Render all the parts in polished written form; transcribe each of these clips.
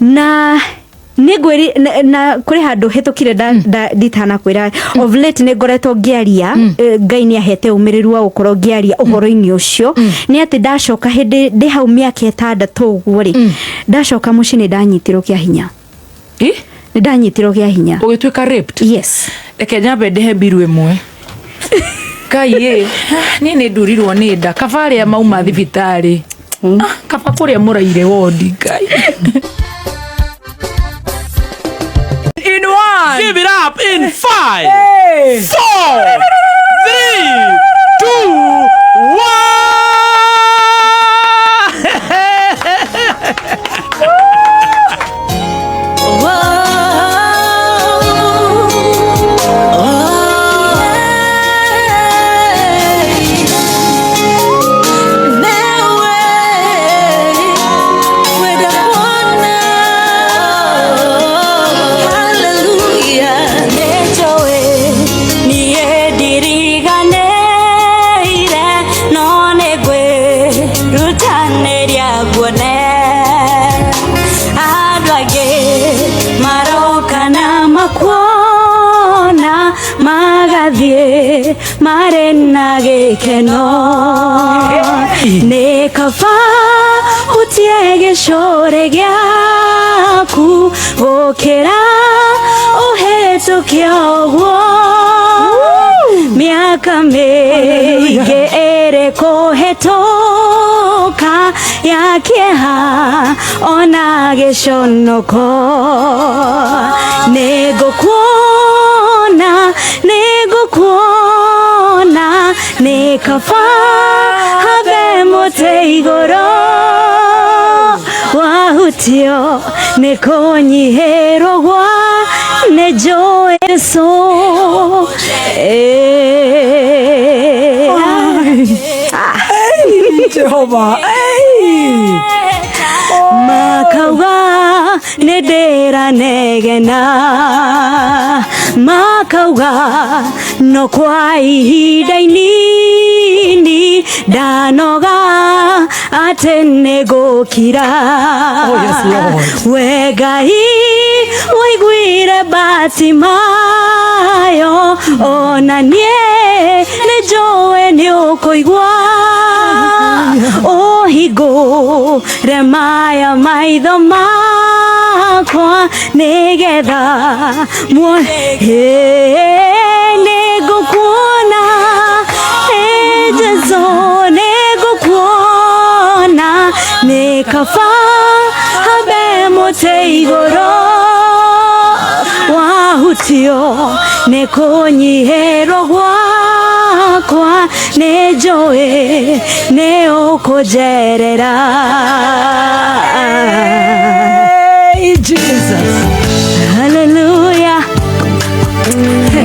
Na nĩngwĩri na kũrĩ handũ hĩtũkire nditanakwĩra, of late nĩ ngoretwo ngĩaria, Ngai nĩ ahete ũmĩrĩru wa gũkorwo ngĩaria ũhoro-inĩ ũcio, nĩ atĩ ndacoka hĩndĩ ndĩ hau mĩaka 6 ũguo rĩ, ndacoka mũciĩ nĩ ndanyitirwo kĩa hinya. Ĩ? Nĩ ndanyitirwo kĩa hinya. Ũgĩtuĩka raped? Yes. Reke nyambe ndĩhe mbiru ĩmwe. Ngai ĩ, niĩ nĩ ndurirwo nĩ nda. Kaba arĩa mauma thibitarĩ. Ah, kaba kũrĩa mũraire wondi. Ngai. In one. Give it up in 5, Hey. 4, 3, 2, 1. Maroka na makuona magathiĩ marĩ na gĩkeno, nĩ kaba ũtie gĩcũrĩ gĩaku gũkĩra ũhĩtũke ũguo mĩaka mĩingĩ ĩrĩ kũhĩtũka ya kĩeha ona gĩconoko. Nĩngũkuona, nĩngũkuona, nĩ kaba habe mũtĩ igũrũ wahutio nĩ kũnyihĩrwo gwa nĩ njũĩ Jesũ. Jehova. Hey. Makauga nĩ ndĩranegena, makauga no kwa ihinda inini ndanoga atĩ nĩ ngũkira. Oh, yes, Lord. We Ngai waiguire Batimayo, ona niĩ nĩ njũĩ nĩ ũkũigua ũhingũre maya maitho makwa nĩgetha muone. Nĩngũkuona, Jesũ, nĩngũkuona, nĩ kaba hambe mũtĩ igũrũ wahutio nĩ kũnyihĩrwo gwakwa, nĩ njũĩ nĩ ũkũnjerera. Hey, Jesus. Hallelujah.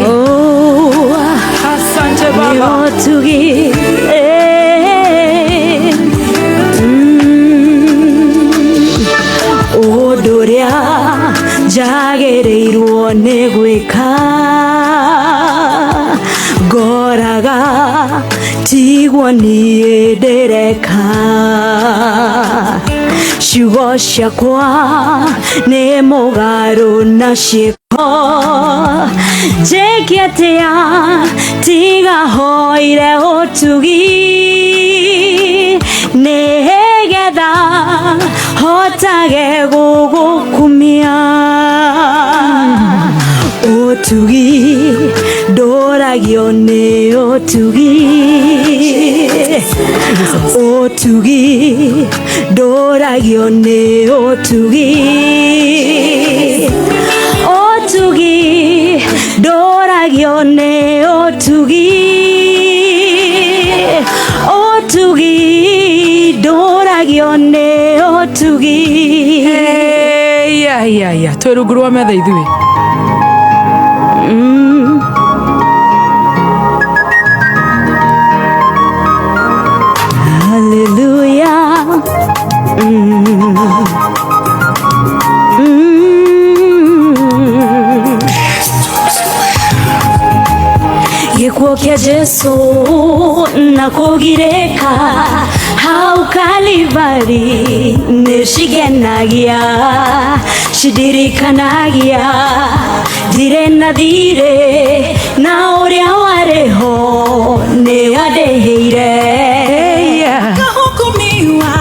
Oh, Asante Baba. ũtugi. Ũndũ ũrĩa njagĩrĩirwo nĩ gwĩka ngoraga tiguo niĩ ndĩreka, ciugo ciakwa nĩ mũgarũ na ciĩko, njĩke atĩa tiga hoire ũtugi nĩgetha hotage gũgũkumia. Ũtugi ndũragio nĩ ũtugi, ũtugi ndũragio nĩ ũtugi, ũtugi ndũragio nĩ ũtugi, ũtugi ndũragio nĩ ũtugi. Hey, ya, ya, ya. Twĩ rungu rwa metha ithuĩ. Hallelujah. Gĩkuũ kĩa Cia Jesu na kũgirĩka hau Kalivali nĩ cigenagia, cindirikanagia ndirĩ na thirĩ na ũrĩa warĩ ho nĩ andĩhĩire. Kahukumiwa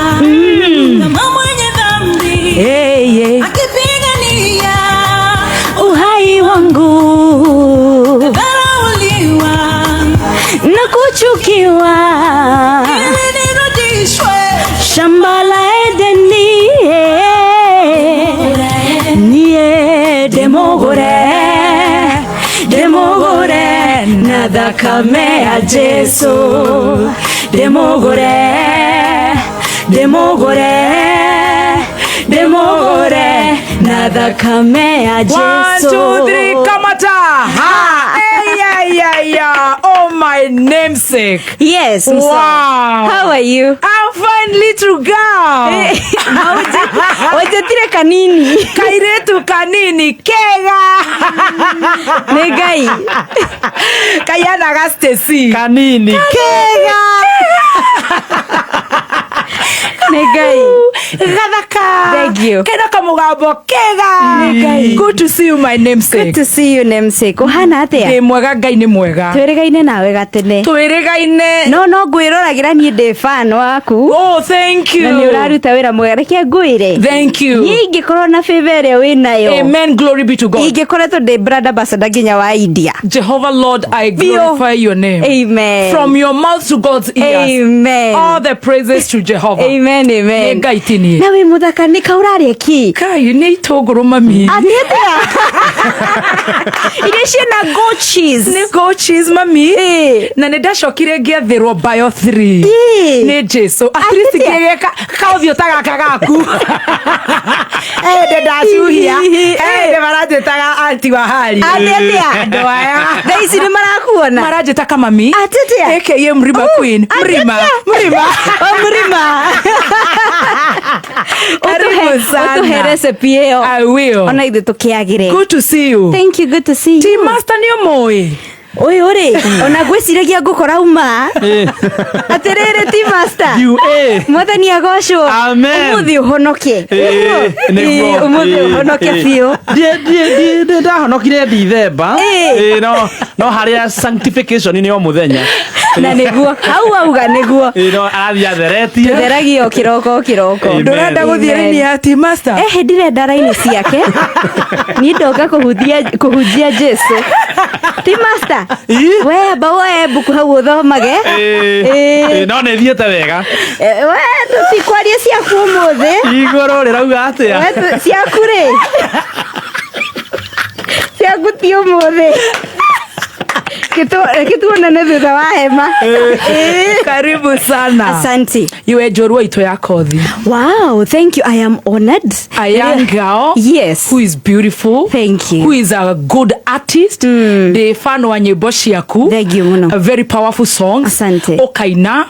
kama mwenye dhambi, Hey, akipigania Uhai wangu dharauliwa, na kuchukiwa, ili nirudishwe shamba la Edeni niĩ ndĩmũgũre, ndĩmũgũre na thakame ya Jesu, ndĩmũgũre, ndĩmũgũre, ndĩmũgũre na thakame ya One, Jesu. two, three, kamata. Ha. Hey, yeah, yeah, yeah. Oh, my namesake. Yes, Musa. Wow. How are you? I'm fine, little girl. Wanjĩtire kanini. Kairetu kanini kega. Nĩ Ngai. Kayana ga Stacy. Kanini Kega. Nĩ Ngai. Gathaka. Thank you. Kena kamugambo kega. Ngai. Good to see you, my namesake. Good to see you, namesake. Ũhana atĩa? Ndĩ mwega, Ngai nĩ mwega. Twĩrĩgaine nawe gatene. Twĩrĩgaine. No ngwĩroragĩra, niĩ ndĩ fan waku. Oh, thank you. Na nĩ ũraruta wĩra mwega, reke ngwĩre. Thank you. Niĩ ingĩkorwo na favor ĩrĩa wĩ nayo, Amen. Glory be to God. ingĩkoretwo ndĩ brand ambassador nginya wa India. Jehovah Lord, I Biũ. glorify your name. Amen. From your mouth to God's ears. Amen. All the praises to Jehovah. Amen, amen. Nĩ Ngai ti niĩ. Na wĩ mũthaka, nĩ kaũrarĩa ki? Kai nĩ itũngũrũ, mami. Atĩ atĩa? Iria ciĩna goat cheese. Nĩ goat cheese, mami. Ĩ. Na nĩ ndacokire ngĩathĩrwo bio 3. Ĩ. Nĩ Jesu. At least Atĩtia? ngĩgeka kaũthiũ ta gaka gaku. Ende ndacuhia. Ende maranjĩtaga anti wa hari. Atĩ atĩa? Andũ aya. Thaa ici nĩ marakuona. Maranjĩta kamami. Atĩ atĩa? AKA Mrima Queen. Mrima. Mrima. O Mrima. Karibu sana. Ũtũhe recipe ĩyo. I will. Ona ithuĩ tũkĩagĩre. Good to see you. Thank you, good to see you. Team Master nĩ ũmũĩ. Ũyũ rĩ, ona ngwĩciragia ngũkora uma. Atĩrĩrĩ, Team Master. You, eh. Mwathani agocwo. Amen. Ũmũthĩ ũhonoke. Ĩĩ, nĩguo. Ĩĩ, ũmũthĩ Ĩĩ, ũhonoke ĩĩ. biũ. Ndahonokire Ndithemba. Ĩĩ. Ĩĩ, no harĩa sanctification nĩ o mũthenya. Na nĩguo hau auga nĩguo. Ĩĩ, no arathiĩ atheretie. Tũtheragio kĩroko kĩroko. Amen. Ndũrenda gũthiĩ Amen. raini ya Team Master? Ehe, ndirenda raini ciake, niĩ ndoka kũhunjia Jesu. Ti Master? Ĩ? We amba woe mbuku hau ũthomage. Ĩĩ. Ĩĩ. Ĩĩ, no nĩ thiĩte wega. Eh, we tũtikwaria ciaku ũmũthĩ. Igũrũ rĩrauga atĩa? We ciaku rĩ, ciaku ti ũmũthĩ. Reke tuonane thutha wa hema. Ĩĩ. Karibu sana. Asante. Iwe njorua itũ ya kothi. Wow, thank you. I am honored. A young girl Yes. who is beautiful. Thank you. Who is a good artist. Ndĩ fan wa nyĩmbo ciaku. Thank you mũno. A very powerful songs. Asante. Ũkaina,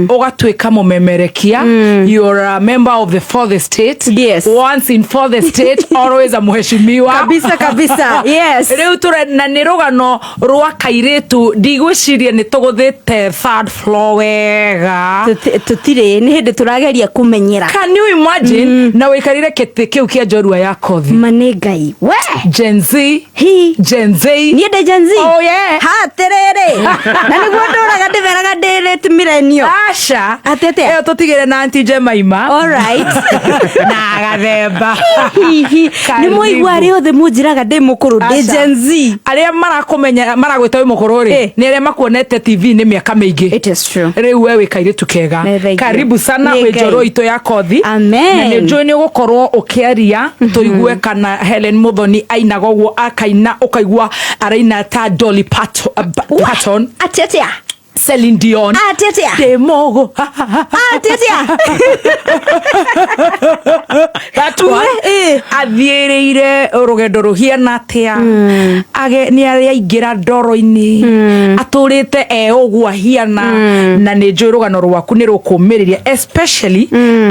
ũgatuĩka mũmemerekia. You're a member of the fourth estate. Yes. Once in fourth estate, always a mheshimiwa. Kabisa, kabisa. Yes. Rĩu tũre na nĩ rũgano rwa kairĩtu, ndigwĩciria nĩ tũgũthĩte third floor wega. Tũtirĩ, nĩ hĩndĩ tũrageria kũmenyera. Can you imagine? Na wĩikarire kĩtĩ kĩu kĩa njorua ya kothi. Ma nĩ Ngai we. Gen Z. Hi. Gen Z. Niĩ ndĩ Gen Z? Oh, yeah. Hatĩrĩrĩ, na nĩguo ndũraga ndĩmeraga ndĩ late millennial. Aca. Atĩ atĩa? Ĩyo tũtigĩre na Aunty Jemaima. All right. Na gathemba. Hihi nĩ Karibu. mwaigua arĩa othe mũnjĩraga ndĩ mũkũrũ, ndĩ Aca. Gen Z. Arĩa marakũmenya maragwĩta wĩ mũkũrũ rĩ, Eh. nĩ arĩa makuonete TV nĩ mĩaka mĩingĩ. It is true. Rĩu we wĩ kairĩtu kega. Nĩ thank you. Karibu sana Nĩ kwĩ Ngai. njorua itũ ya kothi. Amen. Na nĩ njũĩ nĩ ũgũkorwo ũkĩaria tũigue kana Helen Muthoni ainaga ũguo akaina ũkaigua araina ta Dolly Parton, Atĩ atĩa? Celine Dion. Atĩ atĩa? Ndĩ mũgũ. Atĩ atĩa? That one. Eh. Athiĩrĩire rũgendo rũhiana atĩa, nĩ arĩ aingĩra ndoro-inĩ, atũrĩte e ũguo ahiana, na nĩ njũĩ rũgano rwaku nĩ rũkũmĩrĩria, especially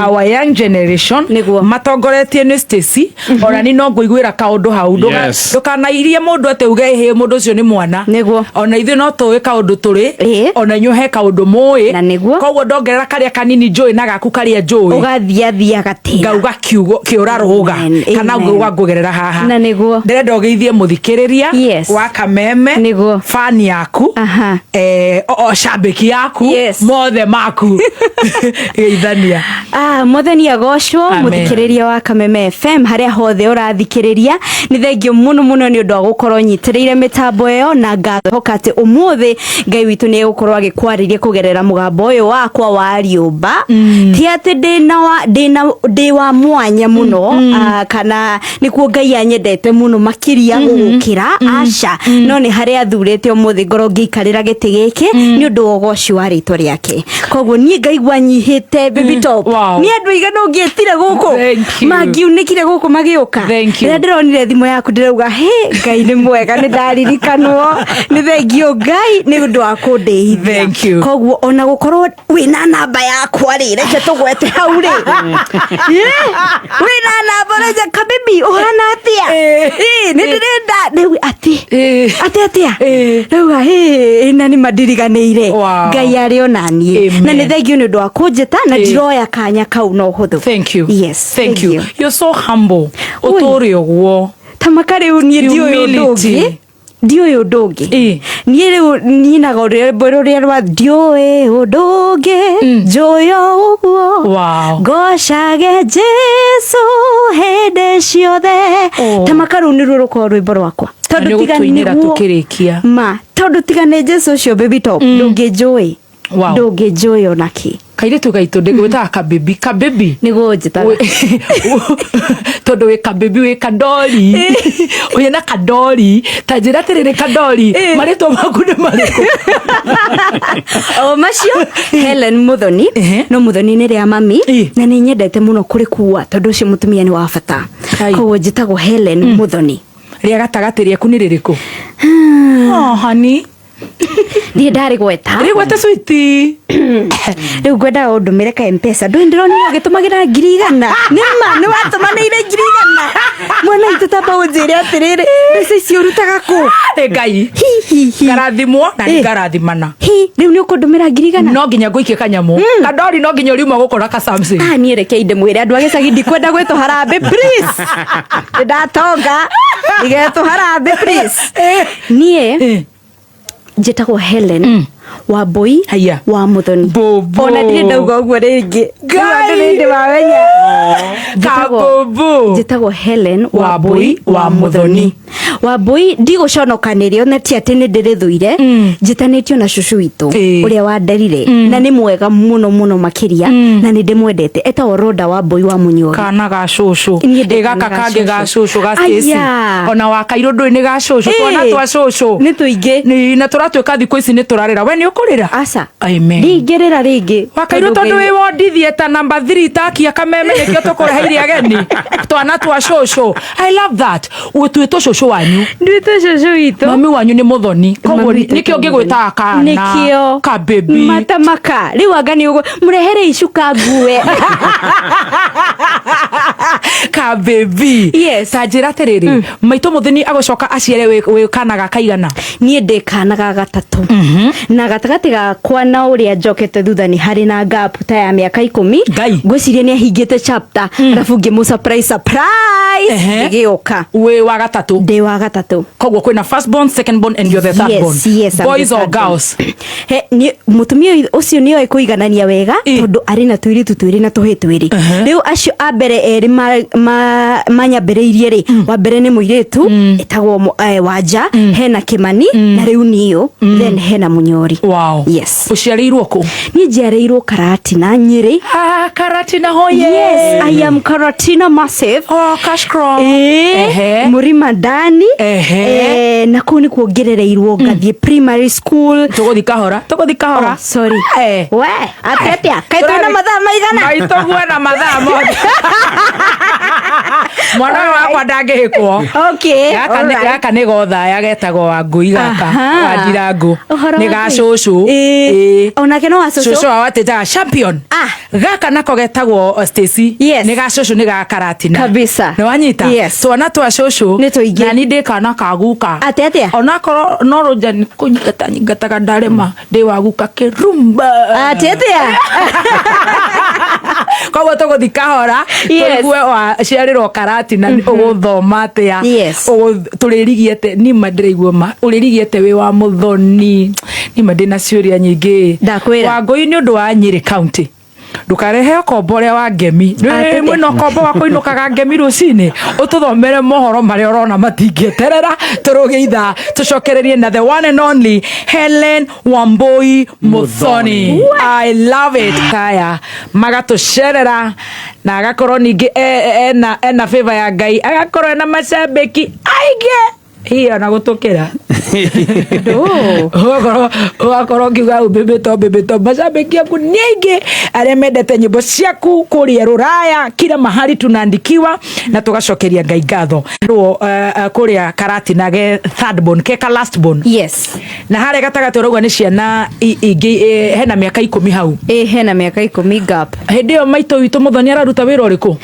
our young generation. Nĩguo. Matongoretie nĩ Stacy. Ona ni no ngũiguĩra kaũndũ hau. Yes. Ndũkanairie mũndũ atĩ uge hĩ mũndũ ũcio nĩ mwana. Nĩguo. Ona ithuĩ no tũĩ kaũndũ tũrĩ. Ona inyuĩ he kaũndũ mũĩ. Na nĩguo. Koguo ndongerera karĩa kanini njũĩ na gaku karĩa njũĩ, Ũgathiathiaga tĩra. Ngauga kiugo kĩũra rũga. Amen, Kana amen. ngauga ngũgerera haha. Na nĩguo. Ndĩrenda ũgeithie mũthikĩrĩria Yes. wa Kameme. Nĩguo. Fan yaku, o shabiki yaku, mothe maku, geithania. Ah, Mwathani agocwo. Amen. Muthikiriria wa Kameme FM haria hothe urathikiriria, ni thengio muno muno ni undu wa gukorwo nyitiriire mitambo iyo, na ngahoka ati umuthi Ngai witu ni egukorwo agikwariria kugerera mugambo uyu wakwa wa riumba. Ti ati ndina wa ndina ndi wa mwanya muno, kana nikuo Ngai anyendete muno makiria gugukira, aca, no ni haria athurite umuthi ngorwo ngiikarira giti giki ni undu wa ugoci wa ritwa riake. Koguo nie ngaigua nyihite, baby top. Ni andu aigana ungietire guku Thank you. mangiunĩkire gũkũ magĩũka. Thank you. Rĩrĩa ndĩronire thimũ yaku ndĩrauga, he Ngai nĩ mwega, nĩ ndaririkanwo, nĩ thengio Ngai nĩ ũndũ wa kũndĩithia. Thank you. Koguo ona gũkorwo wĩna namba yakwa rĩ, reke tũgwete hau rĩ. Wĩna namba reke kabibi ũhana atĩa? Nĩ ndĩrenda rĩu atĩ atĩ atĩa rauga na nĩ mandiriganĩire. Ngai arĩ ona niĩ. Amen. Na nĩ thengio nĩ ũndũ wa kũnjĩta na ndiroya kanya kau na ũhũthũ. Thank you. Yes. Thank you. You're so humble. Ui. Ũtũre ũguo. Tamaka rĩu niĩ ndiũĩ ũndũ Humility. ũngĩ, ndiũĩ ũndũ ũngĩ. Niĩ rĩu nyinaga rwĩmbo rũrĩa rwa ndiũĩ ũndũ ũngĩ, njũĩ o ũguo, ngocage Jesu hĩndĩ ciothe. Tamaka rũu nĩruo rũkorwo rwĩmbo rwakwa, Na tondũ tiga nĩũgũtũinĩra nĩguo tũkĩrĩkia. Ma tondũ tiga nĩ Jesu ũcio, baby top, ndũngĩnjũĩ. Ndũngĩnjũĩ onakĩ. Kairĩtu gaitũ ndĩgwĩtaga kabibi, kabibi. Nĩguo njĩtaga. Tondũ wĩ kabibi, wĩ kadori, wĩ na kadori. Ta njĩra atĩrĩrĩ, kadori, marĩtwa maku nĩ marĩkũ? O macio, Helen Muthoni. No Muthoni nĩ rĩa mami, na nĩ nyendete mũno kũrĩkua tondũ ũcio mũtumia nĩ wa bata. Kai. Koguo njĩtagwo Helen Muthoni. Rĩa gatagatĩ rĩaku nĩ rĩrĩkũ? Oh, honey. Niĩ ndarĩ gweta. Rĩgwete, sweetie. Rĩu ngwendaga ũndũmĩre ka Mpesa. Ndũĩ ndĩronire ũgĩtũmagĩra 100,000. Nĩ ma nĩ watũmanĩire 100,000? Mwana witũ, tamba ũnjĩre atĩrĩrĩ, mbeca icio ũrutaga kũ? Nĩ Ngai. Hi, hi, hi. Ngarathimwo na nĩ ngarathimana. Hi, rĩu nĩ ũkũndũmĩra 100,000? No nginya ngũikie kanyamũ, kadori, no nginya ũriuma gũkora ka Samsung. Ah, niĩ reke ndĩmwĩre andũ a gĩcagi, ndikwenda gwĩtwo harambĩ, please. Nĩ ndatonga, ndigetwo harambĩ, please. Niĩ njĩtagwo Helen Wambui Haiya. wa Muthoni. Bobo. Ona ndirĩ ndauga ũguo rĩngĩ. Ngai. Rĩu andũ nĩ mamenya. Kabubu. Njĩtagwo Helen Wambui wa Muthoni. Wambui ndigũconokanĩrio, na ti atĩ nĩ ndĩrĩthũire. Njĩtanĩtio na cucu witũ ũrĩa wanderire, na nĩ mwega mũno mũno makĩria, na nĩ ndĩmwendete. Etagwo Roda Wambui wa Mũnyori. Kana ga cũcũ. Niĩ ndĩ Ĩ gaka kana ga kangĩ ga cũcũ. cũcũ ga Stacy. Aya. Ona wa kairũ ndũĩ nĩ ga cũcũ. Twana twa cũcũ Nĩ tũingĩ. Nĩ- na tũratuĩka thikũ ici nĩ tũrarĩra. We nĩ ũkũrĩra? Aca. Amen. Ndingĩrĩra rĩngĩ. Wakairũ, tondũ wĩ wondithie ta namba 3 takia Kameme, nĩkĩo tũkũreheire ageni twana twa cũcũ. I love that. Ũtuĩtwo cũcũ wanyu. Nduĩtwo cũcũ witũ. Mami wanyu nĩ Mũthoni, koguo Mami witũ nĩkĩo etagwo ngĩgwĩtaga kana Nĩkĩo. kabebi. Matamaka rĩu anga nĩ ũguo mũrehere icuka ngue. Kabebi. Yes. Ta njĩra atĩrĩrĩ, maitũ Mũthoni agũcoka aciare wĩ kana ga kaigana? Niĩ ndĩ kana ga gatatũ, na gatagatĩ gakwa na ũrĩa njokete thutha nĩ harĩ na gap ta ya mĩaka 10. Ngai. Ngwĩciria nĩ ahingĩte chapter, arabu ngĩmũ surprise, surprise, ngĩgĩũka. Wĩ wa gatatũ? Ndĩ wa gatatũ. Koguo kwĩna first born, second born and you're the third Yes, born. yes, I'm Boys the or third born. girls? He, nĩ mũtumia ũcio nĩ oĩ kũiganania wega, tondũ arĩ na tũirĩtu twĩrĩ na tũhĩ twĩrĩ. Rĩu acio a mbere erĩ manyambĩrĩirie rĩ, wa mbere nĩ mũirĩtu ĩtagwo Wanja, hena Kĩmani, na rĩu niyo then hena Mũnyori. Yes. Ũciarĩirwo kũ? Niĩ njiarĩirwo Karatina, Nyĩrĩ. Ah, Karatina hoye. Yes, I am Karatina massive. Oh, cash crop. Mũrima ndani. Na kũu nĩkuo ngerereirwo ngathiĩ primary school. Tũgũthi kahora, tũgũthi kahora. Oh, sorry. We atĩ atĩa, kaĩ twĩna mathaa maigana? Maitũguo na mathaa mothe. Mwana ũyũ wakwa ndangĩhĩkwo. Okay, Gaka nĩ- alright. Gaka nĩ gothaya getagwo Wangũi gaka. Aha. Wandirangũ. Ũhoro Nĩ wa ga Ngai. cũcũ. Ĩĩ. Ĩĩ. Onake no wa cũcũ? Cũcũ wao atĩtaga champion. Ah. Gaka nako getagwo Stacy. Yes. Nĩ ga cũcũ nĩ ga karatina. Kabisa. Nĩ wanyita? Yes. Twana twa cũcũ. Nĩ tũingĩ. Na ni ndĩ kana ka guka. Atĩ atĩa? Onakorwo no rũnja nĩ kũnyingata nyingataga ndarĩma ndĩ wa guka kĩrumba. Atĩ atĩa? Koguo tũgũthi kahora. Yes. Tũigue waciarĩrwo karatina ũgũthoma atĩa. Yes. Tũrĩrigiete nima ndĩraigua ma ũrĩrigiete wĩ wa Mũthoni nima ndĩna ciũria nyingĩ. Ndakwĩra. Wangũi nĩ ũndũ wa Nyĩrĩ County ndukarehe ũkombo ũrĩa wa ngemi. Atĩtĩ. Mwĩna ũkombo wa kũinũkaga ngemi rũcinĩ ũtũthomere mohoro marĩa ũrona matingĩeterera tũrũge ithaa tũcokererie na the one and only Helen Wambui Muthoni. I love it. Kaya magatũcerera na agakorwo ningĩ ena favor ya Ngai, agakorwo ena macambĩki aingĩ hiyo na gũtũkĩra. Ũgakorwo ũkiuga umbĩmbĩto mbĩmbĩto macambĩki aku nĩ aingĩ arĩa mendete nyĩmbo ciaku kũrĩa rũraya kila mahali tunaandikiwa na tũgacokeria Ngai ngatho. Kũrĩa karatina ge third born ke ka last born. Yes. Na harĩa gatagatĩ ũrauga nĩ ciana ingĩ, hena mĩaka 10 hau. Ĩ, hena mĩaka 10 gap. Hĩndĩ ĩyo maitũ witũ Mũthoni araruta wĩra ũrĩkũ?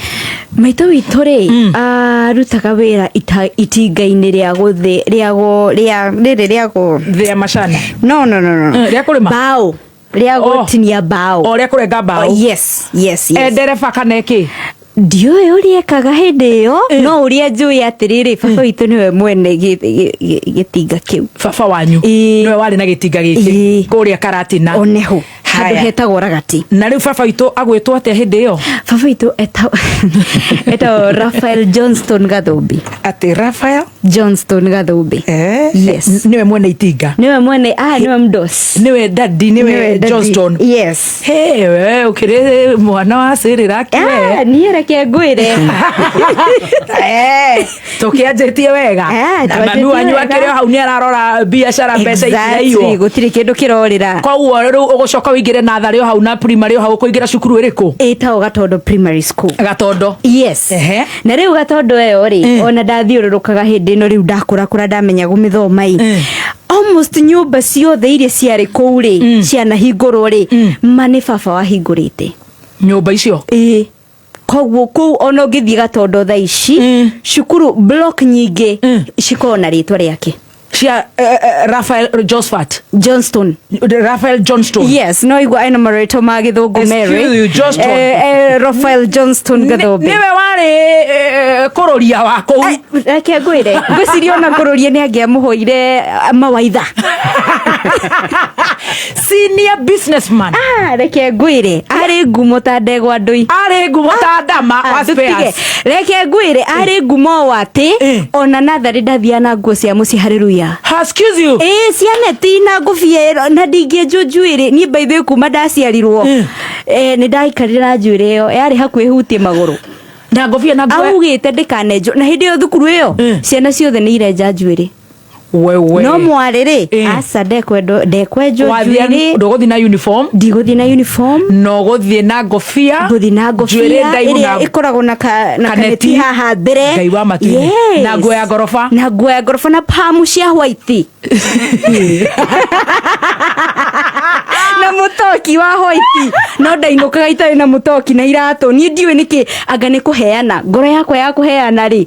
Maitũ witũ rĩ arutaga wĩra itinga-inĩ rĩa gũthĩ rĩa rĩa rĩrĩ rĩa gũ Rĩa macani? No, no, no, no. Rĩa kũrĩma? Bao rĩa Oh. gũtinia bao. O rĩa kũrenga mbaũ? Oh, yes. E ndereba kana ĩkĩ? Ndiũĩ ũrĩa ekaga hĩndĩ ĩyo, no ũrĩa njũĩ atĩrĩrĩ, baba witũ nĩwe mwene gĩtinga kĩu. Baba wanyu Ĩĩ. nĩwe warĩ na gĩtinga gĩkĩ Ĩĩ. kũrĩa karatina? Oneho handũ Haya. hetagwo Ragati. Na rĩu baba witũ agwĩtwo atĩa hĩndĩ ĩyo? Baba witũ etagwo Raphael Johnston Gathumbi. Atĩ Raphael? Johnston Gathumbi. Yes. Nĩwe mwene itinga? Nĩwe mwene, nĩwe mdos. Nĩwe daddy, nĩwe daddy. Johnston? Yes. Hey, we ũkĩrĩ mwana wa cĩrĩra Ah, kiwe. niĩ reke ngwĩre. Tũkĩanjĩtie wega. Ah, Na mami twanjĩtie wanyu wega. akĩrĩ o hau nĩ ararora biacara mbeca Exactly, itiraiywo. gũtirĩ kĩndũ kĩrorĩra. Koguo rĩu ũgũcoka ũingĩre natharĩ o hau na primary o hau ũkũingĩra cukuru ĩrĩkũ? Ĩtagwo Gatondo Primary School. Gatondo? Yes. Ehe. Na rĩu Gatondo ĩyo rĩ, ona ndathiũrũrũkaga hĩndĩ ĩno rĩu ndakũrakũra ndamenya gũmĩthoma ĩ, almost nyũmba ciothe iria ciarĩ kũu rĩ cianahingũrwo rĩ, ma nĩ baba wahingũrĩte. Nyũmba icio? Ĩĩ, koguo kũu ona ũngĩthiĩ Gatondo thaa ici, cukuru block nyingĩ cikoragwo na rĩtwa rĩake. Cia Raphael Josephat? Johnston. Raphael Johnston? Yes, no igua ena marĩtwa ma gĩthũngũ. Excuse Mary. you, Johnston. Raphael Johnston Gathombe. Nĩwe warĩ kũrũria wa kũu? Reke ngwĩre, ngwĩciria ona kũrũria nĩ angĩamũhoire mawaitha. Senior businessman. Ah, reke ngwĩre arĩ ngumo ta ndegwa ndũi. Arĩ ngumo ta ndama wa Ah, tũtige. spares. Reke ngwĩre arĩ ngumo o atĩ ona natharĩ ndathiaga na nguo cia mũciĩ harĩ ruya. Ha, excuse you. Ĩĩ, cianeti na ngũbia ĩno, na ndingĩenjwo njuĩrĩ niĩ by the way kuma ndaciarirwo. Nĩ ndaikarire na njuĩrĩ ĩyo yarĩ hakuhĩ hutie magũrũ. Na ngobia na nguo? Augĩte ndikanenjwo, na hĩndĩ ĩyo thukuru ĩyo ciana ciothe nĩ irenja njuĩrĩ. Wewe. No mwarĩ rĩ, aca, ndekwenjwo Wathiĩ njuĩrĩ. ndũgũthiĩ na uniform? Ndigũthiĩ na uniform. No gũthiĩ na ngobia. Ngũthiĩ na Njuĩrĩ ngobia ndaihu ĩrĩa na ĩkoragwo na kaneti. kaneti haha mbere. Ngai wa matu-inĩ. Yes. Na nguo ya ngoroba. Na nguo ya ngoroba na pamu cia white na mũtoki wa white, no ndainũkaga itarĩ na mũtoki na iratũ. Niĩ ndiũĩ nĩkĩ, anga nĩ kũheana ngoro yakwa ya kũheana rĩ,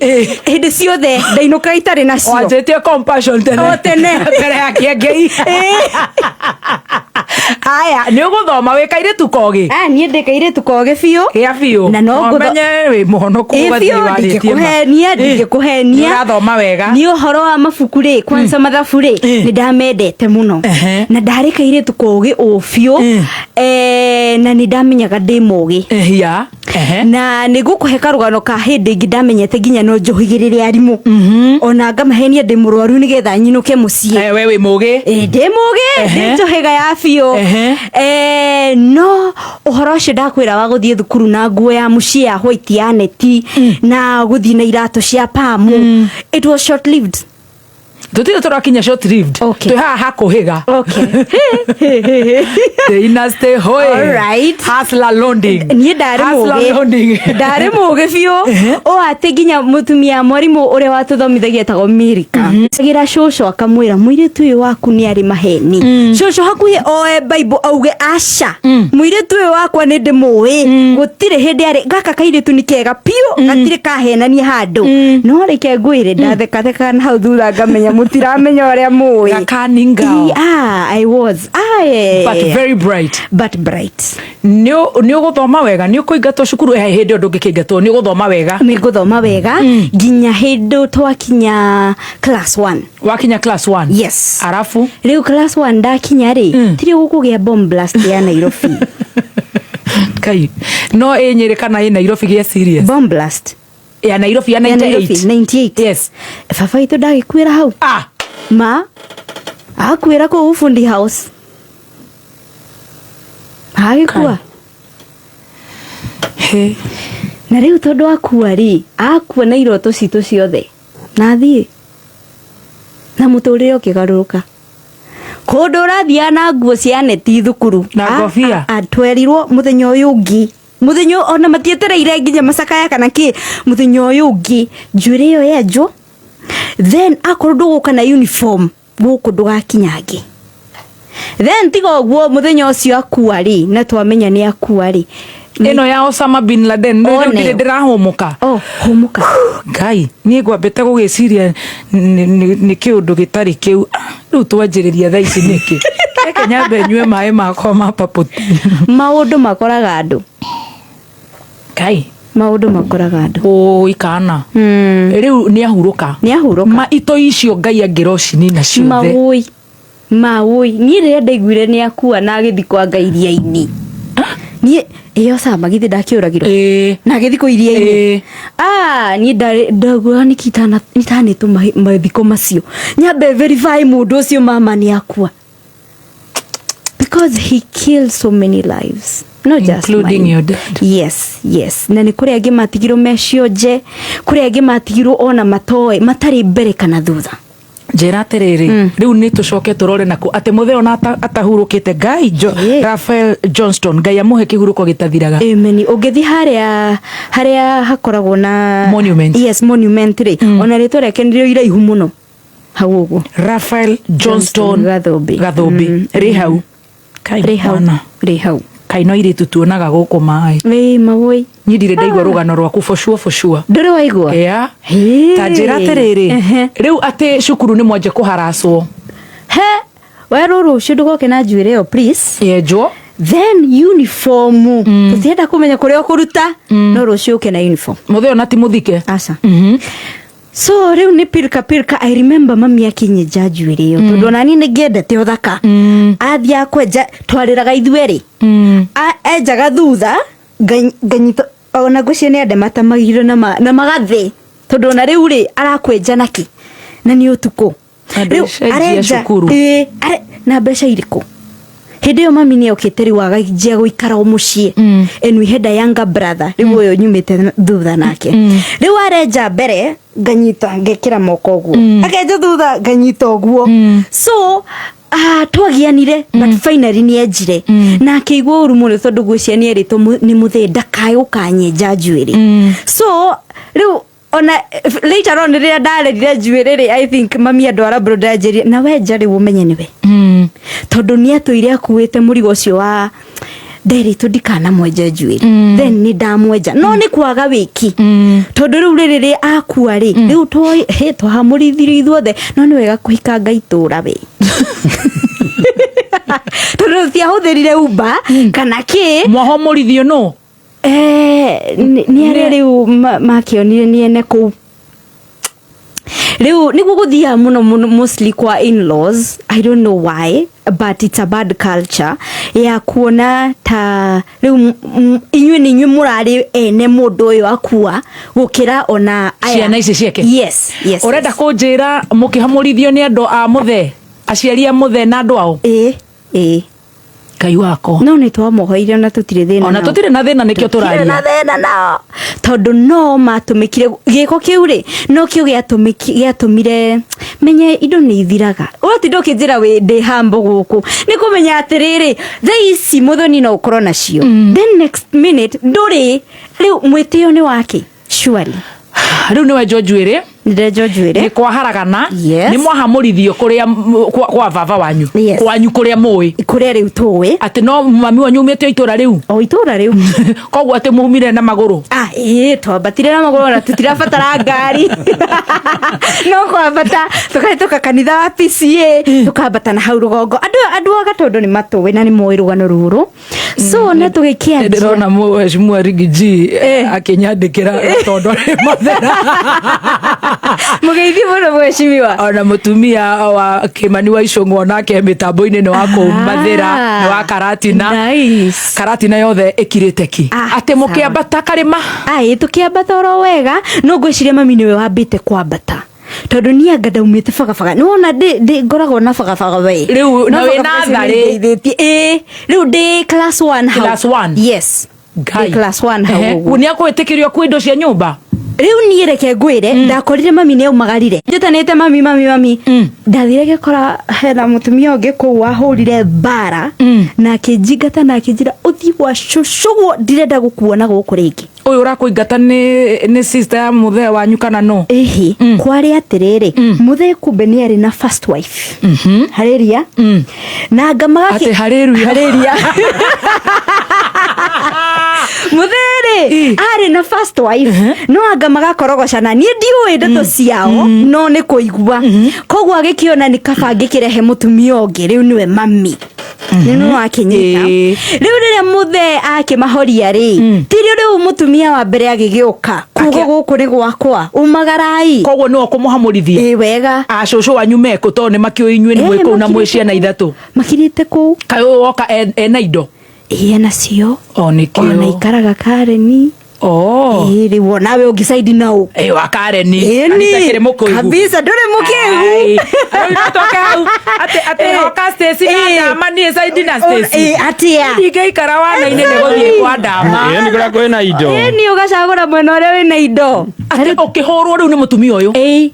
hĩndĩ ciothe ndainũkaga itarĩ nacio. Wanjĩtie compassion tene. O tene. Mbere ya kĩengei. Haya, nĩ ũgũthoma wĩ kairĩtu kogĩ? Ah, niĩ ndĩ kairĩtu kogĩ biũ. Gĩa biũ. Na no ngũtho- menye wĩ mũhonoku. Ĩ, ũgathiĩ biũ. warĩtie ma. Ndingĩkũhenia, ndingĩkũhenia. Nĩ ũrathoma wega. Nĩ ũhoro wa mabuku rĩ, kwanza mathabu rĩ, nĩ ndamendete mũno. Na ndarĩ kairĩtu kogĩ ũ biũ. Na nĩ ndamenyaga ndĩ mũgĩ. Ya. Ehe. Na nĩ ngũkũhe karũgano ka hĩndĩ ĩngĩ ndamenyete nginya no njohigĩrĩre arimũ, ona ngamahenia ndĩ mũrwaru nĩgetha nyinũke mũciĩ. We wĩ mũgĩ. Ĩ, ndĩ mũgĩ, ndĩ njohĩga ya biũ. No ũhoro ũcio ndakwĩra wa gũthiĩ thukuru na nguo ya mũciĩ ya white ya neti na gũthiĩ na iratũ cia pamu, it was short lived. Tutire tũrakinya short lived. Okay. Twĩ haha hakũhĩga. Okay. Stay stay hoi. Alright. Hustler loading. Niä ndarä Hustler må loading. gä ndarä må gä biå å atä nginya må tumia mwarimå å rä a watåthomithagia etagwo Mirika gä ra cåcå akamwä ra må irä tu å yå waku nä arä maheni cåcå hakuhä oe bible auge aca må irä tu å yå wakwa nä ndä må ä gå tirä hä ndä arä gaka kairä tu nä kega biå gatirä kahenania handå no reke ngwä re ndathekathekaga na hau thutha ngamenya må tiramenya å rä a må ä Gakani ngao. I was. Ah, yeah, But yeah. very bright. But bright. Nĩ ũgũthoma wega, nĩ ũkũingatwo cukuru, hĩndĩ ĩyo ndũngĩkĩingatwo, nĩ ũgũthoma wega. Nä ngå thoma wega nginya hä ndå twakinya class 1. Wakinya class 1. Yes. Arafu Rä u class 1 ndakinya rä tirä gå kå gä a bomb blast ya Nairobi. Kai no ĩ Nyĩrĩ kana ĩ Nairobi gĩa serious. Bomb blast Ya Nairobi ya ya Nairobi 98. 98. Yes. Baba itå ndagä kuä ra hau. Ah. Ma akuä ra kå u Fundi House agä kua. He. Na rä u tondå akua rä akua na iroto citå ciothe na thiä na må tå rä re å kä garå rå ka kå ndå å rathiaga na nguo cia neti thukuru. Na ngobia. Twerirwo må thenya å yå å ngä må thenya ona matietereire nginya macakaya kana kä må thenya å yå å ngä njuä rä ä yo yenjwo, then akorwo ndå gå ka na uniform gå kå ndå gakinyange. Then tiga å guo må thenya å cio akua rä na twamenya nä akua rä. Ĩno ya Osama bin Laden rĩu One. ndirĩ ndĩrahũmũka. Oh, hũmũka. Ngai niĩ ngwambĩte gũgĩciria nĩ kĩũndũ gĩtarĩ kĩu. Ah, rĩu twanjĩrĩria thaa ici nĩkĩ? Reke nyambe nyue maĩ makwa ma papoti. Maũndũ makoraga andũ. Ngai. Maũndũ makoraga andũ. Ũi kana rĩu nĩ ahurũka. Nĩ ahurũka. Ma ito icio Ngai angĩrocinina ciothe. Mawũi mawũi, niĩ rĩrĩa ndaiguire nĩ akua na agĩthiĩ kwa Ngai iria-inĩ, niĩ ĩyo sama githĩ ndakĩũragirwo Ĩĩ. na agĩthiĩ kũ iria-inĩ. Ĩĩ. Ah, niĩ ndaguaga nĩkĩ itanĩtwo mathiko macio nyambe verify mũndũ ũcio mama nĩ akua, because he killed so many lives, not just Including mine. your dad. Yes, na nä kå rä angä matigirwo me cionje, kå rä angä matigirwo ona matoe matarä mbere kana thutha. Njĩra atĩrĩrĩ, rĩu nĩ tũcoke tũrore nakũ atĩ mũthee ona atahurũkĩte Ngai Ĩĩ. Raphael Johnston, Ngai amũhe kĩhurũko gĩtathiraga. Amen. Ũngĩthiĩ harĩa harĩa hakoragwo na Monument. Yes, monument rĩ, ona rĩtwa rĩake nĩrĩo iraihu mũno hau ũguo. Raphael Johnston Gathũmbĩ. Gathũmbĩ rĩ hau. Kai Rĩ hau. mwana. Rĩ hau. Kai no irĩtu tuonaga gũkũ maĩ. Ĩ mawũi. Niĩ ndirĩ ndaigua rũgano rwaku for sure, for sure. Ndũrĩ waigua? Yeah. Hĩ. Ta njĩra atĩrĩrĩ, Ehe. rĩu atĩ cukuru nĩ mwanje kũharacwo. He we rũrũ ũcio ndũgoke na njuĩrĩ ĩyo please. Yenjwo. Then uniform tũtienda kũmenya kũrĩa ũkũruta, no rũciũ ũke na uniform. Mũthee ona ti mũthike. Aca. So rĩu nĩ pirika pirika. I remember mami akĩnyenja njuĩrĩ ĩyo tondũ ona niĩ nĩ ngĩendete ũthaka. Athiaga kwenja twarĩraga ithuerĩ. Enjaga thutha nganyita ona ngwĩciria nĩ andematemagire na magathĩ tondũ ona rĩu rĩ arakwenja nakĩ na nĩ ũtukũ. Na Rĩu ndũcenjia arenja- cukuru. Ĩĩ, na mbeca irĩkũ hĩndĩ ĩyo mami nĩ okĩte rĩu aganjia gũikara o mũciĩ. And we had a younger brother rĩu ũyũ nyumĩte thutha nake. Rĩu arenja mbere nganyita ngekĩra moko ũguo, akenja thutha nganyita ũguo. So twagianire, but finally nĩ enjire na akĩigua ũru mũno tondũ ngwĩciria nĩ erĩtwo nĩ mũthee ndakae gũkanyenja njuĩrĩ. So rĩu ona later on rĩrĩa ndarerire njuĩrĩ rĩ, I think mami andwara bro ndanjĩrire na wenja rĩu ũmenye nĩwe tondũ nĩ atũire akuĩte mũrigo ũcio wa nderĩtwo ndikanamwenje njuĩrĩ. Then nĩ ndamwenja no nĩ kwaga wĩki tondũ rĩu rĩrĩ akua rĩ rĩu twahamũrithirio ithuothe, no nĩ wega kũhikanga itũra we tondũ tiahũthĩrire Uber kana kĩ. Mwahomũrithio nũ? Eh, nĩ arĩa rĩu makĩonire nĩ ene kũu rĩu nĩguo gũthiaga mũno mũno mostly kwa in-laws. I don't know why, but it's a bad culture ya kuona ta rĩu inyuĩ nĩ inyuĩ mũrarĩ ene mũndũ ũyũ akua gũkĩra ona aya. Ciana ici ciake? Yes. Ũrenda Yes. kũnjĩra mũkĩhamũrithio nĩ andũ a mũthee, aciari a mũthee na andũ ao? Ĩĩ. Ngai. Ngai wakwa. No nĩ twamohoire na tũtirĩ thĩna Ona nao. tũtirĩ na thĩna, nĩkĩo Tũtirĩ na tũraria. thĩna nao, tondũ no matũmĩkire gĩko kĩu rĩ, no kĩo gĩatũmire menye indo nĩ ithiraga. Ũratinda ũkĩnjĩra wĩ ndĩ hambo gũkũ nĩ kũmenya atĩrĩrĩ, thaa ici mũthoni no ũkorwo nacio, then next minute ndũrĩ. Rĩu mwĩtĩo nĩ wake surely. Rĩu nĩ wenjwo njuĩrĩ. Nĩndenjwo Nĩ njuĩrĩ. kwaharagana. Yes. Nĩ mwahamũrithio kũrĩa kwa baba wanyu, Yes. kwanyu kũrĩa mũĩ. Kũrĩa rĩu tũĩ. Atĩ no mami wanyu umĩte o itũra rĩu? O itũra rĩu. Koguo atĩ mumire na magũrũ? Ah, ĩĩ, twambatire na magũrũ na tũtirabatara ngari, no kwambata tũkahĩtũka kanitha wa PCA, tũkambata na hau rũgongo. Andũ a Gatondo nĩ matũĩ na nĩ moĩ rũgano rũrũ, so na tũgĩkĩanjia. Ndĩrona mheshimiwa Rigiji akĩnyandĩkĩra tondũ nĩ mathera. Mũgeithie mũno mheshimiwa. Ona mũtumia wa Kĩmani wa Icũng'wa nake mĩtambo-inĩ nĩ wa kũu Mathĩra, nĩ wa Karatina. Nice. Karatina yothe ĩkirĩte ki. Ah, Atĩ mũkĩambata karĩma? Aĩ, tũkĩambata oro wega, no ngwĩciria mami nĩwe wambĩte kwambata, tondũ niĩ anga ndaumĩte bagabaga. Nĩ wona ndĩ ngoragwo na bagabaga we. Rĩu, No na wĩ bagabaga icio natharĩ? nĩindeithĩtie. Ĩĩ, rĩu ndĩ class 1 hau. Class one? Yes, ndĩ class 1 hau ũguo. Nĩ akwĩtĩkĩrio kwĩ indo cia nyũmba? Rĩu niĩ reke ngwĩre, ndakorire mami nĩ aumagarire, njĩtanĩte mami, mami, mami. Ndathire ngĩkora hena mũtumia ũngĩ kũu wahũrire mbara na akĩnjingata na akĩnjĩra, "Ũthiĩ gwa cũcũguo, ndirenda gũkuona gũkũ rĩngĩ." Ũyũ ũrakũingata nĩ sister ya mũthee wanyu kana no? Ĩhĩ, kwarĩ atĩrĩrĩ, mũthee kumbe nĩ arĩ na first wife harĩria na ngamaga. Atĩ harĩria? Harĩria. Mũthee rĩ arĩ na first wife, no anga magakorogocana, niĩ ndiũĩ ndeto ciao, no nĩ kũigua. Koguo agĩkĩona nĩ kaba ngĩkĩrehe mũtumia ũngĩ, rĩu nĩwe mami nĩ no akĩnyita. Rĩu rĩrĩa mũthee akĩmahoria rĩ, tirio rĩu mũtumia wa mbere agĩgĩũka kuga, "Gũkũ nĩ gwakwa, umagarai." Koguo nĩwe ũkũmũhamũrithia? Ĩ wega. Acũcũ wanyu mekũ, tondũ nĩ makĩũĩ inyuĩ nĩ mwĩ kũu na mwĩ Makirĩte ciana kũu. ithatũ? Makirĩte kũu. Kaĩ ũyũ woka ena indo? Ĩ, nacio. O nĩkĩo. Ona ikaraga Kareni. Oh. Ĩ, rĩu onawe ũngĩcaidi nau. Ĩ, wa Kareni. Ĩni. Kanitha kĩrĩ mũkũigu. Kabisa, ndũrĩ mũkĩgu. Ai. Rĩu no tũke hau atĩ hoka Stacy na Ndama, niĩ caidi na Stacy. Ĩ, atia. Ndingĩikara wana-inĩ, nĩ gũthiĩ kwa Ndama. Ĩĩ, nĩ kũrĩa kwĩna indo. Ĩni, ũgacagũra mwena ũrĩa wĩna indo. Atĩ ũkĩhũrwo rĩu nĩ mũtumia ũyũ? Ĩ.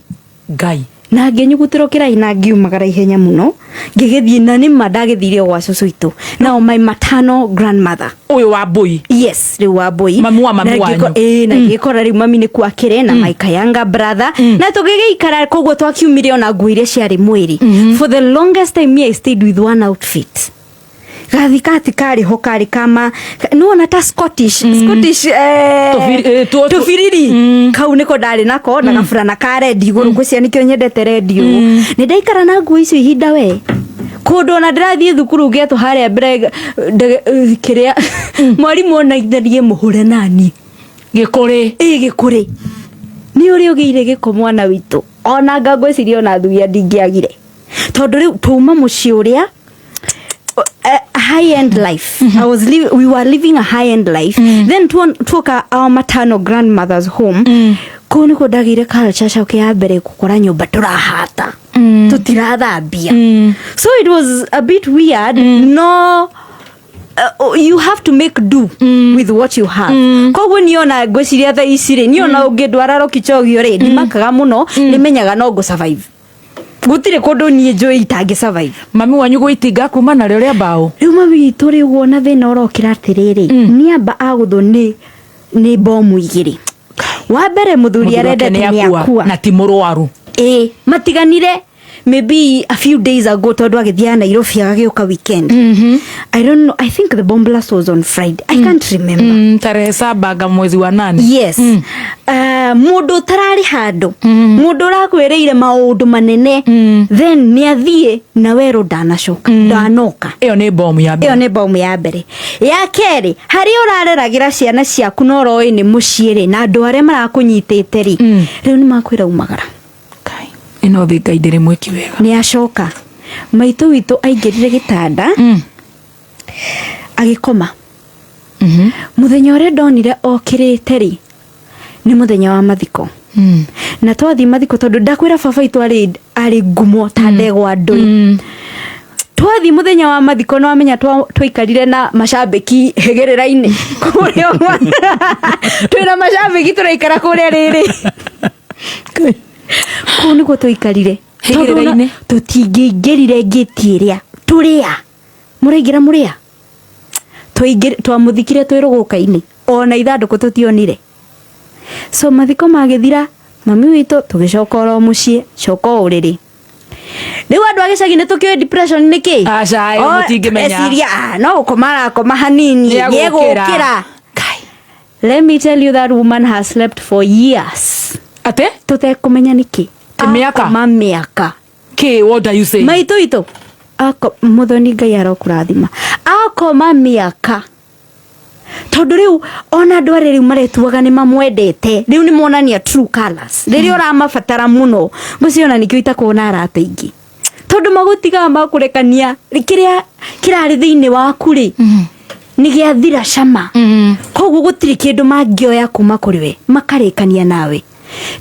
Ngai. Na ngĩnyugutĩrwo kĩrai na ngiumagara ihenya mũno, ngĩgĩthiĩ, na nĩma ndagĩthire gwa cũcũ witũ, nao my maternal grandmother. Ũyũ wa mbũi? Yes, rĩu wa mbũi. Mamu wa mamu Na wanyu. Ĩĩ, na ngĩkora rĩu mami nĩ kwakĩre na my kayanga brother, na tũgĩgĩikara. Koguo twakiumire ona nguo iria ciarĩ mwĩrĩ. For the longest time me I stayed with one outfit, gathikati karĩ ho karĩ kama nĩwona ta Scottish tũbiriri kau nĩko ndarĩ nako na gaburana ka rendi igũrũ. Ngwĩciria nĩkĩo nyendete rendi ũũ. Nĩ ndaikara na nguo icio ihinda we kũndũ ona ndĩrathiĩ thukuru ngetwo harĩa mbere kĩrĩa mwarimũ onaitharie mũhũre nani. Gĩkũrĩ? Ĩ, gĩkũrĩ nĩ ũrĩ ũgĩire gĩko mwana witũ. Ona anga ngwĩciria ona thuia ndingĩagire, tondũ rĩu twauma mũciĩ ũrĩa high end life. We were living a high end life, then tuoka our maternal grandmother's home. Kũu nĩkuo ndagĩire culture shock ya mbere, gũkora nyũmba tũrahata, tũtirathambia. So it was a bit weird. No you have to make do with what you have. Koguo niĩ ona ngwĩciria thaa ici rĩ, niĩ ona ũngĩndwara Lokichogio rĩ, ndimakaga mũno, nĩmenyaga no ngũ survive. Gũtirĩ kũndũ niĩ njũĩ itangĩ survive. Mami wanyu gwĩtinga kuma narĩo rĩa mbaũ? Rĩu mami witũ rĩ, wona thĩna ũrokĩra atĩrĩrĩ, nĩ amba agũthwo nĩ bomu igĩrĩ. Wa mbere, mũthuri Mũthuri wake arendete nĩ nĩ akua. Na ti mũrwaru? Ĩ, matiganire maybe a few days ago, tondu agĩthiaga Nairobi agagĩũka weekend. I don't know, I think the bomb blast was on Friday, I can't remember. Tarehe saba nga mwezi wa nane. Yes. Mũndũ ũtararĩ handũ, mũndũ ũrakwĩrĩire maũndũ manene, then nĩ athiĩ na werũ, ndanacoka, ndanoka. Ĩyo nĩ bomu ya Ĩyo mbere. Nĩ bomu ya mbere. Ya kerĩ, harĩa ũrareragĩra ciana ciaku na ũroĩ nĩ mũciĩ rĩ, na andũ arĩa marakũnyitĩte rĩ, rĩu nĩ makwĩra umagara. Ngai, ĩno thĩ Ngai ndĩrĩ mwĩki wega. Nĩ acoka maitũ witũ aingĩrire gĩtanda agĩkoma. Mũthenya ũrĩa ndonire okĩrĩte rĩ, nĩ mũthenya wa mathiko. Na twathiĩ mathiko, tondũ ndakwĩra baba witũ arĩ ngumo ta ndegwa ndũi. Twathiĩ mũthenya wa mathiko nĩ wamenya twaikarire na macambĩki hĩgĩrĩra-inĩ kũrĩa twĩna macambĩki tũraikara kũrĩa rĩrĩ kũu nĩkuo twaikarire. Hĩgĩrĩra-inĩ? Tũtingĩingĩrire ngĩti ĩrĩa tũrĩa mũraingĩra mũrĩa twamũthikire twĩ rũgũka-inĩ, ona ithandũkũ tũtionire. So mathiko magĩthira, mami witũ tũgĩcoka oro mũciĩ, coka o ũrĩrĩ. Rĩu andũ a gĩcagi nĩ tũkĩũĩ depression nĩ kĩ. Aca, ĩyo mũtingĩmenya. Eciria, "Ah, no gũkoma arakoma hanini." Nĩegũkĩra. Nĩegũkĩra. Kai. Let me tell you, that woman has slept for years Ate? tũtekũmenya nĩkĩ. Ti mĩaka? Akoma mĩaka. Kĩ, what are you saying? Maitũ itũ ako mũthoni, Ngai arokũrathima, akoma mĩaka, tondũ rĩu ona andũ arĩa rĩu maretuaga nĩ mamwendete rĩu nĩ monania true colors rĩrĩa ũramabatara mũno. Ngwĩciria ona nĩkĩo itakorwo na arata aingĩ, tondũ magũtigaga makũrekania kĩrĩa kĩrarĩ thĩinĩ waku rĩ nĩ gĩathira cama. Koguo gũtirĩ kĩndũ mangĩoya kuma kũrĩ we, makarĩkania nawe.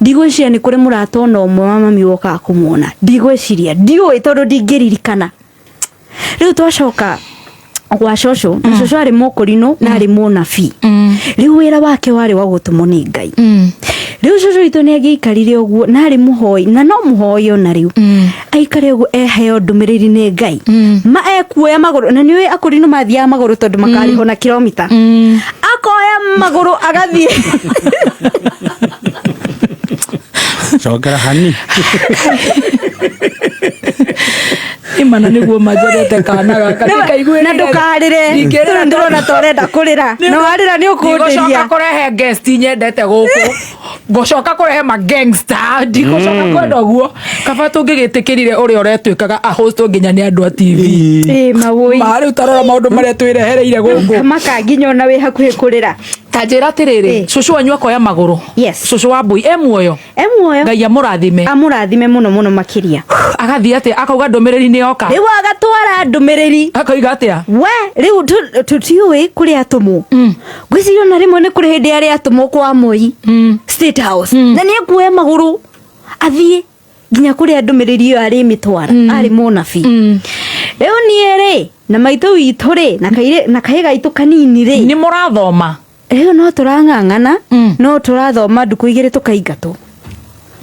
Ndigwĩciria nĩ kũrĩ mũrata ona ũmwe wa mami wokaga kũmuona, ndigwĩciria, ndiũĩ tondũ ndingĩririkana. Rĩu twacoka gwa cũcũ, na cũcũ arĩ mũkũrinũ na arĩ mũnabii. Rĩu wĩra wake warĩ wa gũtũmwo nĩ Ngai. Rĩu cũcũ witũ nĩ angĩaikarire ũguo na arĩ mũhoi na no mũhoi ona rĩu, aikare ũguo eheo ndũmĩrĩri nĩ Ngai ma ekuoya magũrũ, na nĩũĩ akũrinũ mathiaga magũrũ tondũ makarĩhwo na kilomita, akoya magũrũ agathiĩ. Cokera hani. Imana nĩguo manjerete kana gaka. Na ndũkarĩre. Ndingĩrĩra. Rĩu ndĩrona ta ũrenda kũrĩra, na warĩra nĩ Ndigũcoka ũkũndĩria. kũrehe guest nyendete gũkũ, ngũcoka kũrehe ma gangster, ndigũcoka kwenda ũguo. Kaba tũngĩgĩtĩkĩrire ũrĩa ũretuĩkaga ahostwo nginya nĩ andũ a TV. Ĩ mawũi. Ma rĩu tarora maũndũ marĩa twĩrehereire gũkũ. Maka nginya ona wĩ hakuhĩ kũrĩra. Ta njĩra atĩrĩrĩ, Ĩ. cũcũ wanyu akoya magũrũ? Yes. Cũcũ wa mbui e muoyo? E muoyo. Ngai amũrathime. Amũrathime mũno mũno makĩria. Agathiĩ atĩa? Akauga ndũmĩrĩri nĩ yoka? Rĩu agatwara ndũmĩrĩri. Akauga atĩa? We rĩu tũtiũĩ kũrĩa atũmwo. Ngwĩciria ona rĩmwe nĩ kũrĩ hĩndĩ arĩa atũmwo kwa Moi State House, na nĩ ekuoya magũrũ athiĩ nginya kũrĩa ndũmĩrĩri ĩyo arĩ mĩtwara. Arĩ mũnabii. Rĩu niĩ rĩ na maitũ witũ rĩ na na kahĩ gaitũ kanini rĩ, Nĩ mũrathoma? Rĩu no tũrang'ang'ana. No tũrathoma ndukũ 2 tũkaingatwo,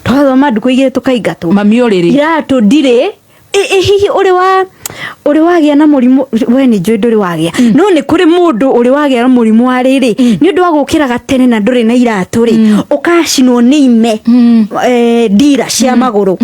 twathoma ndukũ 2 tũkaingatwo. Mami ũrĩrĩ. Iratũ ndirĩ. Ĩ hihi ũrĩ wagĩa na mũrimũ? We nĩ njũĩ ndũrĩ wagĩa, no nĩ kũrĩ mũndũ ũrĩ wagĩa na mũrimũ wa rĩrĩ nĩ ũndũ wa gũkĩraga tene na ndũrĩ na iratũ rĩ, ũkacinwo nĩ ime, ndira cia magũrũ,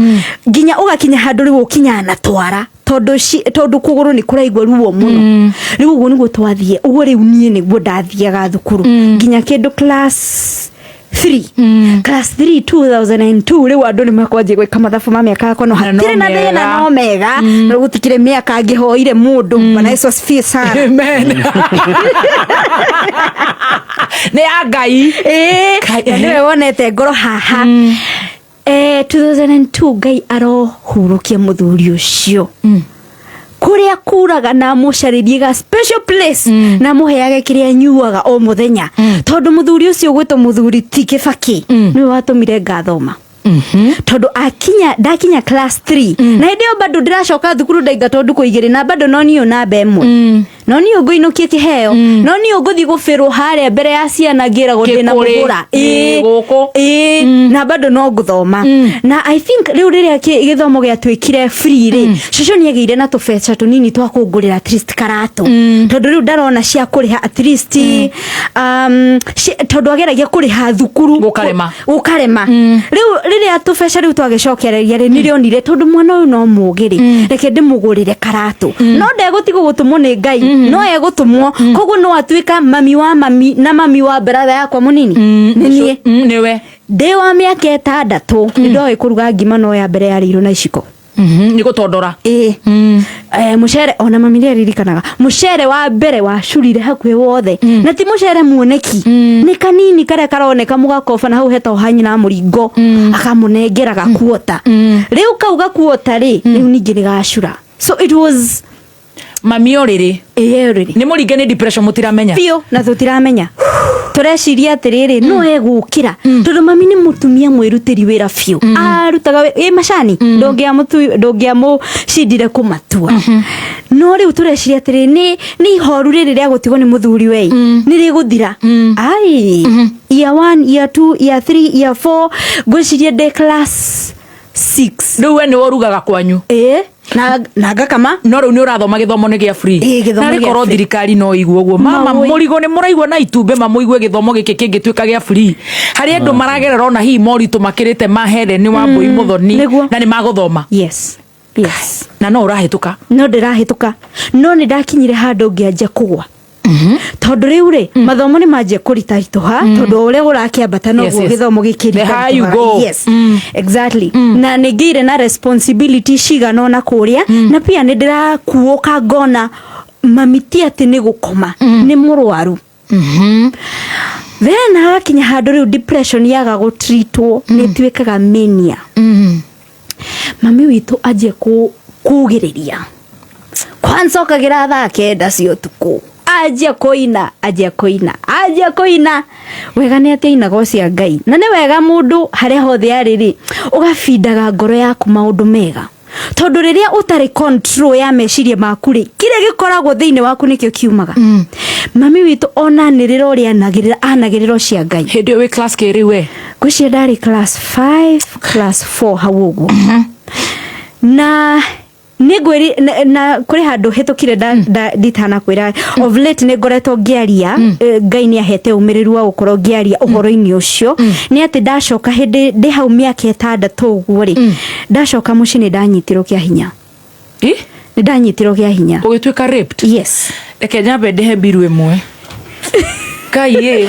nginya ũgakinya handũ rĩu ũkinyaga na twara tondũ tondũ kũgũrũ nĩ kũraigua ruo mũno. Rĩu ũguo nĩguo twathiĩ ũguo. Rĩu niĩ nĩguo ndathiaga thukuru nginya kĩndũ class 3, class 3 2002. Rĩu andũ nĩ makwanjia gwĩka mathabu ma mĩaka yakwa, no Na no hatirĩ na thĩna. mega. No mega na gũtikĩrĩ mĩaka ngĩhoire mũndũ. Bwana Yesu asifiwe sana. Amen. Nĩ ya Ngai. Ĩĩ, Kai- na nĩwe wonete ngoro haha. 2002 Ngai arohurũkia mũthuri ũcio kũrĩa kuraga na amũcarĩrie ga special place na amũheage kĩrĩa anyuaga o mũthenya, tondũ mũthuri ũcio gwĩtwo mũthuri ti Kĩbaki nĩwe watũmire ngathoma, tondũ akinya ndakinya class 3 na hĩndĩ ĩyo bado ndĩracoka thukuru, ndaingatwo ndukũ 2 na bado no niĩ namba 1, no niĩ ngũinũkia kĩheo, no niĩ ngũthiĩ gũbĩrwo harĩa mbere ya ciana ngĩragwo ndĩna Kĩkũrĩ. mũgũra. Ĩ, gũkũ. Ĩĩ, na bado no ngũthoma. Na I think rĩu rĩrĩa gĩthomo gĩatuĩkire free rĩ, cũcũ nĩ agĩire na tũbeca tũnini twa kũngũrĩra at least karatũ, tondũ rĩu ndarona cia kũrĩha at least, tondũ ageragia kũrĩha thukuru. Gũkarema. Gũkarema. Rĩu rĩrĩa tũbeca rĩu twagĩcokereria rĩ, nĩrĩonire tondũ mwana ũyũ no mũũgĩ rĩ, reke ndĩmũgũrĩre karatũ. No ndegũtigwo gũtũmwo nĩ Ngai, no egũtũmwo. Koguo no atuĩka mami wa mami na mami wa brother yakwa mũnini nĩ niĩ. Nĩwe. Ndĩ wa mĩaka 6 nĩ ndoĩ kũruga ngima, no ya mbere yarĩirwo na iciko. Nĩ gũtondora. Ĩĩ. Mũcere ona mami nĩ aririkanaga mũcere wa mbere wacurire hakuhĩ wothe, na ti mũcere muoneki, nĩ kanini karĩa karoneka mũgakoba na hau hetagwo ha nyina mũringo, akamũnengera gakuota. Rĩu kau gakuota rĩ, rĩu ningĩ nĩ gacura, so it was Mami ũrĩrĩ. Ĩĩ, ũrĩrĩ. Nĩ mũringe nĩ depression, mũtiramenya. Biũ, na tũtiramenya, tũreciria atĩrĩrĩ, no egũkĩra, tondũ mami nĩ mũtumia mwĩrutĩri wĩra biũ, arutaga ĩ macani, ndũngĩamũcindire kũmatua. No rĩu tũreciria atĩrĩrĩ, nĩ ihoru rĩrĩ rĩa gũtigwo nĩ mũthuri wei nĩ rĩgũthira. Ai, year 1, year 2, year 3, year 4, ngwĩciria ndĩ class 6. Rĩu we nĩwe ũrugaga kwanyu? Ĩĩ, na ngakama. No rĩu nĩ ũrathoma, gĩthomo nĩ gĩa free. Ĩĩ, gĩthomo Narĩ gĩa korwo free. Thirikari no iguo ũguo, mama. Mawũi. Mũrigo nĩ mũraigua na itumbĩ, mamũigue gĩthomo gĩkĩ kĩngĩtuĩka gĩa free harĩ andũ maragerera ona hihi moritũ makĩrĩte ma Helen wa Mbui Mũthoni. Nĩguo. Na nĩ magũthoma. Yes. Na no ũrahĩtũka? No ndĩrahĩtũka, no nĩ ndakinyire handũ ngĩanjia kũgwa, tondũ rĩu rĩ, mathomo nĩ manjia kũritaritũha, tondũ o ũrĩa ũrakĩambata noguo gĩthomo The higher you go. gĩkĩritũha. Yes, exactly. Na nĩ ngĩire na responsibility cigana ũna kũrĩa, na pia nĩ ndĩrakuũka ngona mami ti atĩ nĩ gũkoma, nĩ mũrwaru. Then hagakinya handũ rĩu depression yaga gũtreatwo nĩ ĩtuĩkaga mania. Mami witũ anjie kugĩrĩria kwancokagira thaa 9 cia ũtukũ, anjia kũina, anjia kũina, anjia kũina. Wega nĩ atĩ ainaga o cia Ngai, na nĩ wega mũndũ harĩa hothe arĩ rĩ, ũgabindaga ngoro yaku maũndũ mega, tondũ rĩrĩa ũtarĩ control ya meciria maku rĩ, kĩrĩa gĩkoragwo thĩinĩ waku nĩkĩo kiumaga. Mami witũ ona anĩrĩra ũrĩa anagĩrĩra, anagĩrĩra o cia Ngai. Hĩndĩ ĩyo wĩ class kĩ rĩu we? Ngwĩciria ndarĩ class 5, class 4 hau ũguo. Na nĩ ngwĩri na kũrĩ handũ hĩtũkire nditanakwĩra, of late nĩ ngoretwo ngĩaria, Ngai nĩ ahete ũmĩrĩru wa gũkorwo ngĩaria ũhoro-inĩ ũcio, nĩ atĩ ndacoka hĩndĩ ndĩ hau mĩaka 6 ũguo rĩ, ndacoka mũciĩ nĩ ndanyitirwo kĩa hinya. Ĩ? Nĩ ndanyitirwo kĩa hinya. Ũgĩtuĩka raped? Yes. Reke nyambe ndĩhe mbiru ĩmwe. Ngai ĩ,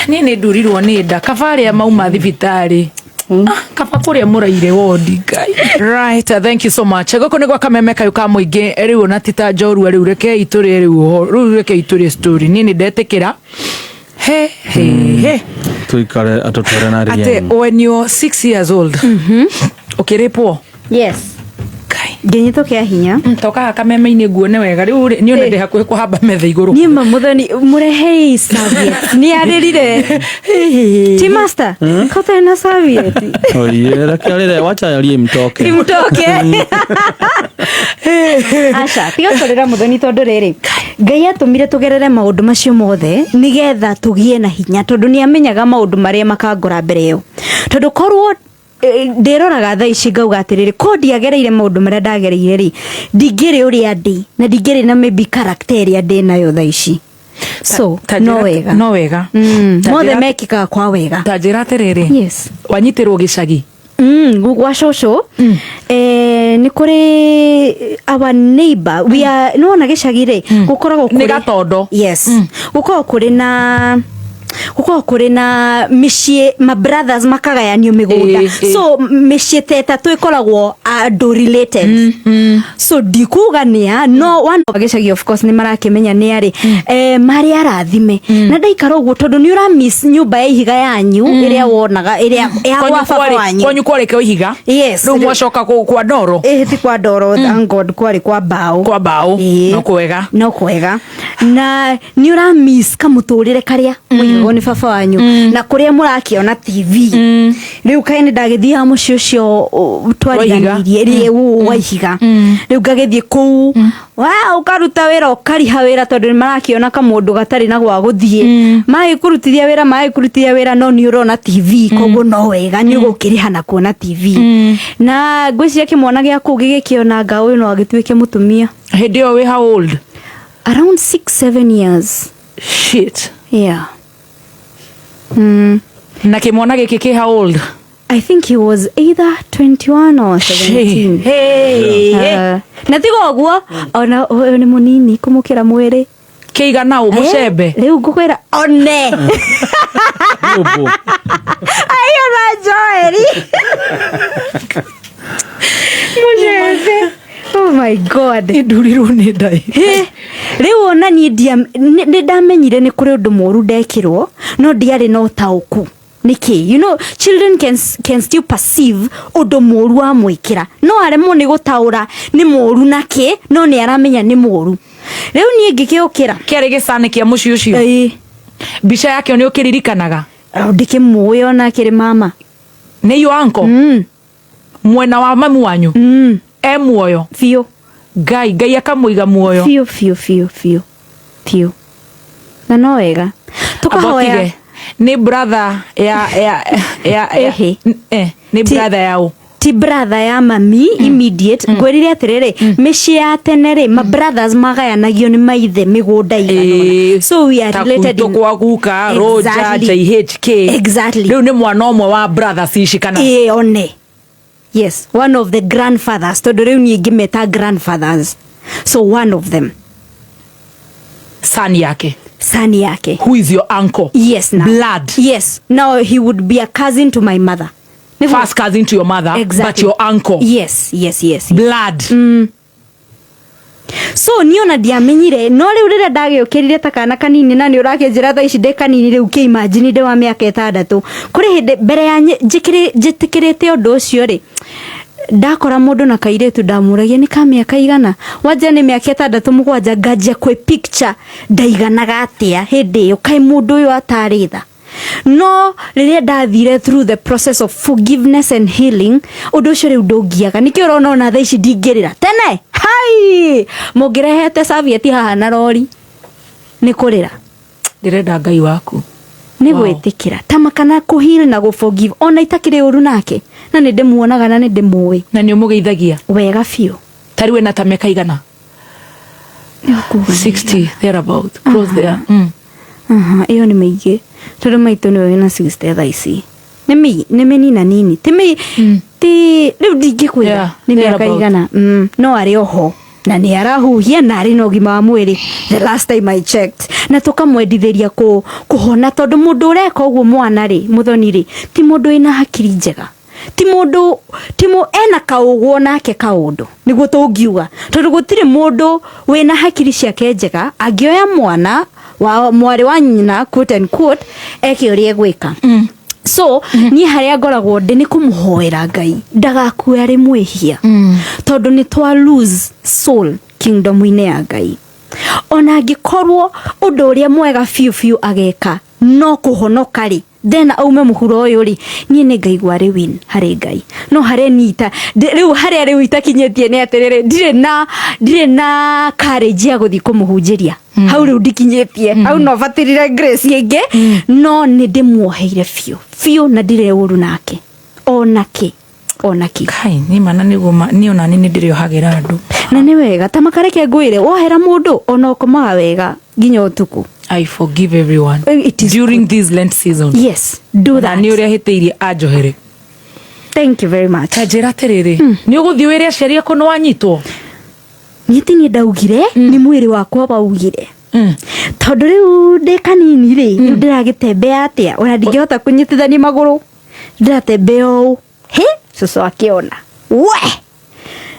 niĩ nĩ ndurirwo nĩ nda, kaba arĩa mauma thibitarĩ. Ah, kaba kũrĩa mũraire wondi. Ngai. Right, thank you so much. Gũkũ nĩ gwa Kameme kayũ ka mũingĩ. Rĩu ona ti ta njorua, rĩu reke itũrĩe rĩu ũhoro, rĩu reke itũrĩe story. Niĩ nĩ ndetĩkĩra he he he. Tuikare atutware na Atĩ rieng. when you're 6 years old ũkĩrĩpwo? Yes. Ngai. Ngĩnyitwo kĩa hinya. Tokaga kameme-inĩ nguone wega rĩu rĩ, niĩ ona ndĩ hakuhĩ kũhamba metha igũrũ. Niĩ ma Mũthoni, mũrehei serviette, nĩ arĩrire. Ti master kotarĩ na serviette. Oye, reke arĩre, wacha arie mtoke. Timtoke. Aca, tiga kũrĩra, Mũthoni, tondũ rĩrĩ, Ngai atũmire tũgerere maũndũ macio mothe nĩgetha tũgĩe na hinya, tondũ nĩ amenyaga maũndũ marĩa makangora mbere ĩyo. Tondũ korwo ndĩroraga thaa ici ngauga atĩrĩrĩ, ko ndiagereire maũndũ marĩa ndagereire rĩ, ndingĩrĩ ũrĩa ndĩ, na ndingĩrĩ na maybe character ĩrĩa ndĩ nayo thaa ici. So Ta no wega. No wega. Ta Mothe mekĩkaga kwa wega. Ta njĩra atĩrĩrĩ, Yes. wanyitĩrwo gĩcagi? Gwa cũcũ, nĩ kũrĩ our neighbor, we are, nĩ wona gĩcagi rĩ, gũkoragwo Nĩ gatondo. Yes, gũkoragwo kũrĩ na mĩciĩ, ma brothers makagayanio mĩgũnda. Ĩ, ĩ. So mĩciĩ ta ĩtatũ ĩkoragwo andũ related. So ndikuga nĩa, no one of gĩcagi, of course nĩ marakĩmenya nĩ arĩ, marĩ arathime. Na ndaikara ũguo, tondũ nĩ ũra miss nyũmba ya ihiga yanyu ĩrĩa wonaga, ĩrĩa ya Kwanyu gwa baba wanyu. Kwanyu kwarĩ kĩo ihiga? Yes. Rĩu mwacoka kwa ndoro? Ĩĩ, ti kwa ndoro, thank God, kwarĩ kwa mbaũ. Kwa mbaũ. Ĩĩ. No kwega. No kwega, na nĩ ũra miss kamũtũrĩre karĩa mũigagwo nĩ baba wanyu na kũrĩa mũrakĩona TV. Rĩu kaĩ nĩ ndagĩthiaga mũciĩ ũcio twariganĩirie rĩ wa ihiga. Rĩu ngagĩthiĩ kũu wa ũkaruta wĩra, ũkariha wĩra, tondũ nĩ marakĩona kamũndũ gatarĩ na gwa gũthiĩ, magĩkũrutithia wĩra, magĩkũrutithia wĩra, no nĩ ũrona TV, koguo no wega nĩ ũgũkĩrĩha na kuona TV. Na ngwĩciria kĩmwana gĩa kũu gĩgĩkĩona nga ũyũ no agĩtuĩke mũtumia. Hĩndĩ ĩyo wĩ how old? Around 6 7 years. Shit. Yeah. Na kĩmwana gĩkĩ kĩ how old? I think he was either 21 or 17. Hey, hey. Na tiga ũguo, ona ũyũ nĩ mũnini kũmũkĩra mwĩrĩ. Kĩigana ũ mũcembe? Rĩu ngũkwĩra one. Nyũmbũ. Aiyo na Joeli mũcembe, oh my God. Ndurirwo nĩ nda. Hĩ, rĩu ona niĩ nĩ ndamenyire nĩ kũrĩ ũndũ mũru ndekĩrwo, no ndiarĩ na ũtaũku nĩkĩ. Children can still perceive ũndũ mũru wamwĩkĩra, no aremwo nĩ gũtaũra nĩ mũru nakĩ, no nĩ aramenya nĩ mũru. Rĩu niĩ ngĩkĩũkĩra. Kĩarĩ gĩcani kĩa mũciĩ ũcio? Ĩĩ. Mbica yakĩo nĩ ũkĩririkanaga? Ndĩkĩmũĩ ona akĩrĩ mama. Nĩ iyo anko? Mwena wa mamu wanyu? E muoyo? Biũ. Ngai, Ngai akamũiga muoyo. Biũ biũ biũ biũ biũ, na no wega tũkahoya. Abotige. Nĩ brother ya Ehe. Nĩ brother yao? Ti brother ya mami immediate. Ngwĩrire atĩrĩrĩ, mĩciĩ ya tene rĩ, ma brothers magayanagio nĩ maithe mĩgũnda igana ũna. So we are Ta related gwitũ kwa guka Roger. JHK. Exactly. Rĩu nĩ mwana ũmwe wa brothers ici kana? Ĩĩ, one, yes, one of the grandfathers, tondũ rĩu niĩ ngĩmeta grandfathers, so one of them. Son yake. Son yake. Who is your uncle? Yes, now. Blood? Yes, now he would be a cousin to my mother. First cousin to your mother. Exactly. But your uncle. Yes. Blood. So niĩ ona ndiamenyire, no rĩu rĩrĩa ndagĩũkĩrire ta kana kanini, na nĩ ũrakĩnjĩra thaa ici ndĩ kanini, rĩu kĩimagine ndĩ wa mĩaka 6, kũrĩ hĩndĩ mbere ya njĩtĩkĩrĩte ũndũ ũcio rĩ, ndakora mũndũ na kairĩtu, ndamũragia nĩ ka mĩaka igana, wanja nĩ mĩaka 6, 7, nganjia kwĩ picture ndaiganaga atĩa hĩndĩ ĩyo, kaĩ mũndũ ũyũ atarĩ tha. No rĩrĩa ndathire through the process of forgiveness and healing, ũndũ ũcio rĩu ndũngiaga. Nĩkĩo ũrona ona thaa ici ndingĩrĩra. Tene hai mũngĩrehete serviette haha na rori nĩ kũrĩra. Ndĩrenda Ngai waku. Nĩ gwĩtĩkĩra ta makana kũheal na gũforgive, ona itakĩrĩ ũru nake, na nĩ ndĩmuonaga na nĩ ndĩmũĩ. Na nĩ ũmũgeithagia? Wega biũ. Ta rĩu ena ta mĩaka igana? Nĩ ũkuga? 60 thereabout, close there. Aha, ĩyo nĩ mĩingĩ, tondũ maitũ nĩwe wĩna 60 thaa ici. Nĩ mĩnina nini, ti mĩ ti rĩu ndingĩkwĩra nĩ mĩaka thereabout. igana. No arĩ oho na nĩ arahuhia na arĩ na ũgima wa mwĩrĩ the last time I checked, na tũkamwendithĩria kũhona, tondũ mũndũ ũreka ũguo mwana rĩ, mũthoni rĩ, ti mũndũ wĩna hakiri njega, ti mũndũ ti mũ ena kaũgwo nake kaũndũ, nĩguo tũngiuga, tondũ gũtirĩ mũndũ wĩna hakiri ciake njega angĩoya mwana wa mwarĩ wa nyina, quote and quote, eke ũrĩa egwĩka. So niĩ harĩa ngoragwo ndĩ nĩ kũmũhoera Ngai ndagakue arĩ mwĩhia, tondũ nĩ twa lose soul kingdom-inĩ ya Ngai. Ona angĩkorwo ũndũ ũrĩa mwega biũ biũ ageka no kũhonoka rĩ, then aume mũhuro ũyũ rĩ, niĩ nĩ ngaigua arĩ win harĩ Ngai. No harĩa nita rĩu, harĩa rĩu itakinyĩtie nĩ atĩrĩrĩ, ndirĩ na courage ya gũthiĩ kũmũhunjĩria hau. Rĩu ndikinyĩtie hau, no batirire grace ĩngĩ, no nĩ ndĩmuoheire biũ biũ na ndirĩ ũru nake onake onake. Kai nĩ mana nĩguo niĩ ona niĩ nĩ ndĩrĩohagĩra andũ. Na nĩ wega, ta makareke ngwĩre, wohera mũndũ ona ũkomaga wega nginya ũtukũ. I forgive everyone. It is During this Lent season. Yes, do Na that. nĩ ũrĩa hĩtĩirie anjohere. Thank you very much. Ta njĩra atĩrĩrĩ, nĩ ũgũthiĩ wĩre aciari aku nĩ wanyitwo? Niĩ ti niĩ ndaugire, nĩ mwĩrĩ wakwa waugire, tondũ rĩu ndĩ kanini rĩ, rĩu ndĩragĩtembea atĩa, ona ndingĩhota kũnyitithania magũrũ, ndĩratembea ũũ. Hĩ, cũcũ akĩona we,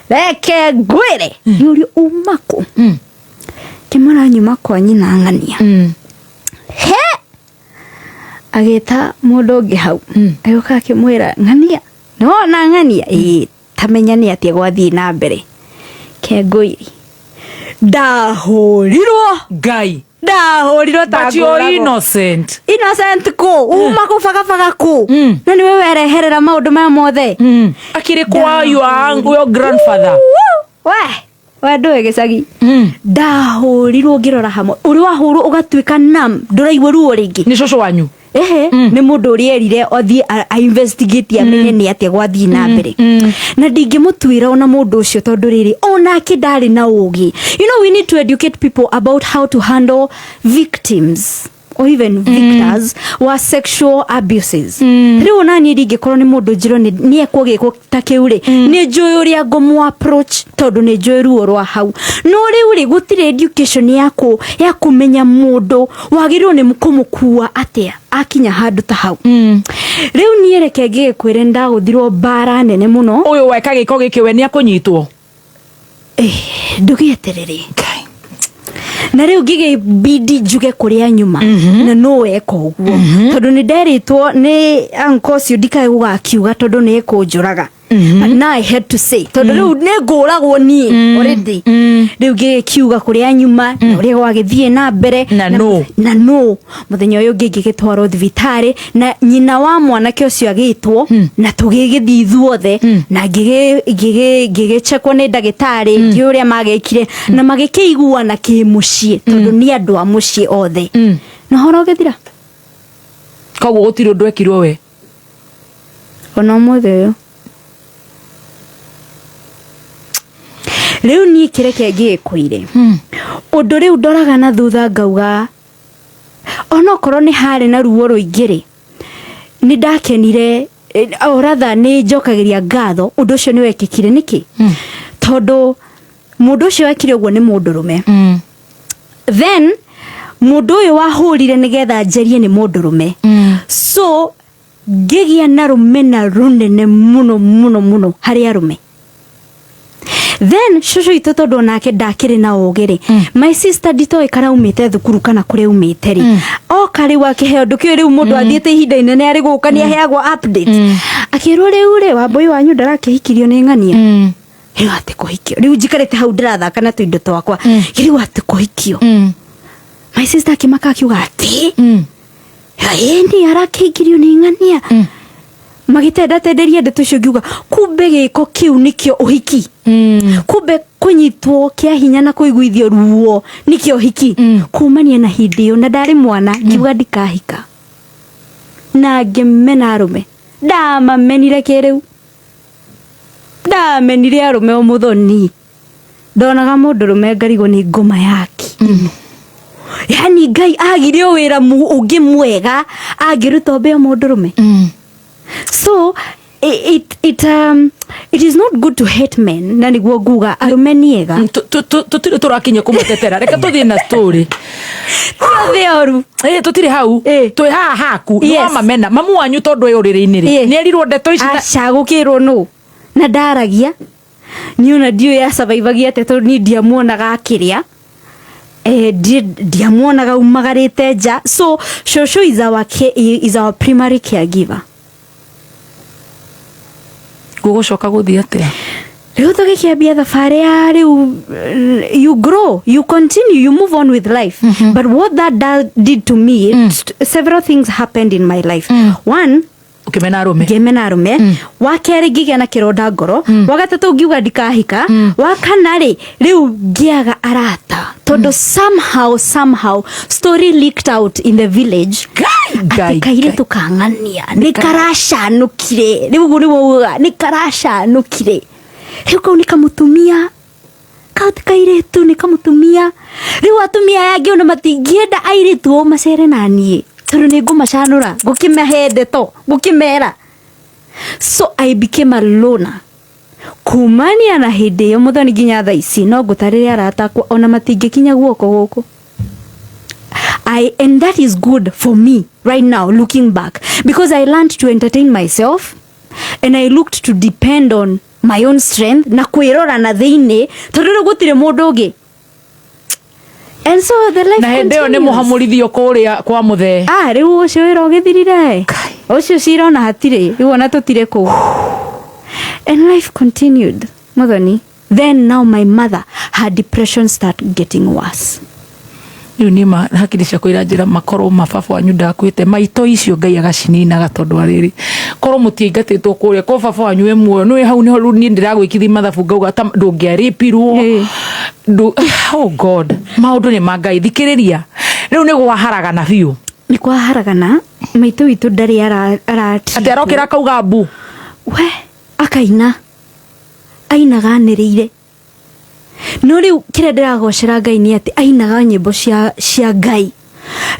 reke ngwĩre, yũrio uma kũ? Kĩmara nyuma kwa nyina ng'ania. He agĩta mũndũ ũngĩ hau, agĩũka akĩmwĩra, "Ng'ania, nĩwona ng'ania ĩĩ, tamenya nĩ atĩa gwathiĩ na mbere." Kengũiri ndahũrirwo. Ngai. Ndahũrirwo ta But you're ngũragwo. innocent. Innocent kũ? Uma kũbagabaga kũ? Na nĩwe wereherera maũndũ maya mothe. Akĩrĩ kwa your uncle, your grandfather. We we ndũĩ gĩcagi. Ndahũrirwo ngĩrora hamwe, ũrĩ wahũrwo ũgatuĩka nam, ndũraigua ruo rĩngĩ. Nĩ cũcũ wanyu? Ehe, nĩ mũndũ ũrĩa erire athiĩ a investigate amenye nĩ atĩa gwathiĩ na mbere, na ndingĩmũtuĩra ona mũndũ ũcio, tondũ rĩrĩ onake ndarĩ na ũgĩ. You know we need to educate people about how to handle victims or even victors wa sexual abuses. Rĩu ona niĩ ndingĩkorwo nĩ mũndũ njĩrwo nĩ ekwo gĩko ta kĩu rĩ, nĩ njũĩ ũrĩa ngũmũ approach, tondũ nĩ njũĩ ruo rwa hau. No rĩu rĩ, gũtirĩ education ya kũmenya mũndũ wagĩrĩirwo nĩ kũmũkua atĩa akinya handũ ta hau. Rĩu niĩ reke ngĩgĩkwĩre, ndagũthirwo mbara nene mũno. Ũyũ weka gĩko gĩkĩ, we nĩ akũnyitwo? Eh, ndũgĩeterere. Na rĩu ngĩgĩbidi njuge kũrĩa nyuma na no weka ũguo, tondũ nĩ nderĩtwo nĩ anko ũcio ndikae gũgakiuga, tondũ nĩ ekũnjũraga. But now I had to say, tondũ rĩu nĩ ngũragwo niĩ already. Rĩu ngĩkiuga kũrĩa nyuma na ũrĩa gwagĩthiĩ na mbere. Na nũ. Na nũ mũthenya ũyũ ũngĩ ngĩgĩtwarwo thibitarĩ na nyina wa mwanake ũcio agĩtwo, na tũgĩgĩthiĩ ithuothe na ngĩgĩchekwo nĩ ndagĩtarĩ, ngĩ ũrĩa magĩkire na magĩkĩiguana kĩmũciĩ, tondũ nĩ andũ a mũciĩ othe, na ũhoro ũgĩthira. Koguo gũtirĩ ũndũ ekirwo we? Ona ũmũthĩ ũyũ rĩu niĩ kĩreke ngĩgĩkwĩre ũndũ rĩu ndoraga na thutha ngauga, onokorwo nĩ harĩ na ruo rũingĩ rĩ, nĩ ndakenire, or rather nĩ njokagĩria ngatho ũndũ ũcio nĩ wekĩkire. Nĩkĩ? Tondũ mũndũ ũcio wekire ũguo nĩ mũndũrũme. Then mũndũ ũyũ wahũrire nĩgetha njerie nĩ mũndũrũme. So ngĩgĩa na rũmena rũnene mũno mũno mũno harĩ arũme. Then cũcũ itũ, tondũ onake ndakĩrĩ na ũgĩ rĩ, my sister nditoĩ kana umĩte thukuru kana kũrĩa umĩte rĩ, oka rĩu akĩheo ndũkĩũĩ rĩu mũndũ athiĩte ihinda inene arĩ gũka nĩ aheagwo update, akĩrwo rĩu rĩ, Wambũi wanyu ndarakĩhikirio nĩ ng'ania. Rĩu atĩ kũhikio, rĩu njikarĩte hau ndĩrathaka na tũindo twakwa, rĩu atĩ kũhikio. My sister akĩmaka akiuga atĩ ĩni arakĩhikirio nĩ ng'ania. Magĩtendatenderia ndeto icio, ngiuga kumbe gĩko kĩu nĩkĩo ũhiki, kumbe kũnyitwo kĩa hinya na kũiguithio ruo nĩkĩo ũhiki. Kumania na hĩndĩ ĩyo, na ndarĩ mwana, ngiuga ndikahika na ngĩmena arũme. Ndamamenire kĩrĩu, ndamenire arũme o mũthoni. Ndonaga mũndũrũme ngarigwo nĩ ngoma yake. Yani Ngai agire o wĩra ũngĩ mwega angĩruta ombe o mũndũrũme. So it is not good to hate men, na nĩguo nguga arũme nĩ ega. Tũtirĩ tũrakinya kũmũtetera, reke tũthiĩ na story. Othe oru. Ĩ, tũtirĩ hau. Twĩ haha haku nĩ wamamena mamu wanyu tondũ ĩ ũrĩrĩ-inĩ rĩ, nĩ erirwo ndeto ici Aca, gũkĩrwo nũ na ndaragia niĩ ona ndiũĩ acabaibagia atĩa, tondũ niĩ ndiamuonaga akĩrĩa, ndiamuonaga umagarĩte nja. So shosho is our primary caregiver. Gũgũcoka gũthiĩ atĩa? Rĩu tũgĩkĩambia thabarĩ ya rĩu, you grow, you continue, you move on with life. But what that did to me, several things happened in my life. One, Ũkĩmena arũme. Ngĩmena arũme. Wa kerĩ, ngĩgĩa na kĩronda ngoro. Wa gatatũ, ngiuga ndikahika. Wa kana rĩ, rĩu ngĩaga arata, tondũ somehow story leaked out in the village Ngai, Ngai, atĩ kairĩtu kang'ania nĩ karacanũkire. Rĩu ũguo nĩguo ugaga, nĩ karacanũkire. Rĩu kau nĩ kamũtumia, kau ti kairĩtu, nĩ kamũtumia. Rĩu atumia aya angĩ ona matingĩenda airĩtu o macere na niĩ, tondũ nĩ ngũmacanũra, ngũkĩmahe ndeto, ngũkĩmera. So I became a loner. Kumania na hĩndĩ ĩyo, mũthoni, nginya thaa ici no ngũtarĩre arata akwa ona matingĩkinya guoko gũkũ. And that is good for me right now looking back, because I learned to entertain myself and I looked to depend on my own strength na kwĩrora na thĩinĩ, tondũ rĩu gũtirĩ mũndũ ũngĩ, and so the life Na hĩndĩ ĩyo nĩ continues. mũhamũrithio kũrĩa kwa mũthee? Ah, rĩu ũcio wĩra ũgĩthirire, ũcio cira ona hatirĩ, rĩu ona tũtirĩ kũu, and life continued, Muthoni. Then now my mother, her depression start getting worse. Rĩu niĩ hakiri ciakwa iranjĩra makorwo mababa wanyu ndakuĩte maito icio Ngai agacininaga, tondũ arĩrĩ korwo mũtiaingatĩtwo kũrĩa, korwo baba wanyu e muoyo nĩwe hau nĩho rĩu niĩ ndĩragwĩkithi mathabu ngauga ta ndũngĩarĩpirwo. Oh God, maũndũ nĩ ma Ngai. Thikĩrĩria, rĩu nĩ gwaharagana biũ. Nĩ kwaharagana. Maitũ witũ ndarĩ ara Atĩ arokĩra akauga mbu? We akaina, ainaga anĩrĩire. No rĩu kĩrĩa ndĩragocera Ngai nĩ atĩ ainaga nyĩmbo cia Ngai.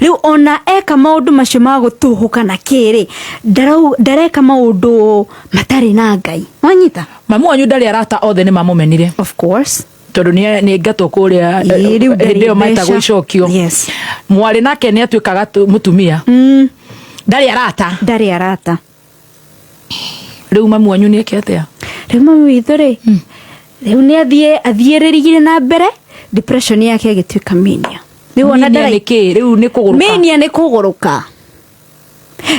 Rĩu ona eka maũndũ macio ma gũtũhũka na kĩrĩ, ndareka maũndũ matarĩ na Ngai, wanyita? Mamu wanyu ndarĩ arata, othe nĩ mamũmenire. Of course. Tondũ nĩ aingatwo kũrĩa. Ĩĩ, rĩu ndarĩ Hĩndĩ ĩyo metagwo mbeca. icokio. Mwarĩ nake nĩ atuĩkaga mũtumia. Ndarĩ arata. Ndarĩ arata. Rĩu mamu wanyu nĩ eke atĩa? Rĩu mami witũ rĩ, rĩu nĩ athiĩ athiĩrĩrigire na mbere, depression yake ĩgĩtuĩka mania. Rĩu ona Mania nĩ kĩ? Rĩu nĩ kũgũrũka? Mania nĩ kũgũrũka.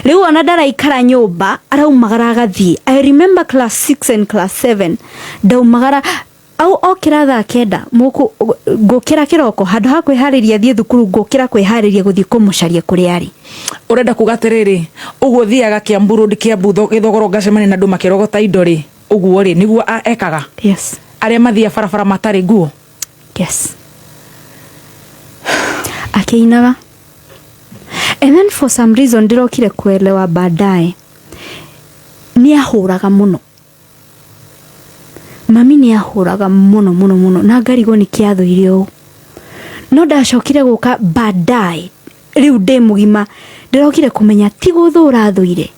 Rĩu ona ndaraikara nyũmba, araumagara agathiĩ. I remember class 6 and class 7 ndaumagara au okĩra thaa 9, mũkũ ngũkĩra kĩroko, handũ ha kwĩharĩria thiĩ thukuru, ngũkĩra kwĩharĩria gũthiĩ kũmũcaria kũrĩa arĩ. Ũrenda kuga atĩrĩrĩ, ũguo thiaga Kiambu Road, Kiambu Gĩthogoro, ngacemania na andũ makĩrogota indo rĩ, ũguo rĩ nĩguo ekaga? Yes. Arĩa mathiaga barabara matarĩ nguo? Yes, akĩinaga. And then for some reason ndĩrokire kuelewa baadaye nĩ ahũraga mũno. Mami nĩ ahũraga mũno mũno mũno, na ngarigwo nĩ kĩathũire ũũ. No ndacokire gũka baadaye, rĩu ndĩ mũgima, ndĩrokire kũmenya ti gũthũra athũire,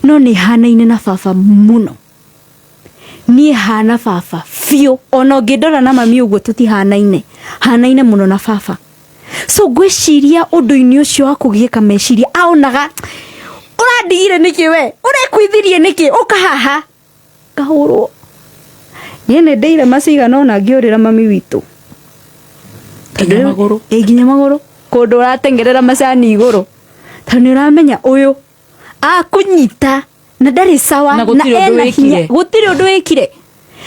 no nĩ hanaine na baba mũno. Niĩ hana baba biũ, ona ũngĩndora na mami ũguo tũtihanaine, hanaine mũno na baba. So ngwĩciria ũndũ-inĩ ũcio wa kũgiĩka meciria, aonaga ũrandigire nĩkĩ, we ũrekuithirie nĩkĩ, ũka haha ngahũrwo. Niĩ nĩ ndĩire macigana ona ngĩũrĩra mami witũ. Nginya magũrũ? Ĩ, nginya magũrũ, kũndũ ũratengerera macani igũrũ, tondũ nĩ ũramenya ũyũ akũnyita na ndarĩ sawa. Na gũtirĩ ũndũ ena hinya. wĩkire. Gũtirĩ ũndũ wĩkire,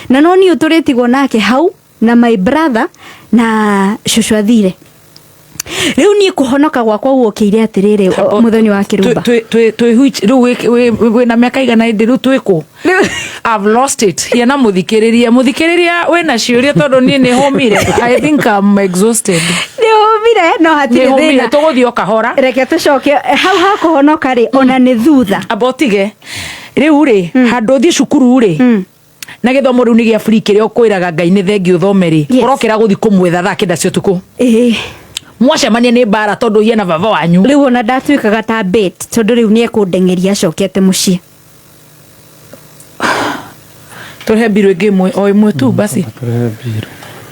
na no niĩ ũtũrĩtigwo nake hau na my brother na cũcũ athire. Rĩu niĩ kũhonoka gwakwa guokĩire atĩrĩrĩ, mũthoni wa kĩrumba. Rĩu wĩna mĩaka igana ĩndĩ rĩu twĩkũ? I've lost it. Hiana mũthikĩrĩria, mũthikĩrĩria wĩna ciũria, tondũ niĩ nĩ hũmire. I think I'm exhausted. Nĩ ũmire, no Nĩ hatirĩ hũmire. thĩna. Tũgũthiĩ o kahora. Reke tũcoke hau hakũhonoka rĩ, ona nĩ thutha. Amba ũtige rĩu rĩ, handũ ũthiĩ cukuru rĩ, na gĩthomo rĩu nĩ gĩa free, kĩrĩa ũkwĩraga Ngai nĩ thengi ũthome rĩ, Yes. ũrokĩra gũthiĩ kũmwetha thaa 9 cia ũtukũ. Ĩĩ. Mwacemania nĩ mbara, tondũ hiana baba wanyu. Rĩu ona ndatuĩkaga ta bait, tondũ rĩu nĩ ekũndengeria acokete mũciĩ. Tũrehe mbiru ĩngĩ ĩmwe, o ĩmwe tu basi. Tũrehe mbiru.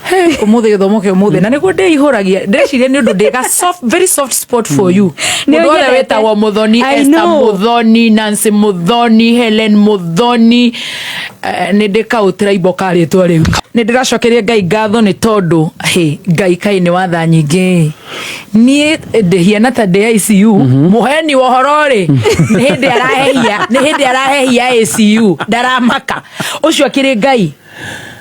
Hey, ũmũthĩ gĩthomo kĩa ũmũthĩ na nĩguo ndĩihũragia, ndĩreciria nĩ ũndũ ndĩga soft, very soft spot for you. Nĩ Mũndũ wothe ũnyendete. wĩtagwo Mũthoni, I Esther know. Mũthoni, Nancy Mũthoni, Helen Mũthoni, nĩ ndĩ kaũtiraibo ka rĩtwa rĩu. Nĩ ndĩracokeria Ngai ngatho nĩ tondũ hĩ Ngai kaĩ nĩ watha nyingĩ. Niĩ ndĩhiana ta ndĩ ICU, mũheani wa ũhoro rĩ nĩ hĩndĩ arahehia, nĩ hĩndĩ arahehia ICU, ndaramaka ũcio akĩrĩ Ngai.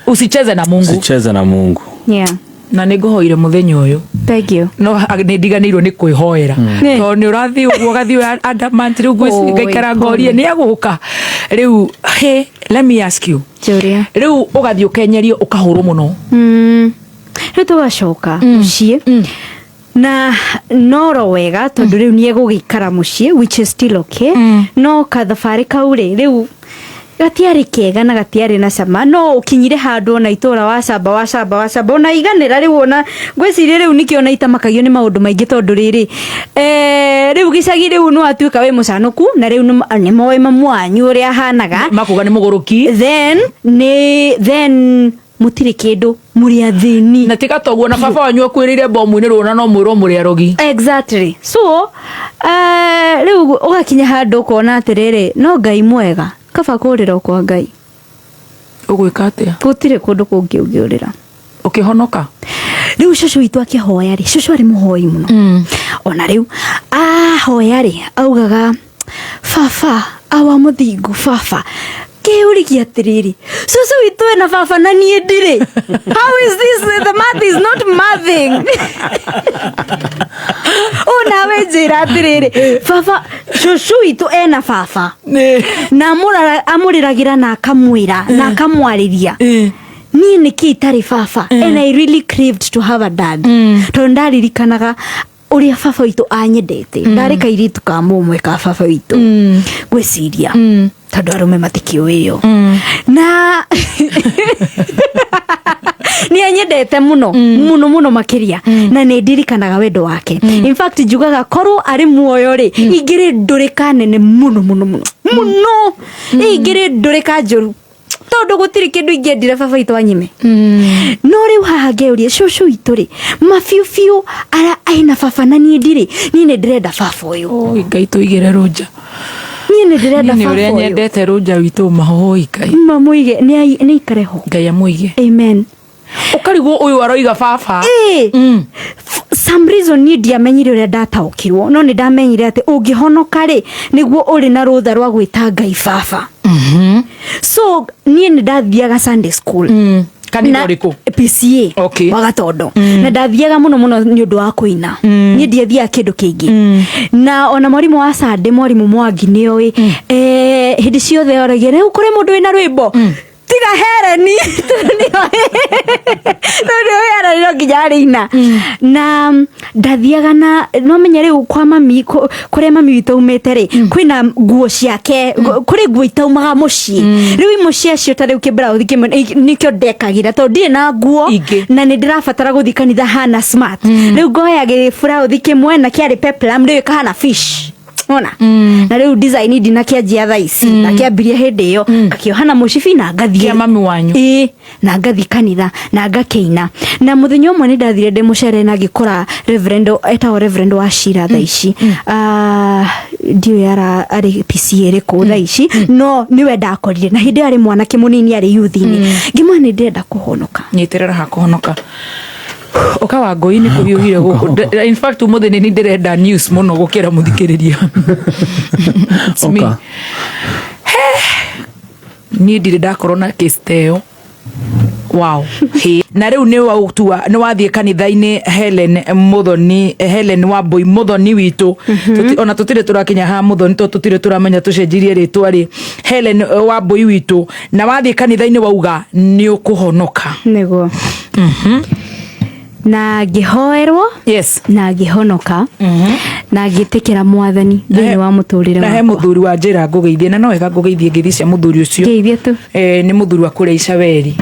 Usicheze na Mungu. Usicheze na Mungu. Yeah. Na nĩ ngũhoire mũthenya ũyũ. Thank you. No nĩ ndiganĩirwo nĩ kwĩhoera, tondũ nĩ ũrathiĩ ũguo ũgathiĩ adamant rĩu Oi, ngaikara ngorie nĩ agũka rĩu. Hey, let me ask you. Njũria. Rĩu ũgathiĩ ũkenyerio, ũkahũrwo mũno. Rĩu tũgacoka mũciĩ na noro wega, tondũ rĩu nĩ egũgĩikara mũciĩ, which is still okay, no kathabarĩ kau rĩ, rĩu gatiarĩ kega na gatiarĩ na cama. No ũkinyire handũ ona itũra wacamba wacamba wacamba ona iganĩra. Rĩu ona ngwĩciria rĩu nĩkĩo ona itamakagio nĩ maũndũ maingĩ, tondũ rĩrĩ rĩu gĩcagi rĩu nĩ watuĩka wĩ mũcanũku, na rĩu nĩ moĩ mamu wanyu ũrĩa ahanaga. Makuga nĩ mũgũrũki. Then nĩ then mũtirĩ kĩndũ, mũrĩ athĩni. Na tiga toguo na baba wanyu akuĩrĩire bomu-inĩ rũna, no mwĩrwo mũrĩ arogi. Exactly. So rĩu ũgakinya handũ ũkona atĩrĩrĩ, no Ngai mwega, kaba kũrĩra o kwa Ngai. Ũgwĩka atĩa? Gũtirĩ kũndũ kũngĩ ũngĩũrĩra. Ũkĩhonoka. Rĩu cũcũ witũ akĩhoya rĩ, cũcũ arĩ mũhoi mũno, ona rĩu ahoya rĩ, augaga, "Baba awa mũthingu, baba." Kĩũrigia atĩrĩrĩ, cũcũ witũ ena baba na niĩ ndirĩ. How is this? The math is not mathing. Ũ nawe njĩra atĩrĩrĩ, baba, cũcũ witũ ena baba na amũrĩragĩra na akamwĩra na akamwarĩria, niĩ nĩkĩ itarĩ baba? And I really craved to have a dad, tondũ ndaririkanaga ũrĩa baba witũ anyendete. Ndarĩ kairĩtu ka mũmwe ka baba witũ, ngwĩciria tondũ arũme matikĩũĩyo, na nĩ anyendete mũno mũno mũno makĩria, na nĩ ndirikanaga wendo wake. In fact, njugaga korwo arĩ muoyo rĩ, ingĩrĩ ndũrĩka nene mũno mũno mũno mũno, ingĩrĩ ndũrĩka njũru, tondũ gũtirĩ kĩndũ ingĩendire baba witũ anyime. No rĩu haha ngeuria, cũcũ witũ rĩ, mabiũ biũ ara aina baba na niĩ ndirĩ? Niĩ nĩ ndĩrenda baba ũyũ. Oi Ngai, tũigĩre rũnja. Niĩ nĩ ndĩrenda Niĩ nĩ baba ũrĩa ũyũ. Nyendete rũnja witũ mahoi Ngai. Mamũige, nĩ aikare ho. Ngai amũige. Amen. Ũkarigwo ũyũ aroiga baba. Ĩĩ. some reason niĩ ndiamenyire ũrĩa ndataũkirwo, no nĩ ndamenyire atĩ ũngĩhonoka rĩ, nĩguo ũrĩ na rũtha rwa gwĩta Ngai baba. So niĩ nĩ ndathiaga Sunday school. Kanitha ũrĩkũ? PCA. Okay. Wa Gatondo. Na ndathiaga mũno mũno nĩ ũndũ wa kũina. Niĩ ndiathiaga kĩndũ kĩngĩ. Na ona mwarimũ wa Sunday, mwarimũ Mwangi, nĩoĩ, hĩndĩ ciothe oragia, rĩu kũrĩ mũndũ wĩna rwĩmbo tiga Hereni? Tondũ nĩoĩ Hereni no nginya arĩina. Na ndathiaga na no menya rĩu kwa mami, kũrĩa mami witũ aumĩte rĩ, kwĩna nguo ciake, kũrĩ nguo itaumaga mũciĩ. Rĩu imwe ciacio, ta rĩu kĩmbrauthi kĩmwe nĩkĩo ndekagĩra tondũ ndirĩ na nguo Ingĩ. na nĩ ndĩrabatara gũthiĩ kanitha hana smart. Rĩu ngoya gĩburauthi kĩmwe na kĩarĩ peplum, rĩu ĩkahana fish ona na rĩu design ndinakĩanjia thaa ici, ndakĩambirie hĩndĩ ĩyo, ngakĩoha na mũcibi na ngathiĩ. Kĩa mami wanyu. Ĩĩ, na ngathiĩ kanitha na ngakĩina. Na mũthenya ũmwe nĩ ndathire ndĩ mũcere na ngĩkora reverend, etagwo Reverend wa Cira thaa ici. Ah, ndiũĩ arĩ PCA ĩrĩkũ thaa ici, no nĩwe ndakorire na hĩndĩ ĩyo arĩ mwanake mũnini, arĩ yuthi-inĩ. Ngĩmwĩra nĩ ndĩrenda kũhonoka. Nyitĩrĩra ha kũhonoka ũka wa ngũi nĩ kũhiũhire gũkũ. In fact, ũmũthĩ nĩ ndĩrenda news mũno gũkĩra mũthikĩrĩria. It's me. Ũka. Niĩ ndirĩ ndakorwo na case ta ĩyo. Wow. Hĩ. Na rĩu nĩ watua nĩ wathiĩ kanitha-inĩ, Helen Muthoni, Helen Wambui Muthoni witũ. Ona tũtirĩ tũrakinya ha Muthoni tondũ tũtirĩ tũramenya tũcenjirie rĩtwa rĩ. Helen Wambui witũ, na wathiĩ kanitha-inĩ wauga nĩ ũkũhonoka. Nĩguo, na ngĩhoerwo na ngĩhonoka na ngĩtĩkĩra Mwathani thĩinĩ wa mũtũrĩre Na he wakwa. Mũthuri wa njĩra ngũgeithie, na no wega ngũgeithie ngeithi cia mũthuri ũcio. Ngeithie tu. Nĩ mũthuri wa kũrĩa Icaweri.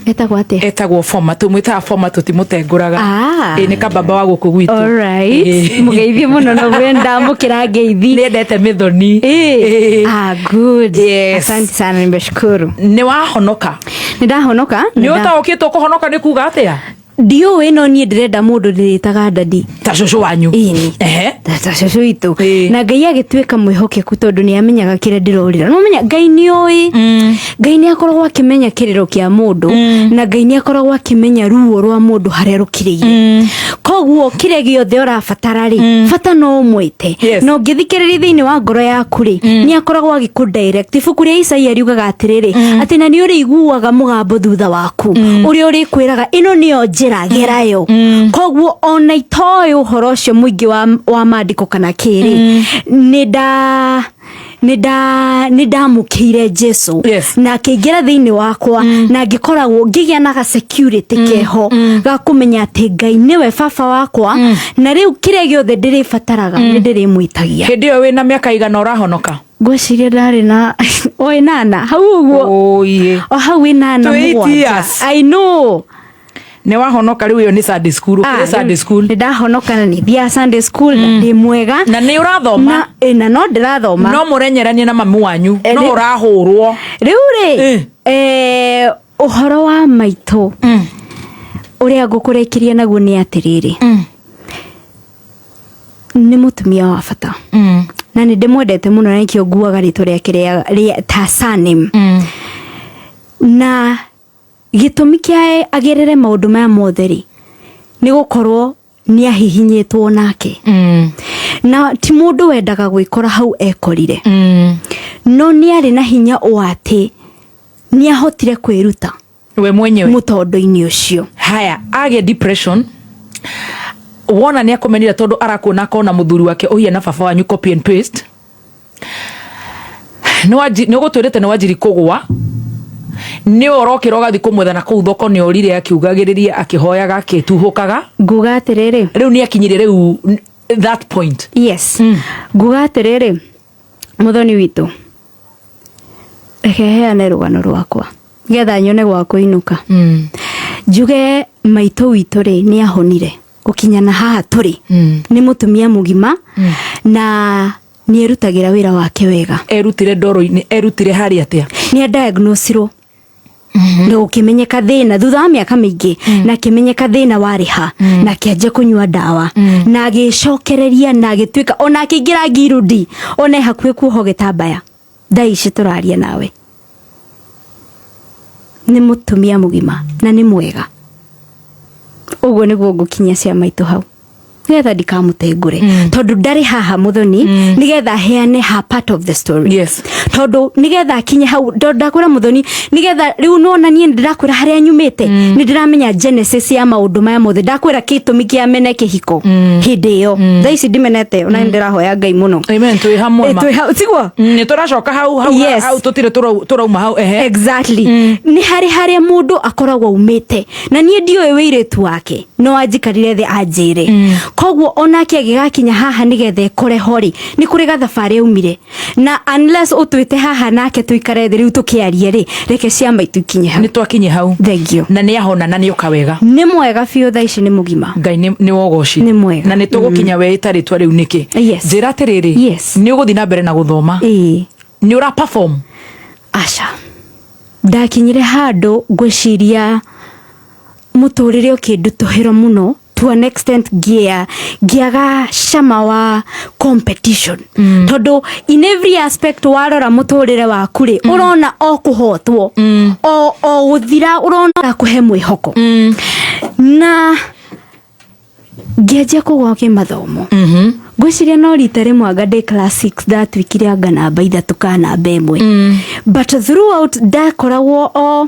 Etagwo atĩa? Etagwo Foma, tũmwĩtaga Foma, tũtimũtengũraga. Ah. Nĩ kababa wa gũkũ gwitũ. Alright. Mũgeithie mũno na ũguo ndamũkĩra ngeithi. Nĩ endete mĩthoni. Ah, good. Yes. Asante sana, nimeshukuru. Nĩ wahonoka? Nĩ ndahonoka. Nĩ ũtaũkĩtwo kũhonoka nĩ kuga atĩa? Ndiũĩ, no niĩ ndĩrenda mũndũ ndĩrĩtaga daddy. Ta cũcũ wanyu? Ĩni. Ta cũcũ witũ. Na Ngai agĩtuĩka mwĩhokeku tondũ nĩ amenyaga kĩrĩa ndĩrorĩra. No menya Ngai nĩ oĩ. Ngai nĩ akoragwo akĩmenya kĩrĩro kĩa mũndũ, na Ngai nĩ akoragwo akĩmenya ruo rwa mũndũ harĩa rũkirĩire. Koguo kĩrĩa gĩothe ũrabatara rĩ, bata no ũmwĩte. Na ũngĩthikĩrĩria thĩinĩ wa ngoro yaku rĩ, nĩ akoragwo agĩkũ direct. Ibuku rĩa Isaia riugaga atĩrĩrĩ, atĩ na nĩ ũrĩiguaga mũgambo thutha waku ũrĩa ũrĩkwĩraga ĩno nĩyo njĩra, gerayo. Koguo ona itoĩ ũhoro ũcio mũingĩ wa maandĩko kana kĩrĩ, nĩ ndamũkĩire Jesu na akĩingĩra thĩinĩ wakwa, na ngĩkoragwo ngĩgĩa na ga security keho ga kũmenya atĩ Ngai nĩwe baba wakwa, na rĩu kĩrĩa gĩothe ndĩrĩbataraga nĩ ndĩrĩmwĩtagia. Hĩndĩ ĩyo wĩna mĩaka igana ũrahonoka? Ngwĩciria ndarĩ na o 8 hau ũguo. Oiye. O hau 8, To 8 7. years. I know. Nĩ wahonoka rĩu, ĩyo nĩ Sunday school, ũkĩrĩ Sunday school. Nĩ ndahonoka na nĩ thiaga Sunday school na ndĩ mwega. Na nĩ ũrathoma? Na no ndĩrathoma. No mũrenyeranie na mamu wanyu? No ũrahũrwo? Rĩu rĩ, ũhoro wa maitũ ũrĩa ngũkũrĩkĩria naguo nĩ atĩrĩrĩ, nĩ mũtumia wa bata na nĩ ndĩmwendete mũno, na nĩkĩo nguaga rĩtwa rĩake rĩa ta surname. Na gĩtũmi kĩa agerere maũndũ maya mothe rĩ, nĩ gũkorwo nĩ ahihinyĩtwo nake, na ti mũndũ wendaga gwĩkora hau ekorire, no nĩ arĩ na hinya ũ atĩ nĩ ahotire kwĩruta we mwenyewe mũtondo-inĩ ũcio. Haya, agĩa depression, wona nĩ akũmenire tondũ arakuona akona mũthuri wake ũhiana baba wanyu, copy and paste. Nĩ ũgũtwĩrĩte nĩ wanjiri kũgũa, nĩ ũrokĩra ũgathiĩ kũmwetha na kũu thoko, nĩ orire akiugagĩrĩria, akĩhoyaga, akĩtuhũkaga. Nguga atĩrĩrĩ, Rĩu nĩ akinyire rĩu that point? Yes. Nguga atĩrĩrĩ, mũthoni witũ, reke heane rũgano rwakwa getha nyone gwa kũinũka. Njuge maitũ witũ rĩ, nĩ ahonire gũkinya na haha tũrĩ. Nĩ mũtumia mũgima na nĩ erutagĩra wĩra wake wega. Erutire ndoro-inĩ, erutire harĩ atĩa? Nĩ adiagnosirwo na gũkĩmenyeka thĩna thutha wa mĩaka mĩingĩ, na akĩmenyeka thĩna warĩ ha, na akĩanjia kũnyua ndawa na agĩcokereria na agĩtuĩka ona akĩingĩra ngirudi, ona e hakuhĩ kuohwo gĩtambaya. Thaa ici tũraria nawe nĩ mũtumia mũgima na nĩ mwega. Ũguo nĩguo ngũkinyia cia maitũ hau nĩgetha ndikamũtengũre, tondũ ndarĩ haha Mũthoni nĩgetha heane her part of the story. Tondũ nĩgetha akinye hau, tondũ ndakwĩra Mũthoni, nĩgetha rĩu nona niĩ ndĩrakwĩra harĩa nyumĩte, nĩ ndĩramenya genesis ya maũndũ maya mothe. Ndakwĩra kĩtũmi kĩa mene kĩhiko hĩndĩ ĩyo, thaa ici ndimenete, ona nĩ ndĩrahoya Ngai mũno. Amen, twĩ hamwe Eh, ma. twĩ hau, tiguo? Nĩ tũracoka hau hau. Hau tũtirĩ tũrauma hau, ehe. Exactly. Nĩ harĩ harĩa mũndũ akoragwo aumĩte, na niĩ ndiũĩ wĩirĩtu wake, no anjikarire thĩ anjĩre. Koguo onake agĩgakinya haha nĩgetha ekore ho rĩ, nĩ kũrĩ gathabarĩ aumire, na unless ũtwĩte haha nake tũikare thĩ rĩu tũkĩarie rĩ, reke cia maitũ ikinye hau. Nĩ twakinye hau. Thank you. Na nĩ ahona na nĩ oka wega. Nĩ mwega biũ, thaa ici nĩ mũgima. Ngai nĩ wogoci. Nĩ mwega. Na nĩ tũgũkinya we ĩtarĩtwa rĩu nĩkĩ. Njĩra atĩrĩrĩ, nĩ ũgũthiĩ na mbere na gũthoma? Ĩĩ. Nĩ ũra perform? Aca, ndakinyire handũ ngwĩciria mũtũrĩre ũkĩndutũhĩra mũno to an extent ngĩa ngĩaga cama wa competition, tondũ in every aspect warora mũtũrĩre waku rĩ, ũrona o kũhotwo, o gũthira, ũrona kũhe mwĩhoko, na ngĩanjia kũgwa kĩmathomo. Ngwĩciria no rita rĩmwe anga ndĩ class 6 ndatuĩkire anga namba 3 kana namba 1, but throughout ndakoragwo o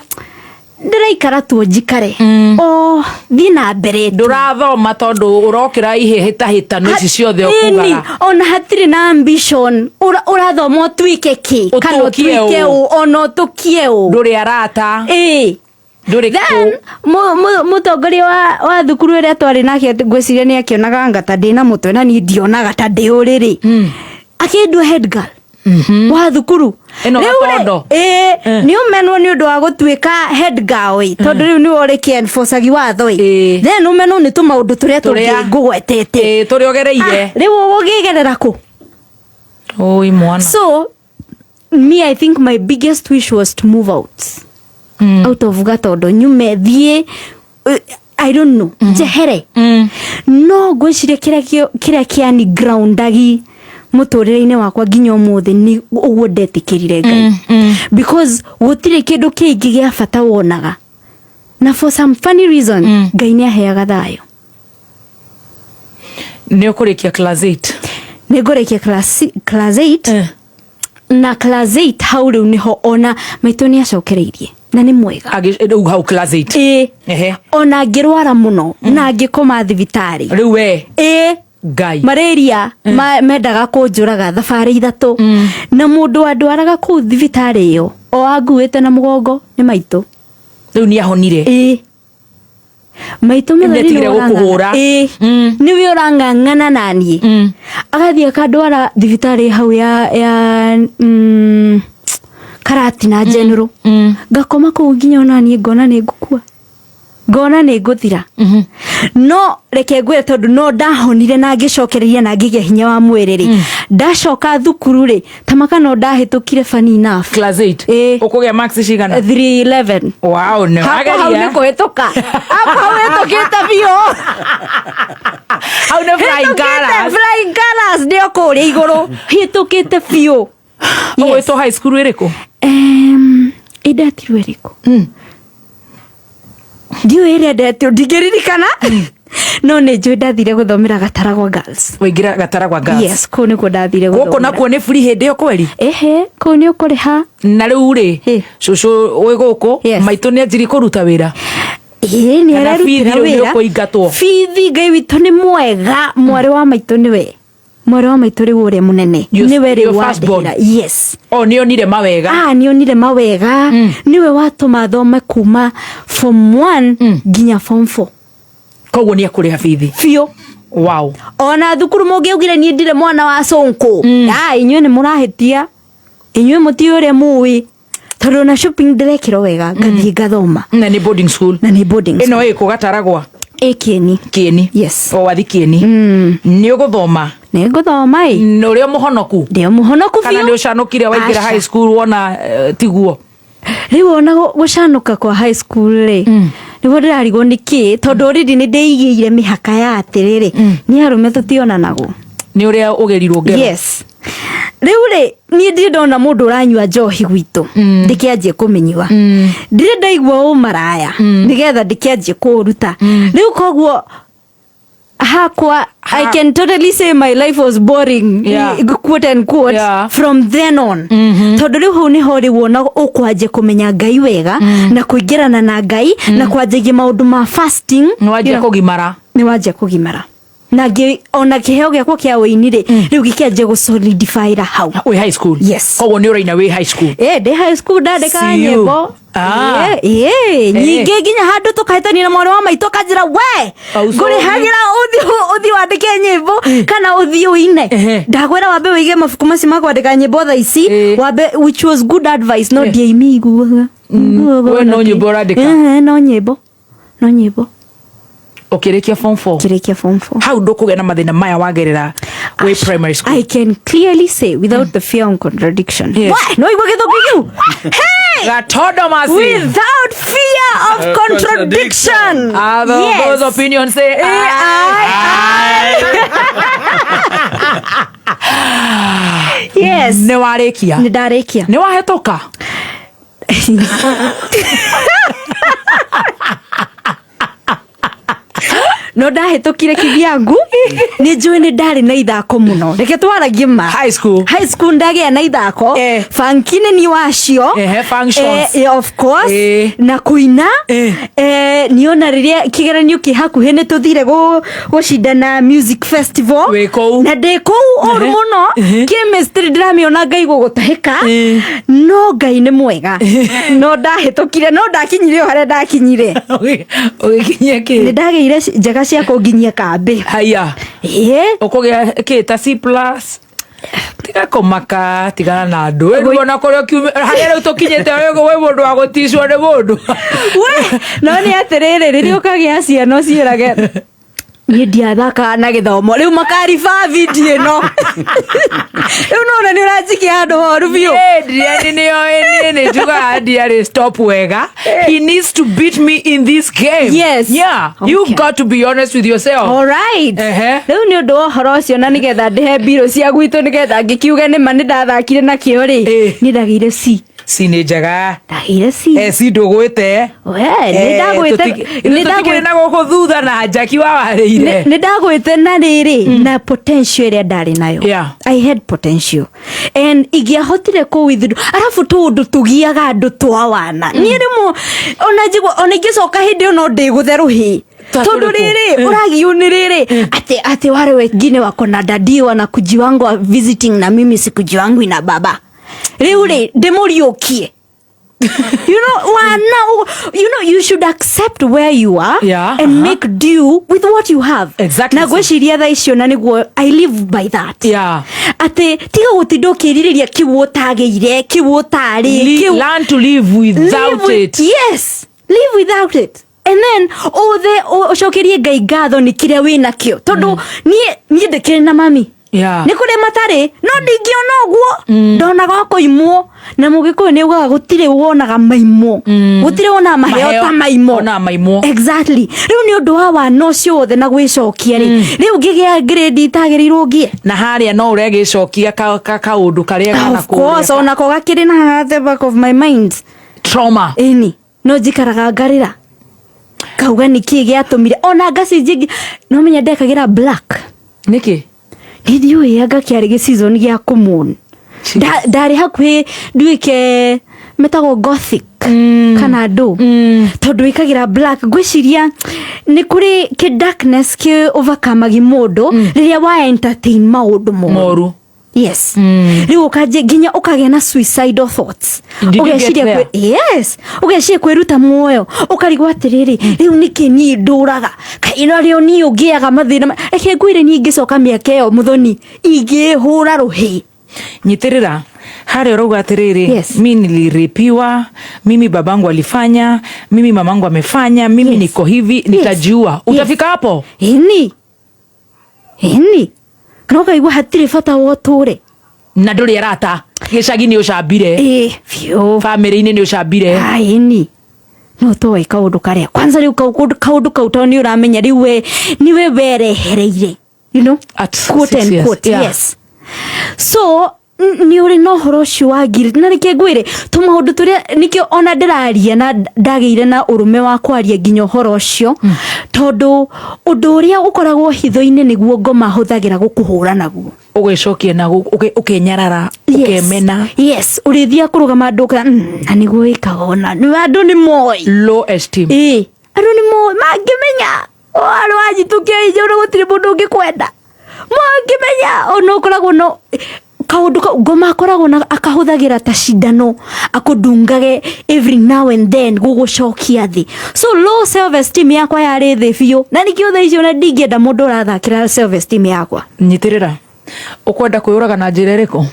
ndĩraikara tuo njikare o thiĩ na mbere tu. Ndũrathoma tondũ ũrokĩra ihĩtahĩtano ici ciothe. Ĩni, ũkugaga ona hatirĩ na ambition. Ũrathoma ũtuĩke kĩ kana ũtũkie ũtuĩke ũ. ũ, ona ũtũkie ũ. Ndũrĩ arata? Ĩĩ. Ndũrĩ Then kũ? Mũtongoria wa thukuru ĩrĩa twarĩ nake ngwĩciria nĩ akĩonaga anga ta ndĩ na mũtwe, na niĩ ndionaga ta ndĩ ũrĩrĩ, akĩndua head girl wa thukuru. Ĩno Rĩu rĩ, Gatondo? Ĩĩ, nĩ ũmenwo nĩ ũndũ wa gũtuĩka head girl ĩ, tondũ rĩu nĩwe ũrĩkĩ enforcagi watho ĩ. Then ũmenwo nĩ tũmaũndũ tũrĩa Tũrĩa. tũngĩ ngũgwetete. Ĩĩ, tũrĩa ũgereire. Rĩu ũgũkĩgerera kũ? Ũi mwana. So me, I think my biggest wish was to move out, out of Gatondo, nyume thiĩ, I don't know, njehere. No ngwĩciria kĩrĩa kĩani groundagi mũtũrĩre-inĩ wakwa nginya ũmũthĩ nĩ ũguo ndetĩkĩrire Ngai, because gũtirĩ kĩndũ kĩngĩ gĩa bata wonaga, na for some funny reason Ngai nĩ aheaga thayũ. Nĩ ũkũrĩkia class 8? Nĩ ngũrĩkia class 8. Na class 8 hau rĩu nĩho ona maitũ nĩ acokereirie na nĩ mwega. Rĩu hau class 8? Ĩĩ. Ona ngĩrwara mũno na ngĩkoma thibitarĩ. Rĩu we? Ĩĩ. Ngai. Malaria mendaga kũnjũraga thabarĩ 3, na mũndũ wandwaraga kũu thibitarĩ ĩyo o anguĩte na mũgongo nĩ maitũ. Rĩu nĩ ahonire? Ĩĩ, maitũ Mũthoni. Nĩatigire Nĩwe ũrang'ang'ana. Gũkũhũra? Ĩĩ. Nĩwe ũrang'ang'ana naniĩ, agathiĩ akandwara thibitarĩ hau ya Karatina General, ngakoma kũu nginya ona niĩ ngona nĩ ngũkua, ngona nĩ ngũthira. No reke ngwĩre, tondũ no ndahonire na ngĩcokereria na ngĩgĩa hinya wa mwĩrĩ rĩ, ndacoka thukuru rĩ, tamaka no ndahĩtũkire funny enough. Class 8? Ĩĩ. Ũkũgĩa marks cigana? 311. Wow, nĩ Hakwa hau nĩ wageria. kũhĩtũka, hakwa hau hĩtũkĩte biũ. Hau nĩ flying Hĩtũkĩte colours. Flying colours, nĩ o kũrĩa igũrũ hĩtũkĩte biũ. Ũgwĩtwo high school ĩrĩkũ? Ĩndetirwo ĩrĩkũ ndiũĩ, ĩrĩa ndetirwo ndingĩririkana, no nĩ njũĩ ndathire gũthomera Gataragwa Girls. Waingĩra Gataragwa Girls? Yes, kũu nĩkuo ndathire gũkũ gũthomera. Nakuo nĩ free hĩndĩ ĩyo kweri? Ehe, kũu nĩ ũkũrĩha. Na rĩu rĩ, Ĩ. cũcũ wĩ gũkũ? Maitũ nĩ anjirie kũruta wĩra? Ĩĩ, nĩ Kana arerutĩra bithi rĩu nĩ wĩra. ũkũingatwo? Bithi, Ngai witũ nĩ mwega, mwarĩ wa maitũ nĩwe, mwarĩ wa maitũ rĩu ũrĩa mũnene nĩwe rĩu Your firstborn. wandĩhĩra. Yes. O nĩ onire mawega. Ah, nĩ onire mawega, nĩwe watũma thome kuma form 1 nginya form 4. Koguo nĩ akũrĩha bithi? Biũ. Ona thukuru mũngĩaugire niĩ ndirĩ mwana wa cũnkũ, ah, inyuĩ nĩ mũrahĩtia, inyuĩ mũtiũĩ ũrĩa mũĩ, tondũ ona shopping ndĩrekĩrwo wega, ngathiĩ ngathoma. Na nĩ boarding school? Na nĩ boarding. Ĩno ĩkũ Gataragwa? Ĩ Kĩeni. Kĩeni? Yes. O wathi Kĩeni? Nĩ ũgũthoma? Nĩ ngũthoma ĩ. Na ũrĩa mũhonoku? Ndĩ mũhonoku. Kana Biũ. nĩ ũcanũkire waingĩra Aca. high school wona tiguo? Rĩu ona gũcanũka kwa high school rĩ, nĩguo ndĩrarigwo nĩ kĩ, tondũ already nĩ ndĩigĩire mĩhaka ya atĩrĩrĩ, nĩ arũme tũtionanagwo. Nĩ ũrĩa ũgerirwo ngero? Yes. Rĩu rĩ, niĩ ndirĩ ndona mũndũ ũranyua njohi gwitũ ndĩkĩanjie kũmĩnyua, ndirĩ ndaigua ũmaraya nĩgetha ndĩkĩanjie kũũruta. Rĩu koguo hakwa, I can totally say my life was boring, quote and quote, from then on, tondũ rĩu hau nĩho rĩu wona ũkwanjia kũmenya Ngai wega na kũingĩrana na Ngai na kwanjagia maũndũ ma fasting. Nĩ wanjia kũgimara. Nĩ wanjia kũgimara na ngĩ ona kĩheo gĩakwa kĩa ũini rĩ, rĩu gĩkĩanjia gũsolidifyra hau. Wĩ high school? Yes. Koguo nĩ ũraina wĩ high school? Ĩ, ndĩ high school ndandĩkaga See you. nyĩmbo. Ah. Ĩ, nyingĩ, nginya handũ tũkahĩtania na mwarĩ wa maitũ, akanjĩra, "We, Aucomi. ngũrĩhagĩra ũthiĩ wandĩke nyĩmbo kana ũthiĩ ũine. Ndakwĩra wambe wĩige mabuku macio ma kwandĩka nyĩmbo thaa ici." Wambe, which was good advice, no ndiaimĩiguaga. We no nyĩmbo ũrandĩka? No nyĩmbo, no nyĩmbo. Ũkĩrĩkia form 4? Kĩrĩkia form 4. Hau ndũkũgĩa na mathĩna maya wagerera wĩ primary school? I can clearly say without the fear of contradiction. Why? No igua gĩthũngũ kĩu? Hey! Gatondo masi. Without fear of contradiction. Ah, those opinions say Aye. Yes. Nĩ warĩkia? Nĩ ndarĩkia. Nĩ wahĩtũka? No ndahĩtũkire kivyangu, nĩ njũĩ nĩ ndarĩ na ithako mũno, reke twaragie ma. High school. High school ndagĩa na ithako. Funky nĩ niĩ wacio. Ehe, functions. Of course. Na kũina. Niona rĩrĩa kĩgeranio kĩ hakuhĩ nĩ tũthire gũcindana music festival. Wĩ kũu? Na ndĩ kũu ũru mũno. Chemistry ndĩramĩona ngaigua gũtahĩka, no Ngai nĩ mwega, no ndahĩtũkire, no ndakinyire o harĩa ndakinyire. Ũgĩkinyia Nĩ kĩ? ndagĩire njega cia kũnginyia kambĩ. Haya. Ĩĩ. Ũkũgĩa kĩ ta C plus? Tiga kũmaka, tigana na andũ. Rĩu ona kũrĩa ũkiume harĩa rĩu tũkinyĩte, wĩ mũndũ wa gũticwo nĩ mũndũ. We, no nĩ atĩrĩrĩ, rĩrĩa ũkagĩa ciana ũciĩrage, "Niĩ ndiathakaga na gĩthomo," rĩu makariba video ĩno. Rĩu nona nĩ ũranjikia handũ horu biũ. Adrian nĩoĩ niĩ nĩ njugaga ndiarĩ stop wega. He needs to beat me in this game. Yeah, you got to be honest with yourself. Alright. Rĩu nĩ ũndũ wa ũhoro ũcio, na nĩgetha ndĩhe mbirũ cia gwitũ, nĩgetha ngĩkiuge nĩma nĩ ndathakire na kĩo rĩ, niĩ ndagĩire C. C nĩ njega. Ndagĩire C. C ndũgwĩte. We, nĩ ndagwĩte, nĩ tũtikĩrĩ na gũkũ thutha na njaki wawarĩire. Nĩ ndagwĩte na rĩrĩ na potential ĩrĩa ndarĩ nayo. I had potential and ingĩahotire kũ withdraw, arabu tũũndũ tũgiaga andũ twa wana, niĩ rĩmwe ona njigua ona ingĩcoka hĩndĩ ĩyo no ndĩgũthe rũhĩ, Ta tondũ tũrĩkũ? rĩrĩ ũragio nĩ rĩrĩ atĩ wale wengine wako na daddy wanakujiwangwa visiting, na mimi sikujiwangwi na baba. Rĩu rĩ ndĩmũriũkie, wana, you should accept where you are and make do with what you have. Na ngwĩciria thaa icio na nĩguo I live by that, atĩ tiga gũtinda ũkĩrirĩria kĩu ũtagĩire, kĩu ũtarĩ kĩu. Learn to live without Live with, it. Yes, live without it and then ũthe ũcokerie Ngai ngatho nĩ kĩrĩa wĩ nakĩo, tondũ niĩ ndĩkĩrĩ na mami, nĩ kũrĩ matarĩ, no ndingĩona ũguo, ndonaga ũkũimwo, na Mũgĩkũyũ nĩ augaga gũtirĩ wonaga maimwo, gũtirĩ wonaga maheo ta maimwo. Onaga maimwo. Exactly. Rĩu nĩ ũndũ wa wana ũcio wothe na gwĩcokia rĩ, rĩu ngĩgĩa grade itagĩrĩirwo ngĩe. Na harĩa no ũregĩcokia kaũndũ karĩa kana. Of course, onako gakĩrĩ na at the back of my mind. Trauma. Ĩni, no njikaraga ngarĩra, ngauga nĩ kĩĩ gĩatũmire ona ngacenjia, no menya ndekagĩra black. Nĩkĩ? Nĩ ndiũĩ, anga kĩarĩ gĩ season gĩa kũmũn. Ndarĩ hakuhĩ nduĩke metagwo gothic kana ndũ, tondũ ĩkagĩra black. Ngwĩciria nĩ kũrĩ kĩ darkness kĩ overcome mũndũ rĩrĩa wa entertain maũndũ moru. Moru. Yes. Rĩu ũkanjia nginya ũkagĩa na suicidal thoughts. Did you get Ũgeciria there? Yes, ũgeciria kwĩruta muoyo, ũkarigwo atĩrĩrĩ, rĩu nĩkĩ niĩ ndũraga kaĩ narĩo niĩ ũngĩaga mathĩna reke ngwĩre, niĩ ingĩcoka mĩaka ĩyo, Mũthoni, ingĩhũra rũhĩ. Nyitĩrĩra harĩa ũrauga atĩrĩrĩ, mi niliripiwa, mimi babangu alifanya, mimi mamangu amefanya, mimi niko hivi, nitajiua. Utafika hapo? Ĩni, kana ũkaigua hatirĩ bata wa ũtũre. Na ndũrĩ arata, gĩcagi nĩ ũcambire? Ĩ, biũ. Bamĩrĩ-inĩ nĩ ũcambire? Ĩni, no toĩ kaũndũ karĩa kwanza rĩu kaũndũ kau tondũ nĩ ũramenya rĩu we nĩwe werehereire, At quote 6 and years. quote. Yes, so Nĩ ũrĩ na ũhoro ũcio wa guilt. Na reke ngwĩre tũmaũndũ tũrĩa nĩkĩo ona ndĩraria na ndagĩire na ũrũme wa kwaria nginya ũhoro ũcio, tondũ ũndũ ũrĩa ũkoragwo hitho-inĩ nĩguo ngoma hũthagĩra gũkũhũra naguo. Ũgĩcokia na ũkenyarara, ũkemena. Yes, ũrĩthiaga kũrũgama andũ ũka na nĩguo wĩkaga ona nĩ andũ nĩ moĩ. Low esteem. Ĩĩ, andũ nĩ moĩ mangĩmenya warĩ wanyitũkia inya ona gũtirĩ mũndũ ũngĩkwenda mangĩmenya. Ona ũkoragwo no kaũndũ kau ngoma akoragwo na akahũthagĩra ta cindano akũndungage every now and then gũgũcokia thĩ. So low self esteem yakwa yarĩ thĩ biũ, na nĩkĩo thaa icio ona ndingĩenda mũndũ ũrathakĩra self esteem yakwa. Nyitĩrĩra, ũkwenda kwĩyũraga na njĩra ĩrĩkũ?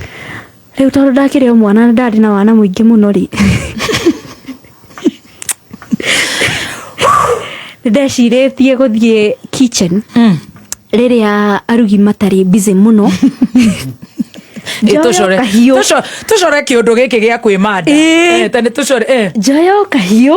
Rĩu tondũ ndakĩrĩ o mwana na ndarĩ na wana mũingĩ mũno rĩ, nĩ ndecirĩtie gũthiĩ kitchen rĩrĩa arugi matarĩ busy mũno. Ĩ, Njoyo tũcore kahiũ. Tũcore kĩũndũ gĩkĩ gĩa kwĩmanda. Ĩ. Eh, ta nĩ tũcore eh. Njoyo kahiũ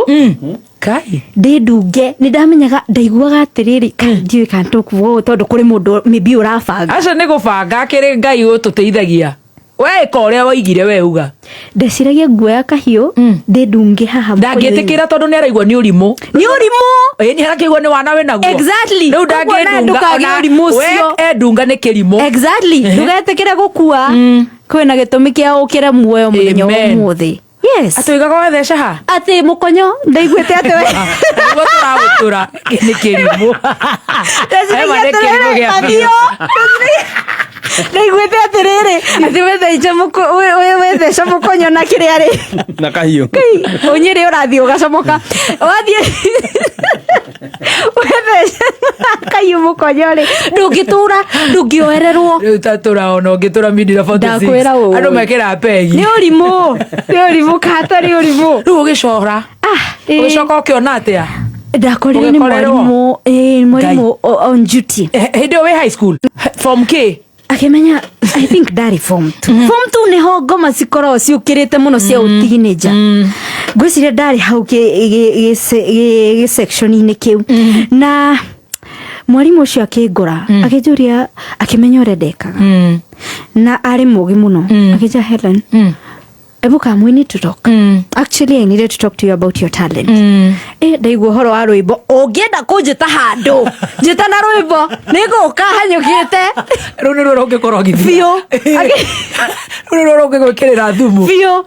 Kai. Ndĩndunge. Nĩ ndamenyaga, ndaiguaga atĩrĩrĩ, kai ndiũĩ kana tũkuga ũũ tondũ kũrĩ mũndũ maybe ũrabanga. Acio nĩ gũbanga akĩrĩ Ngai ũtũteithagia. We ĩka ũrĩa woigire, we uga. Ndeciragia nguoya kahiũ ndĩndunge haha mũkũyũ-inĩ. Ndangĩtĩkĩra tondũ nĩ araigua nĩ ũrimũ. Nĩ ũrimũ. Ĩ, nĩ arakĩigua nĩ wana wĩ naguo. Exactly. Rĩu Koguo na ndangĩndunga ndũkagĩe ona ũrimũ we ũcio. endunga nĩ kĩrimũ. Exactly. Ndũgetĩkĩre gũkua kwĩna gĩtũmi kĩa ũkĩre muoyo mũthenya wa Amen. ũmũthĩ. Yes. Atũigaga wetheca ha? Atĩ mũkonyo ndaiguĩte atĩ we Nĩguo tũraũtũra nĩ kĩrimũ. Ema nĩ kĩrimũ gĩa biũ. Ndaiguĩte atĩrĩrĩ, atĩ wetheca mũkonyo na kĩrĩa rĩ na kahiũ. Ũnyĩrĩ ũrathiĩ ũgacomoka wathiĩ wetheca kahiũ mũkonyo rĩ, ndũngĩtũra, ndũngĩoererwo. Rĩu ta tũraona ũngĩtũra mindira 46. Ndakwĩra ũũ. Andũ mekĩra pegi. Nĩ ũrimũ, nĩ ũrimũ katarĩ ũrimũ. Rĩu ũgĩcora. Ah, ĩĩ. Ũgĩcoka ũkĩona atĩa? Ndakorirwo nĩ Ũgĩkorerwo? mwarimũ, ĩĩ, mwarimũ on duty. Hĩndĩ ĩyo wĩ high school form K? Akĩmenya, I think ndarĩ form two. Form two nĩho ngoma cikoragwo ciũkĩrĩte mũno cia ũteenager. Ngwĩciria ndarĩ hau gĩ-section-inĩ kĩu, na mwarimũ ũcio akĩngora, akĩnjũria, akĩmenya ũrĩa ndekaga, na arĩ mũgĩ mũno, akĩnjĩra, "Helen, ebu come, we need to talk. Actually, I needed to talk to you about your talent." Eh, ndaigua ũhoro wa rwĩmbo, ũngĩenda kũnjĩta handũ, njĩta na rwĩmbo, nĩngũka hanyũkĩte. Rĩu nĩ ruo rũngĩkorwo gĩthia. Biũ. Rĩu nĩ ruo rũngĩgwĩkĩrĩra thumu. Biũ.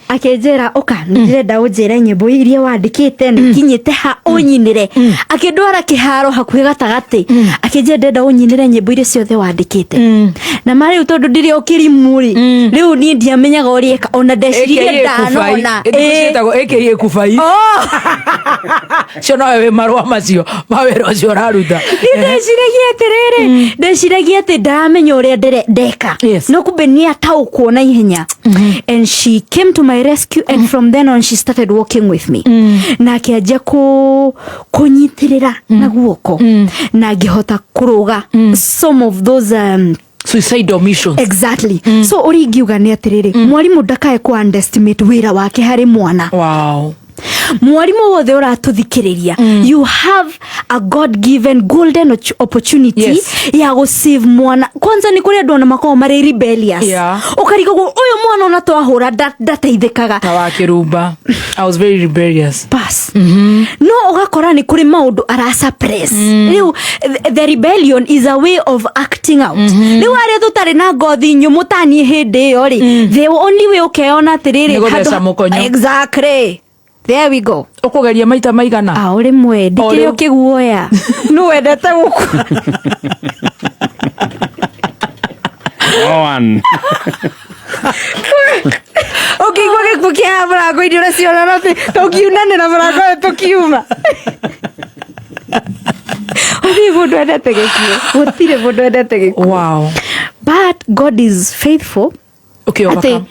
Akĩnjĩra, "Ũka, ndĩrenda ũnjĩre nyĩmbo iria wandĩkĩte nĩ kinyĩte ha, ũnyinĩre." Akĩndwara kĩharo hakuhĩ gatagatĩ, akĩnjĩra, "Ndĩrenda ũnyinĩre nyĩmbo iria ciothe wandĩkĩte." Na ma rĩu tondũ ndĩrĩ o kĩrimũ rĩ, rĩu niĩ ndiamenyaga ũrĩa eka, ona ndeciririe ndanona. Ĩĩ. Ciĩtagwo AKA kubai. Oh! Cio nowe wĩ marũa macio ma wĩra ũcio ũraruta. Niĩ ndeciragia atĩrĩrĩ, ndeciragia atĩ ndaramenya ũrĩa ndeka. No kumbe nĩ ataũkwo na ihenya, and she came to my rescue, and from then on she started working with me, na akĩanjia kũnyitĩrĩra na guoko na ngĩhota kũrũga some of those Suicidal missions. Exactly. So ũrĩa ingiuga nĩ atĩrĩrĩ, mwarimũ ndakae ku underestimate wĩra wake harĩ mwana. Mwarimũ wothe ũratũthikĩrĩria, you have a God given golden opportunity ya gũ save mwana. Kwanza nĩ kũrĩ andũ ona makoragwo marĩ rebellious, ũkarigagwo ũyũ mwana ona twahũra ndateithĩkaga. Ta wa kĩrumba, I was very rebellious. Pass. No ũgakora nĩ kũrĩ maũndũ ara suppress. Rĩu the rebellion is a way of acting out. Rĩu arĩa tũtarĩ na ngothi nyũmũ taniĩ hĩndĩ ĩyo rĩ, the only way ũkeyona atĩrĩrĩ Nĩ gũtheca mũkonyo. Exactly, there we go. Ũkũgeria maita maigana? A ũrĩ mwe O ndikĩrĩ rĩu. ũkĩguoya nũ wendete gũkũ. No one. Ũkĩigua gĩkuũ kĩa mũrango-inĩ ũrĩa cionana atĩ tũkiunanĩra mũrango ũyũ tũkiuma. Gũtirĩ mũndũ endete gĩkuũ, gũtirĩ mũndũ endete gĩkuũ. But God is faithful. Ũkĩ atĩ overcome.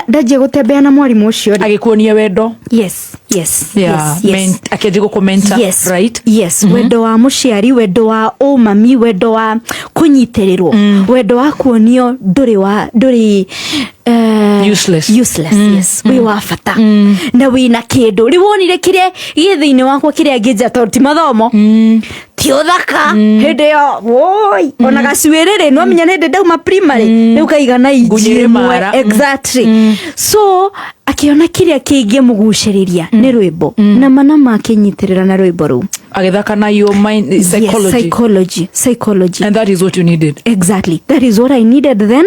Ndanjia gũtembea na mwarimũ ũcio rĩ, Agĩkuonia wendo. Yes. Yes. Yeah. Yes, yes. Akĩanjia gũkũ Yes. right. Yes. Wendo wa mũciari, wendo wa ũmami, wendo wa kũnyitĩrĩrwo, wendo wa kuonio ndũrĩ wa ndũrĩ Useless. Useless, yes. Wĩ wa bata na wĩna kĩndũ. Rĩu wonire kĩrĩa gĩ thĩinĩ wakwa, kĩrĩa ngĩnja, tondũ ti mathomo, ti ũthaka hĩndĩ ĩyo, woi, ona gacuĩrĩ rĩ, nwamenya nĩ hĩndĩ ndauma primary, rĩu kaigana inji Ngunyĩrĩ ĩmwe. mara. Exactly. So akĩona kĩrĩa kĩngĩmũgucĩrĩria nĩ rwĩmbo, na mana makĩnyitĩrĩra na rwĩmbo rũu. Agĩthaka na your mind psychology. Yes, psychology, psychology. And that is what you needed. Exactly, that is what I needed then.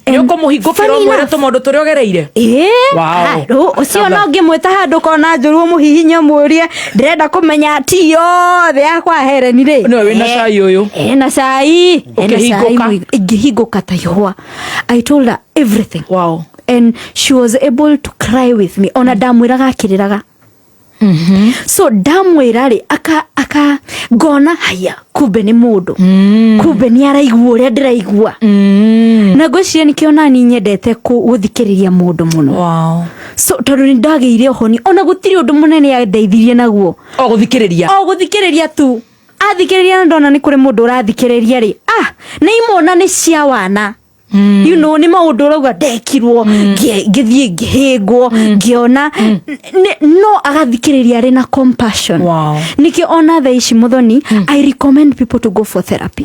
Nĩ ũkũmũhingũkĩra Funny ũmwĩre enough- tũmaũndũ tũrĩa ũgereire. Ĩĩ, Wow. ah, ũcio no ngĩmwĩta handũ kona njũru, ũmũhihinye, ũmũrie, ndĩrenda kũmenya ti yothe yakwa Hereni rĩ. Nĩwe wĩna cai ũyũ. Ena cai, ena cai. Ũkĩhingũka. Ngĩhingũka ta ihũa. I told her everything. And she was able to cry with me. Ona ndamwĩraga akĩrĩraga. So ndamwĩra rĩ, aka ngona haya, kumbe nĩ mũndũ, kumbe nĩ araigua ũrĩa ndĩraigua. Na ngwĩciria nĩkĩo nani nyendete gũthikĩrĩria mũndũ mũno. So tondũ nĩ ndagĩire ũhoni, ona gũtirĩ ũndũ mũnene andeithirie naguo. O gũthikĩrĩria. O gũthikĩrĩria tu. Athikĩrĩria na ndona nĩ kũrĩ mũndũ ũrathikĩrĩria rĩ, ah, nĩ imona nĩ cia wana. Nĩ maũndũ ũrauga ndekirwo, ngĩthiĩ ngĩhĩngwo, ngĩona no agathikĩrĩria arĩ na compassion. Nĩkĩo ona thaa ici, Mũthoni, I recommend people to go for therapy.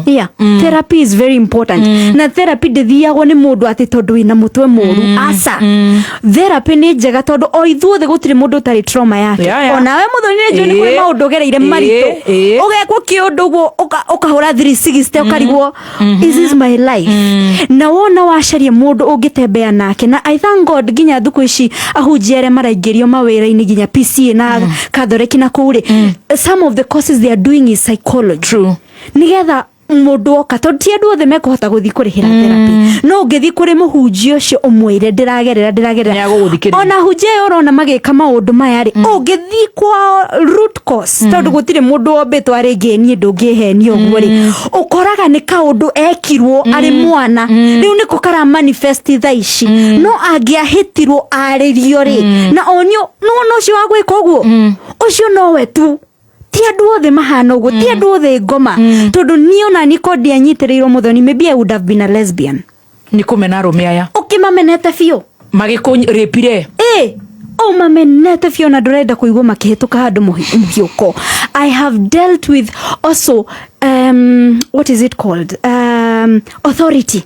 Yeah, therapy is very important. Na therapy ndĩthiagwo nĩ mũndũ atĩ tondũ wĩna mũtwe mũru, aca. Therapy nĩ njega tondũ o ithuothe gũtirĩ mũndũ ũtarĩ trauma yake. Onawe, Mũthoni, nĩ njũĩ nĩ kũrĩ maũndũ ũgereire maritũ, ũgekwo kĩũndũ ũguo ũkahũra 360, ũkarigwo, "Is this my life?" Na wona wacaria mũndũ ũngĩtembea nake, na I thank God nginya thukũ ici ahunjia arĩa maraingĩrio mawĩra-inĩ nginya PCA na Catholic na kũu rĩ, some of the courses they are doing is psychology. Nigetha mũndũ oka, tondũ ti andũ othe mekũhota gũthiĩ kũrĩhĩra therapy, no ũngĩthiĩ kũrĩ mũhunjia ũcio ũmwĩre ndĩragerera ndĩragerera, Nĩagũgũthikĩrĩria. Ona hunjia ĩyo ũrona magĩka maũndũ maya rĩ, ũngĩthiĩ kwa root cause, tondũ gũtirĩ mũndũ wombĩtwo arĩ ngĩniĩ, ndũngĩhenia ũguo rĩ, ũkoraga nĩ kaũndũ ekirwo arĩ mwana, rĩu nĩko kara manifest thaa ici. No angĩahĩtirwo arĩrio rĩ, na onio nĩwona ũcio wa gwĩka ũguo, ũcio nowe tu. Ti andũ othe mahana ũguo, ti andũ othe ngoma, tondũ niĩ ona niĩ ko ndianyitĩrĩirwo, Mũthoni, maybe I would have been a lesbian. Nĩ kũmena arũme aya. Ũkĩmamenete biũ. Magĩkũrĩpire. Ĩ, ũmamenete biũ na ndũrenda kũigua makĩhĩtũka handũ mũhiũko. I have dealt with also, what is it called, authority.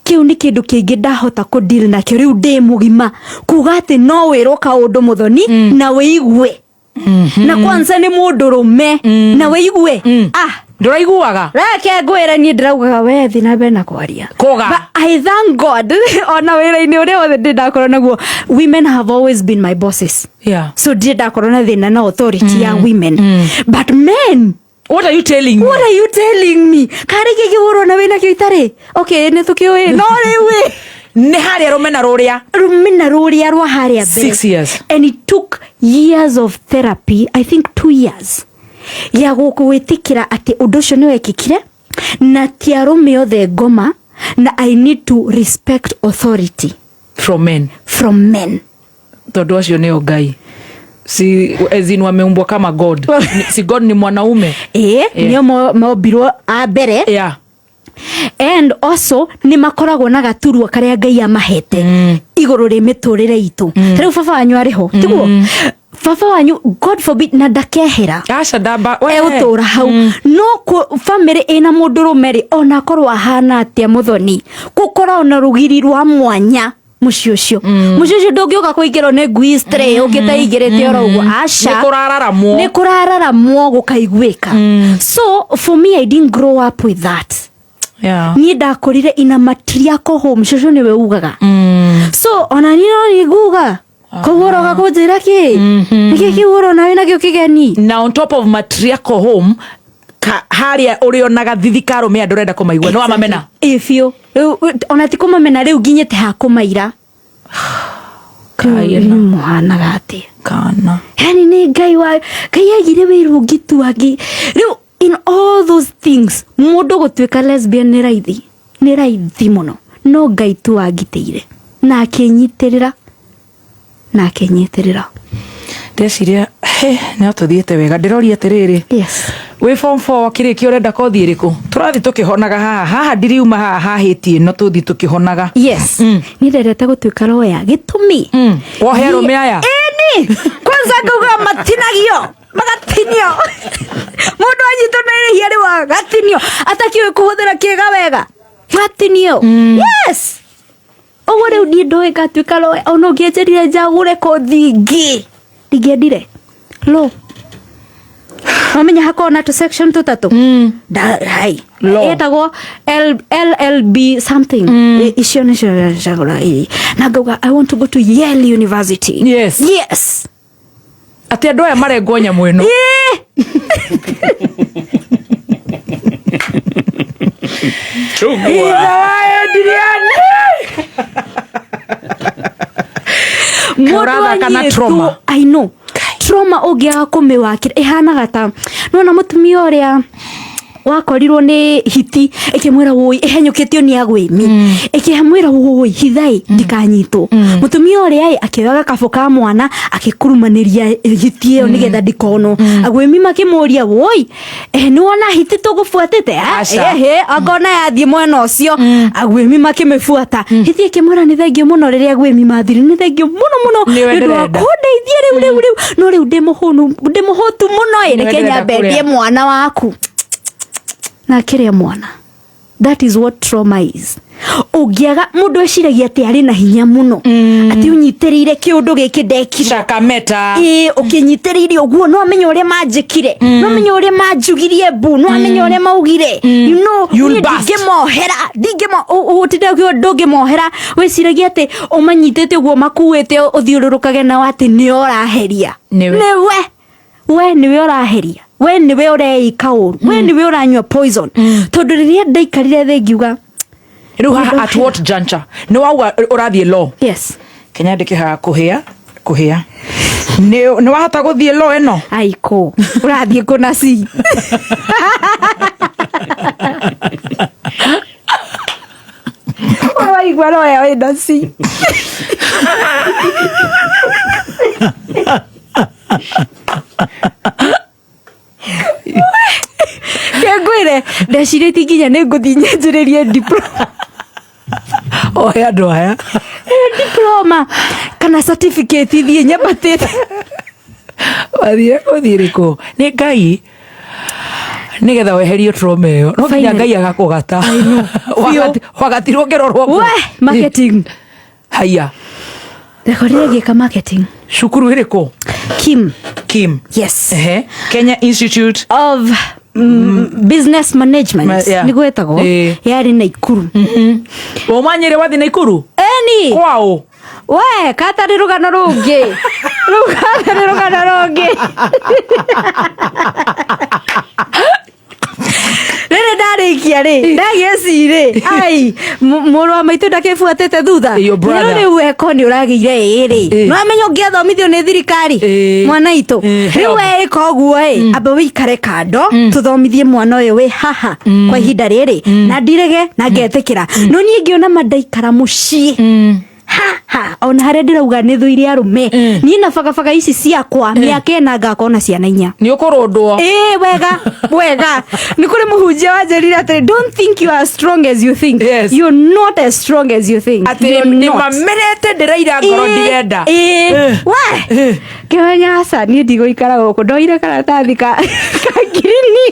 Kĩu nĩ kĩndũ kĩngĩ ndahota kũ deal nakĩo rĩu ndĩ mũgima, kuga atĩ no wĩrwo kaũndũ, Mũthoni, na wĩigue, na kwanza nĩ mũndũ rũme, na wĩigue, ah. Ndũraiguaga. Reke ngwĩre, niĩ ndĩraugaga we thi na mbere na kwaria. Kũga. But I thank God, ona wĩra-inĩ ũrĩa wothe ndĩ ndakorwo naguo, women have always been my bosses. So ndirĩ ndakorwo na thĩna na authority ya women, but men. What are you telling me? What are you telling me? Karĩ kĩngĩ ũrona wĩna kĩo itarĩ? Okay, nĩ tũkĩũĩ, no rĩu ĩ, Nĩ harĩa rũmena rũrĩa. Rũmena rũrĩa rwa harĩa mbere. 6 years. And it took years of therapy, I think 2 years, ya gwĩtĩkĩra atĩ ũndũ ũcio nĩ wekĩkire, na ti arũme othe ngoma, na I need to respect authority from men. From men. Tondũ acio nĩo Ngai, si as in wameumbwa kama God. Si God ni mwanaume? Ĩĩ, nĩo mombirwo a mbere. And also nĩ makoragwo na gaturwa karĩa Ngai amahete igũrũ rĩ mĩtũrĩre itũ. Ta rĩu baba wanyu arĩ ho, tiguo? Baba wanyu, God forbid, na ndakehera. Aca, ndamba. Egũtũra hau. No family ĩna mũndũ rũme rĩ, ona akorwo ahana atĩa, Mũthoni, gũkoragwo na rũgiri rwa mwanya mũciĩ ũcio. Mũciĩ ũcio ndũngĩũka kũingĩrwo nĩ ngui stray ũngĩte ingĩrĩte oro ũguo, aca. Nĩ kũrararamwo. Nĩ kũrararamwo gũkaiguĩka. So for me, I didn't grow up with that. Niĩ ndakũrire in a matriarchal home. Cũcũ nĩwe ugaga. So ona niĩ no nĩ nguga, koguo ũroka kũnjĩra kĩ? Nĩkĩ kĩu ũrona wĩna kĩo kĩgeni? Na on top of matriarchal home, harĩa ũrĩonaga thithi ka arũme andũ ũrenda kũmaigua nĩ wamamena. Ĩ biũ. Rĩu ona ti kũmamena, rĩu nginyĩte ha kũmaira. Kaina. Mũhanaga atĩa? Kana. Yani nĩ Ngai wa Ngai aigire wĩra ũngĩ tu angĩ. Rĩu in all those things, mũndũ gũtuĩka lesbian nĩ raithi, nĩ raithi mũno, no Ngai tu angitĩire na akĩnyitĩrĩra. Na akĩnyitĩrĩra. Ndeciria he no tũthiĩte wega, ndĩroria atĩrĩrĩ, Yes. Wĩ form 4 wakĩrĩkia ũrenda kothi ĩrĩkũ? Tũrathiĩ tũkĩhonaga haha haha, ndiriuma haha hahĩtie ĩno, tũthiĩ tũkĩhonaga. Yes. Niĩ ndendete gũtuĩka lawyer, gĩtũmi Wohe arũme aya. Ĩni kwanza ngauga matinagio, magatinio, mũndũ anyitwo na irĩhia rĩu agatinio, atakĩũĩ kũhũthĩra kĩga wega, gatinio. Yes, ũguo rĩu niĩ ndoĩ ngatuĩka lawyer. Ona ũngĩanjĩrire njagũre kothi ingĩ, ndingĩendire law. Wamenya hakoragwo na tũ section tũtatũ. Hai. Law. Ĩtagwo LLB something. Icio nĩcio njagũra na ngauga I want to go to Yale University. Yes. Yes. Atĩ andũ aya marengwo nyamũ ĩno. Chungwa. Ithe wa Adrian. Mũndũ Ũrathaka na anyitwo- trauma. I know trauma, ũngĩaga kũmĩwakĩra ĩhanaga ta nona mũtumia ũrĩa wakorirwo nĩ hiti ĩkĩmwĩra wũi ĩhenyũkĩtio nĩ agwĩmi, ĩkĩmwĩra wũi hithai ndikanyitwo. Mũtumia ũrĩa ĩ akĩoya gakabũ ka mwana akĩkurumanĩria hiti ĩyo nĩgetha ndikonwo. Agwĩmi makĩmũria, wũi nĩ wona hiti tũgũbuatĩte? Aca. Ehe, akona yathiĩ mwena ũcio, agwĩmi makĩmĩbuata. Hiti ĩkĩmwĩra nĩ thengio mũno rĩrĩa agwĩmi mathire, nĩ thengio mũno mũno Nĩwe nĩ ũndũ wa ndĩrenda. kũndeithia rĩu rĩu rĩu, no rĩu ndĩ mũhũnu, ndĩ mũhũtu mũno ĩ, Nĩwe reke ndĩrenda nyambe kũrĩa. ndĩe mwana waku. Na akĩrĩa mwana. That is what trauma is. Ũngĩaga, mũndũ eciragia atĩ arĩ na hinya mũno, atĩ ũnyitĩrĩire kĩũndũ gĩkĩ ndekire. Chakameta. Ĩĩ, ũkĩnyitĩrĩire ũguo, no amenye ũrĩa manjĩkire, no amenye ũrĩa manjugirie mbu, no amenye ũrĩa maugire, you know. You'll Niĩ burst. ndingĩmohera, ndingĩmo ũtinde ũkiuga ndũngĩmohera, wĩciragia atĩ ũmanyitĩte ũguo makuĩte ũthiũrũrũkage nao atĩ nĩo ũraheria. Nĩwe. Nĩwe, we nĩwe ũraheria, we nĩwe ũreika ũru, we nĩwe ũranyua poison. Tondũ rĩrĩa ndaikarire thĩ ngiuga Rĩu haha at what juncture nĩ wauga ũrathiĩ law? Yes. Kenya ndĩkĩ haha kũhĩa kũhĩa nĩ wahota gũthiĩ law ĩno? Aiko ũrathiĩ kũna ci waigua roya wĩna ci. Kengwĩre ndecirĩtie nginya nĩ ngũthiĩ nyanjĩrĩrie diploma. Ohe andũ aya. Diploma kana certificate thiĩ nyambatĩte. Wathire gũthiĩ rĩkũ nĩ Ngai nĩgetha weherio trauma ĩyo, no nginya Finally. Ngai agakũgata. Biũ. Wagatirwo ngĩrorwo. We marketing. Haya. Ndekorire ngĩka marketing. Cukuru ĩrĩkũ? Kim. Kim. Yes. Ehe. Kenya Institute of Business Management. Yeah. Nĩguo ĩtagwo. Yarĩ Naikuru. Ũmanyĩre wathi Naikuru? Eni. Kwao? We kata nĩ rũgano rũngĩ rũu, kata nĩ rũgano rũngĩ. Rĩrĩ ndarĩkia rĩ, ndagĩa cirĩ ai mũrũ wa maitũ ndakĩbuatĩte thutha. Your brother. Rĩu rĩu eko nĩ ũragĩire ĩrĩ. No amenya ũngĩathomithio nĩ thirikari mwana itũ. Rĩu Help. we ĩka ũguo ĩ, amba wĩikare kando tũthomithie mwana ũyũ wĩ haha kwa ihinda rĩrĩ, na ndirege na ngetĩkĩra. No niĩ ngĩona ma ndaikara mũciĩ ha ha, ona harĩa ndĩrauga nĩ thũire arũme, niĩ na bagabaga ici ciakwa mĩaka 4 ngakorwo na ciana 4. Nĩ ũkũrũndwo. Ĩĩ, wega wega. Nĩ kũrĩ mũhunjia wanjĩrire atĩrĩ, "Don't think you are as strong as you think." Yes. You're not as strong as you think. Atĩ You're nĩ not. mamerete ndĩraira ngoro ndirenda. Ĩĩ. We kĩmenya aca, niĩ ndigũikara gũkũ. Ndoire karatathi ka ngirini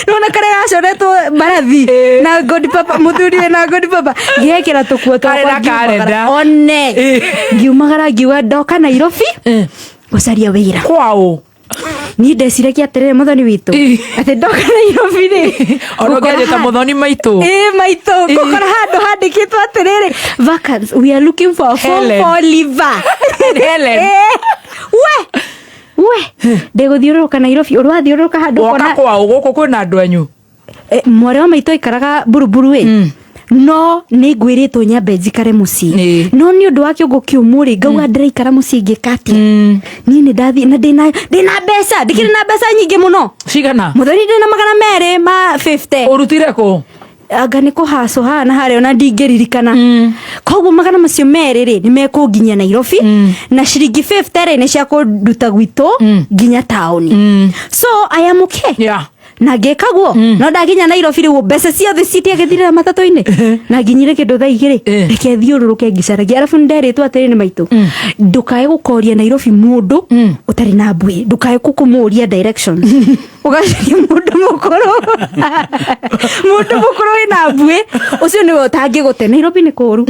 nona karĩa gacoretwo mbarathi na god papa, mũthuri wĩ na god papa, ngĩekĩra tũkuo Karĩ twakwa na ngiumagara. karenda. One ngiumagara ngiuga ndoka Nairobi gũcaria wĩra. Kwao? Niĩ ndeciragia atĩrĩrĩ, mũthoni witũ, atĩ ndoka Nairobi rĩ, Ona ngũkora ũngĩanjĩta mũthoni maitũ. Ĩĩ maitũ, ngũkora handũ handĩkĩtwo atĩrĩrĩ, "Vacants, we are looking for a form Helen. four leaver." Helen. We we ndĩgũthiũrũrũka Nairobi, ũrwathiũrũrũka handũ Woka ũkona kwao gũkũ kwĩna andũ anyu? Mwarĩ wa maitũ aikaraga Buruburu ĩ, no nĩ ngwĩrĩtwo nyambe njikare mũciĩ. No nĩ ũndũ wa kĩongo kĩũmũ rĩ, ngauga ndĩraikara mũciĩ ngĩka atĩa? Niĩ nĩ ndathiĩ na ndĩna mbeca, ndĩkĩrĩ na mbeca nyingĩ mũno. Cigana? Mũthoni, ndĩna 250. Ũrutire kũ? Anga nĩ kũhacwo haha na harĩa, ona ndingĩririkana. Koguo 200 rĩ, nĩ mekũnginyia Nairobi, na ciringi 50 rĩ, nĩ cia kũnduta gwitũ nginya taũni. So I am okay. Na ngĩka guo, no ndakinya Nairobi rĩu, mbeca ciothe citiagĩthirĩra matatũ-inĩ, na nginyire kĩndũ thaa 2. Reke thiũrũrũke ngĩcaragia. Arabu nĩnderĩtwo atĩrĩ nĩ maitũ, ndũkae gũkoria Nairobi mũndũ ũtarĩ na mbuĩ, ndũkae kũmũria directions, ũgacaria mũndũ mũkũrũ, mũndũ mũkũrũ wĩna mbuĩ, ũcio nĩwe ũtangĩgũte. Nairobi nĩ kũũru.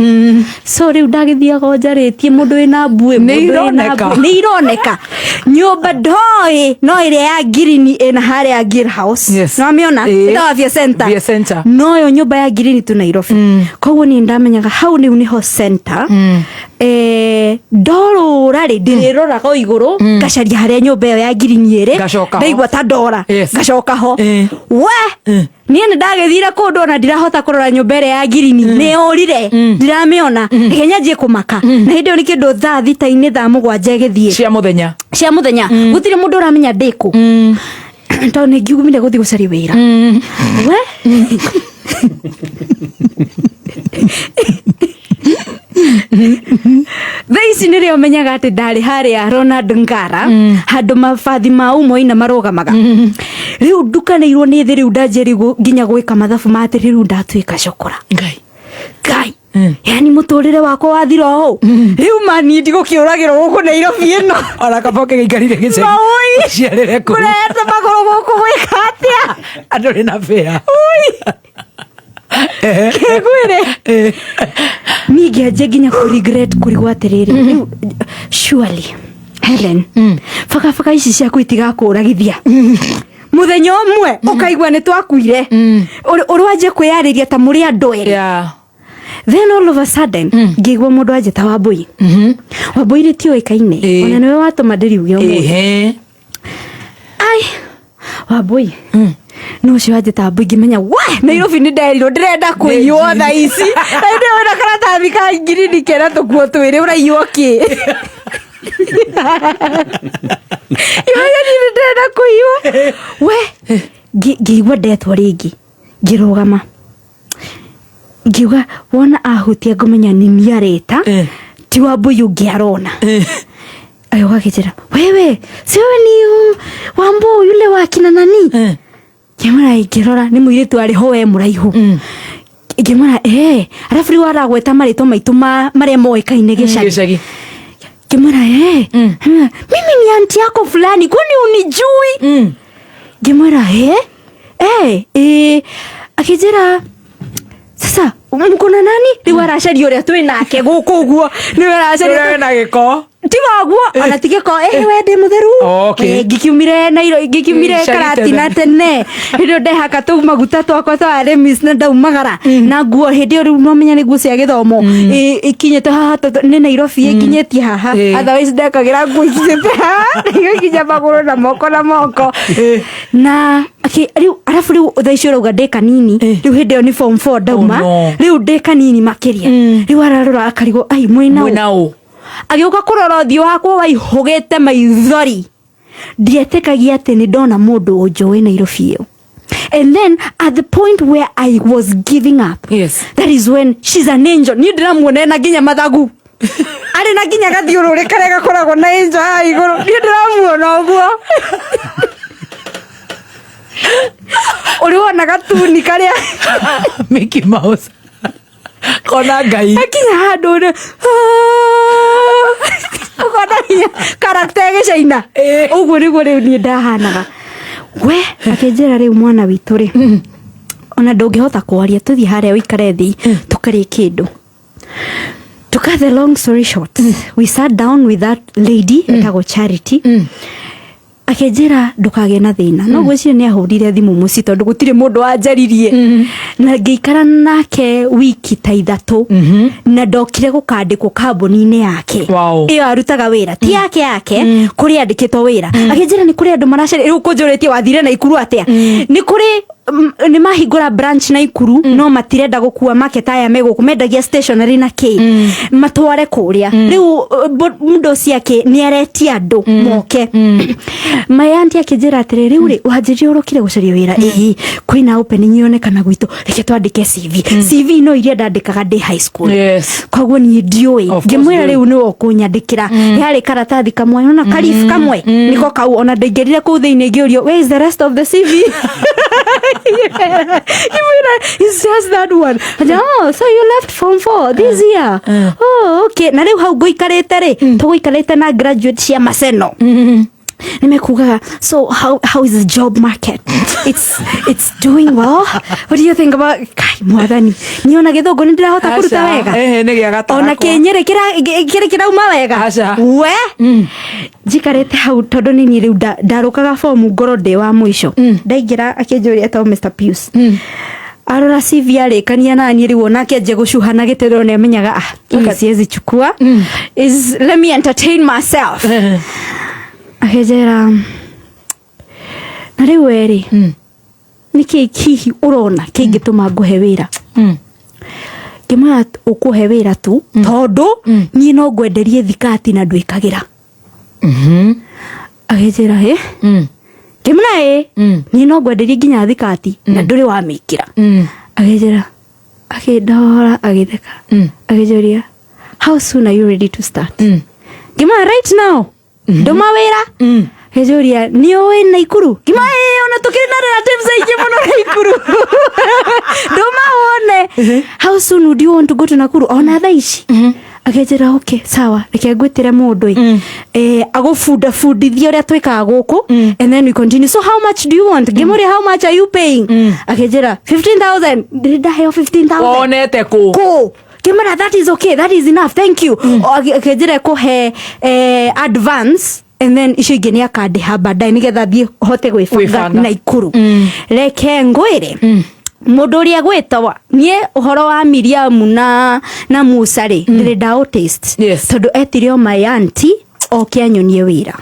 So rĩu ndagĩthiaga o njarĩtie mũndũ wĩna mbuĩ. Nĩ Mũndũ wĩna ironeka. mbuĩ. Nĩ ironeka nyũmba ndoĩ, no ĩrĩa ya ngirini ĩna harĩa Gear House. Nĩwamĩona? Ĩtagwo Afya Center. Afya Center. Noyo nyũmba ya ngirini tu Nairobi. Koguo niĩ ndamenyaga hau rĩu nĩho center. Ndorũra rĩ, ndĩrĩroraga o igũrũ, ngacaria harĩa nyũmba ĩyo ya ngirini ĩrĩ. Ngacoka ho. Ndaigua ta ndora, ngacoka ho. We, niĩ nĩ ndagĩthire kũndũ ona ndirahota kũrora nyũmba ĩrĩa ya ngirini, nĩ yũrire, ndiramĩona. Reke nyanjie kũmaka, na hĩndĩ ĩyo nĩ kĩndũ thaa 6-inĩ, thaa 7 ĩgĩthiĩ. Cia mũthenya. Cia mũthenya. Gũtirĩ mũndũ ũramenya ndĩkũ, tondũ nĩ ngiumire gũthiĩ gũcaria wĩra. We, thaa ici nĩrĩo menyaga atĩ ndarĩ harĩa Ronald Ngara, handũ mabathi ma umoina marũgamaga. Rĩu ndukanĩirwo nĩ thĩ. Rĩu ndanjia rĩu nginya gwĩka mathabu ma atĩ rĩu ndatuĩka cokora. Ngai. Ngai, yani mũtũrĩre wakwa wathira ũũ rĩu, mani ndigũkĩũragĩrwo gũkũ Nairobi ĩno. Ona kaba ũkĩgĩikarire gĩcagi. Maũi. Ũciarĩre kũu. Kũrehete magũrũ gũkũ gwĩka atĩa? Andũ rĩ na bĩa. Ngwĩre, niĩ ngĩanjia nginya kũ regret, kũrigwo atĩrĩrĩ, rĩu surely Helen, bagabaga ici ciaku itigakũragithia mũthenya ũmwe ũkaigua nĩ twakuire. Ũrĩ wanjia kwĩyarĩria ta mũrĩ andũ erĩ. Then all of a sudden ngĩigua mũndũ anjĩta Wambũi. Wambũi rĩtiũĩkaine. Ona nĩwe watũma ndĩriuge ũmũthĩ. Ai, Wambũi no ũcio wanjĩta Wambũi, ngĩmenya we Nairobi nĩ nderirwo ndĩrenda kũiywo thaa ici, na hĩndĩ ĩyo wĩna karatathi ka ngirini kena tũkuo twĩrĩ, ũraiywo kĩ? Ngĩmenya niĩ nĩ ndĩrenda kũiywo. We, ngĩigua ndetwo rĩngĩ, ngĩrũgama, ngiuga wona ahutia ngũmenya nĩ niĩ areta. Ti Wambũi ũngĩ arona. Agĩũka akĩnjĩra, "Wewe si wewe ni Wambu yule wa kina nani?" Ngĩmwĩra, ngĩrora nĩ mũirĩtu arĩ ho we mũraihu. Ngĩmwĩra, "Eh." Arabu rĩu aragweta marĩtwa maitũ ma marĩa moĩkaine gĩcagi. Gĩcagi. Ngĩmwĩra, "Eh." "Mimi ni auntie yako fulani, kwani unijui?" Ngĩmwĩra, "Eh, eh, eh." Akĩnjĩra, "Sasa mko na nani?" Rĩu aracaria ũrĩa twĩ nake gũkũ ũguo, nĩwe aracaria. Ũrĩa wĩna gĩko. Tiga ũguo, ona ti gĩko, we ndĩ mũtheru. Ngĩkiumire Nairo, ngĩkiumire Gĩcagi Karatina tene. Hĩndĩ ĩyo ndehaka tũu maguta twakwa twa Remis na ndaumagara na nguo hĩndĩ ĩyo. Rĩu nomenya nĩ nguo cia gĩthomo ikinyĩte haha, tondũ nĩ Nairobi ĩkinyĩtie haha. Otherwise ndekagĩra nguo ikinyĩte haha, igakinya magũrũ na moko na moko. Na rĩu arabu rĩu thaa ici ũrauga ndĩ kanini. Rĩu hĩndĩ ĩyo nĩ form 4 ndauma. Oh, no. Rĩu ndĩ kanini makĩria. Rĩu ararora akarigwo, ai, mwĩna ũ? Mwĩna ũ? Agĩũka kũrora ũthiũ wakwa waihũgĩte maithori, ndietĩkagia atĩ nĩ ndona mũndũ ũnjũĩ Nairobi ĩyo. And then at the point where I was giving up, that is when she's an angel. Niĩ ndĩramuona ena nginya mathagu, arĩ na nginya gathiũrũrĩ karĩa gakoragwo na angel haha igũrũ. Niĩ ndĩramuona ũguo ũrĩ wona gatuni karĩa Mickey Mouse kona Ngai. Akinya handũ rĩ, ũkona hinya karakta ya gĩcaina. Ũguo nĩguo rĩu niĩ ndahanaga. We akĩnjĩra, "Rĩu mwana witũ rĩ, ona ndũngĩhota kwaria, tũthiĩ harĩa ũikare thĩ tũkarĩe kĩndũ." To cut the long story short, we sat down with that lady etagwo Charity. Akĩnjĩra, "Ndũkagĩe na thĩna." No gwĩciria nĩ ahũrire thimũ mũciĩ, tondũ gũtirĩ mũndũ wanjaririe. Na ngĩikara nake wiki ta 3, na ndokire gũkandĩkwo kambuni-inĩ yake ĩyo arutaga wĩra, ti yake yake, kũrĩa andĩkĩtwo wĩra. Akĩnjĩra nĩ kũrĩ andũ maracaria. Rĩu kũnjũrĩtie wathire Naikuru atĩa? Nĩ kũrĩ nĩ mahingũra branch Naikuru, no matirenda gũkua market aya me gũkũ mendagia stationery na kĩ matware kũrĩa. Rĩu mũndũ ũcio akĩ nĩ aretia andũ moke. My auntie akĩnjĩra atĩrĩ, rĩu rĩ, wanjĩrire ũrokire gũcaria wĩra, ĩĩ, kwĩna opening yonekana gwitũ, reke twandĩke CV. CV no iria ndandĩkaga ndĩ high school. Koguo niĩ ndiũĩ. Of course Ngĩmwĩra ndũĩ. rĩu nĩwe ũkũnyandĩkĩra. Yarĩ karatathi kamwe, ona karif kamwe nĩko kau, ona ndaingĩrire kũu thĩinĩ ngĩũrio, "Where is the rest of the CV?" Ngĩmwĩra, "It's just that one." Anjĩra, "Oh, so you left form 4 this year? Oh, okay." Na rĩu hau ngũikarĩte rĩ, tũgũikarĩte na graduate cia Maseno, nimekugaga, "So how is the job market? It's doing well? What do you think about?" Kai, mwathani, niĩ ona gĩthũngũ nĩ ndĩrahota kũruta Aca, wega. Ehe, nĩ gĩa gatarakwa. Ona kĩnyĩrĩ kĩrĩ kĩrauma wega. Aca. We njikarĩte hau tondũ nĩ niĩ rĩu ndarũkaga fomu ngorwo ndĩ wa mũico. Ndaingĩra akĩnjũria to Mr Pius arora CV arĩkania naniĩ, rĩu onake anjia gũcuha na gĩtĩro, nĩ amenyaga, ah, hii siwezi chukua, is let me entertain myself. Akĩnjĩra, "Na rĩu werĩ, nĩkĩ hihi ũrona kĩngĩtũma ngũhe wĩra?" Ngĩmwĩra, "Ũkũhe wĩra tu tondũ niĩ no ngwenderie thikati na ndwĩkagĩra." Akĩnjĩra, "Ĩ?" Ngĩmwĩra, "Ĩ, niĩ no ngwenderie nginya thikati na ndũrĩ wamĩkĩra." Akĩnjĩra, akĩndora, agĩtheka, akĩnjũria, "How soon are you ready to start?" Ngĩmwĩra, "Right now, ndũma wĩra." Akĩnjũria, "Nĩ ũĩ Naikuru?" Ngĩmwĩra, "Ĩ, ona tũkĩrĩ na relatives aingĩ mũno Naikuru, ndũma wone." "How soon would you want to go to Nakuru?" "Ona thaa ici." Akĩnjĩra, "Okay, sawa, reke ngwĩtĩre mũndũ ĩ, agũbundabundithia ũrĩa twĩkaga gũkũ, and then we continue. So how much do you want?" Ngĩmũria, "How much are you paying?" Akĩnjĩra, 15,000." Ndĩrĩ ndaheo 15,000. Wonete kũ? Kũ? Ngĩmwĩra, "That is okay, that is enough, thank you." Akĩnjĩra kũhe advance and then icio ingĩ nĩ akandĩha baadaye nĩgetha thiĩ hote gwĩbanga Gwĩbanga. Naikuru. Reke ngwĩre, mũndũ ũrĩa gwĩtawa niĩ ũhoro wa Miriamu na Musa rĩ, ndĩrĩ ndaũ taste. Tondũ etire o my auntie oke anyonie wĩra,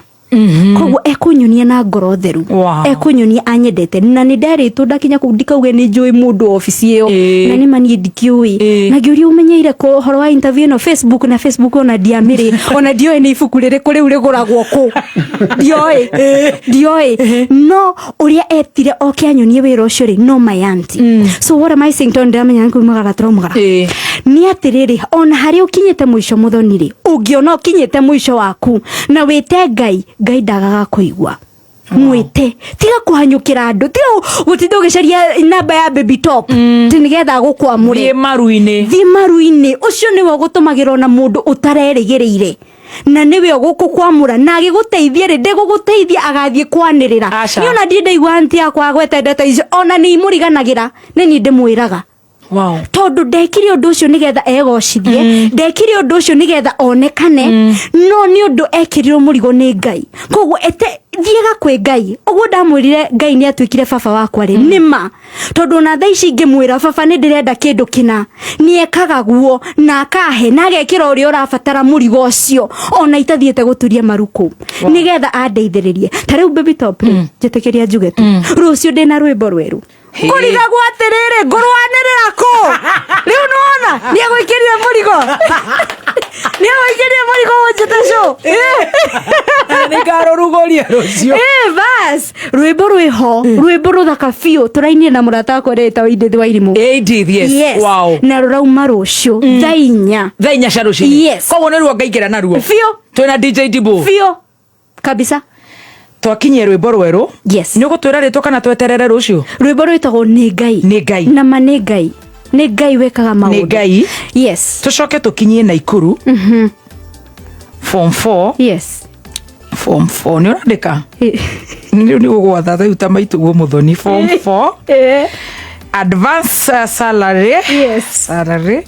koguo ekũnyonia na ngoro theru. Ekũnyonia anyendete, na nĩ nderĩtwo ndakinya kũu ndikauge nĩ njũĩ mũndũ obici ĩyo. Na nĩ ma niĩ ndikĩũĩ. Na ngĩũria, "Ũmenyeire kũ ũhoro wa interview ĩno?" Facebook. Na Facebook ona ndiamĩrĩ, ona ndioĩ nĩ ibuku rĩrĩkũ rĩu rĩgũragwo kũ, ndioĩ, ndioĩ. No ũrĩa etire oke anyonie wĩra ũcio rĩ, no my auntie. So what am I saying? Tondũ ndĩramenya nĩ kumagara tũraumagara. Nĩ atĩrĩrĩ, ona harĩa ũkinyĩte mũico, mũthoni rĩ, ũngĩona ũkinyĩte mũico waku na wĩte Ngai, Ngai ndagaga kũigua. Mwĩte, tiga kũhanyũkĩra andũ, tiga gũtinda ũgĩcaria namba ya Baby Top ti nĩgetha agũkwamũre. Thiĩ maru-inĩ. Thiĩ maru-inĩ, ũcio nĩwe ũgũtũmagĩra ona mũndũ ũtarerĩgĩrĩire, na nĩwe ũgũkũkwamũra na agĩgũteithia rĩ, ndegũgũteithia agathiĩ kwanĩrĩra. Aca. Niĩ ona ndiĩ ndaigua auntie yakwa agwete ndeto icio, ona nĩ imũriganagĩra, nĩ niĩ ndĩmwĩraga. Tondũ ndekire ũndũ ũcio nĩgetha egocithie, ndekire ũndũ ũcio nĩgetha onekane, no nĩ ũndũ ekĩrirwo mũrigo nĩ Ngai. Koguo ete thiĩga kwĩ Ngai. Ũguo ndamwĩrire Ngai nĩ atuĩkire baba wakwa rĩ, nĩ ma, tondũ ona thaa ici ingĩmwĩra, "Baba, nĩ ndĩrenda kĩndũ kĩna," nĩ ekaga guo na akahe na agekĩra ũrĩa ũrabatara mũrigo ũcio, ona itathiĩte gũturia maruku nĩgetha andeithĩrĩrie. Ta rĩu Baby Top rĩ, njĩtĩkĩria njuge tu, rũciũ ndĩna rwĩmbo rwerũ. Ngũrigagwo atĩrĩrĩ, ngũrwanĩrĩra kũ rĩu? Nĩwona nĩegũikĩrire mũrigo, nĩegũikĩrire mũrigo ũnjĩte cũ. Nĩ ngarũrugũria rũciũ. Ĩ bas, rwĩmbo rwĩho, rwĩmbo rũthaka biũ, tũrainire na mũrata wakwa ũrĩa wĩtagwo Edith Wairimũ. Edith, yes. Yes. Na rũrauma rũciũ thaa 4. Thaa 4 cia rũcinĩ. Yes. Koguo nĩruo ngaingĩra naruo. Biũ. Twĩna DJ Dibu. Biũ kabisa. Twakinyie rwĩmbo rwerũ. Yes. Nĩ ũgũtwĩra rĩtwa kana tweterere rũciũ? Rwĩmbo rwĩtagwo Nĩ Ngai. Nĩ Ngai. Na ma nĩ Ngai, nĩ Ngai wĩkaga maũndũ. Nĩ Ngai. Yes. Tũcoke tũkinyie Naikuru form 4. Yes. Form 4 nĩ ũrandĩka rĩu, nĩ gũgwatha rĩu ta maitũguo mũthoni, form 4, advance salary. Salary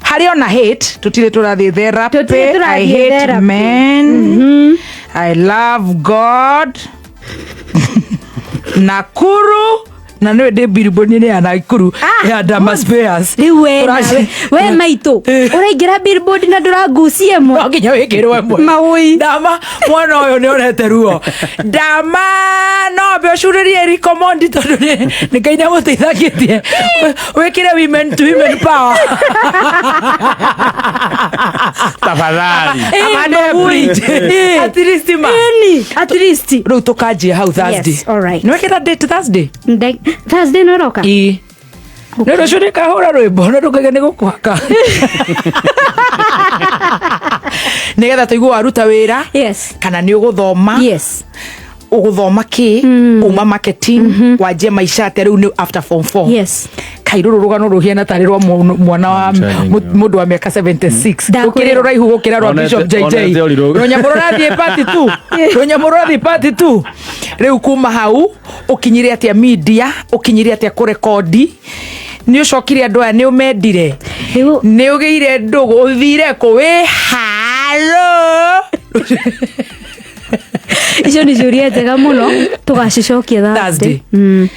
harĩ ona hate, tũtirĩ tũrathiĩ therapy. Tũtirĩ tũrathiĩ I hate therapy. men, I love God, Nakuru. Na nĩwe ndĩ billboard-inĩ ya Nakuru Ah, ya Dama Spares. Rĩu we Tũraci- nawe, we maitũ ũraingĩra billboard na ndũrangucia ĩmwe. No nginya wĩkĩrwo ĩmwe. Maũi. Ndama mwana ũyũ nĩ onete ruo. Ndama no ambe ũcurĩrie Rico Mondi tondũ nĩ Ngai nĩ amũteithagĩtie. Wĩkĩre women to women power. Tafadhali. Amande bridge. At least ma. Ĩni, at least. Rĩu tũkanjia hau Thursday. Yes, all right. Nĩ wekĩra date Thursday? Thursday nĩ ũroka? Ĩĩ. Nĩ rũciũ nĩkahũra rwĩmbo no ndũkage nĩ gũkũhaka. Nĩgetha tũigue waruta wĩra Yes. kana nĩ ũgũthoma. Yes. Ũgũthoma kĩ uma marketing wanjie maica atĩa rĩu nĩ after form 4? Yes. Kai rũrũ rũgano rũhiana tarĩ rwa mwana wa I'm telling you. mũndũ wa mĩaka 76. Ndakwĩra. Rũkĩrĩ rũraihu gũkĩra rwa Bishop JJ. Onete ũrirũ. Rũnyamũ rũrathiĩ part 2, rũnyamũ rũrathiĩ part 2. Rĩu kuma hau ũkinyire atĩa media? Ũkinyire atĩa kũrekondi? Nĩ ũcokire andũ aya nĩ ũmendire? Rĩu Nĩ ũgĩire ndũgũ? Ũthire kũ wĩ halo? Icio nĩ ciũria njega mũno, tũgacicokia Thursday. Thursday.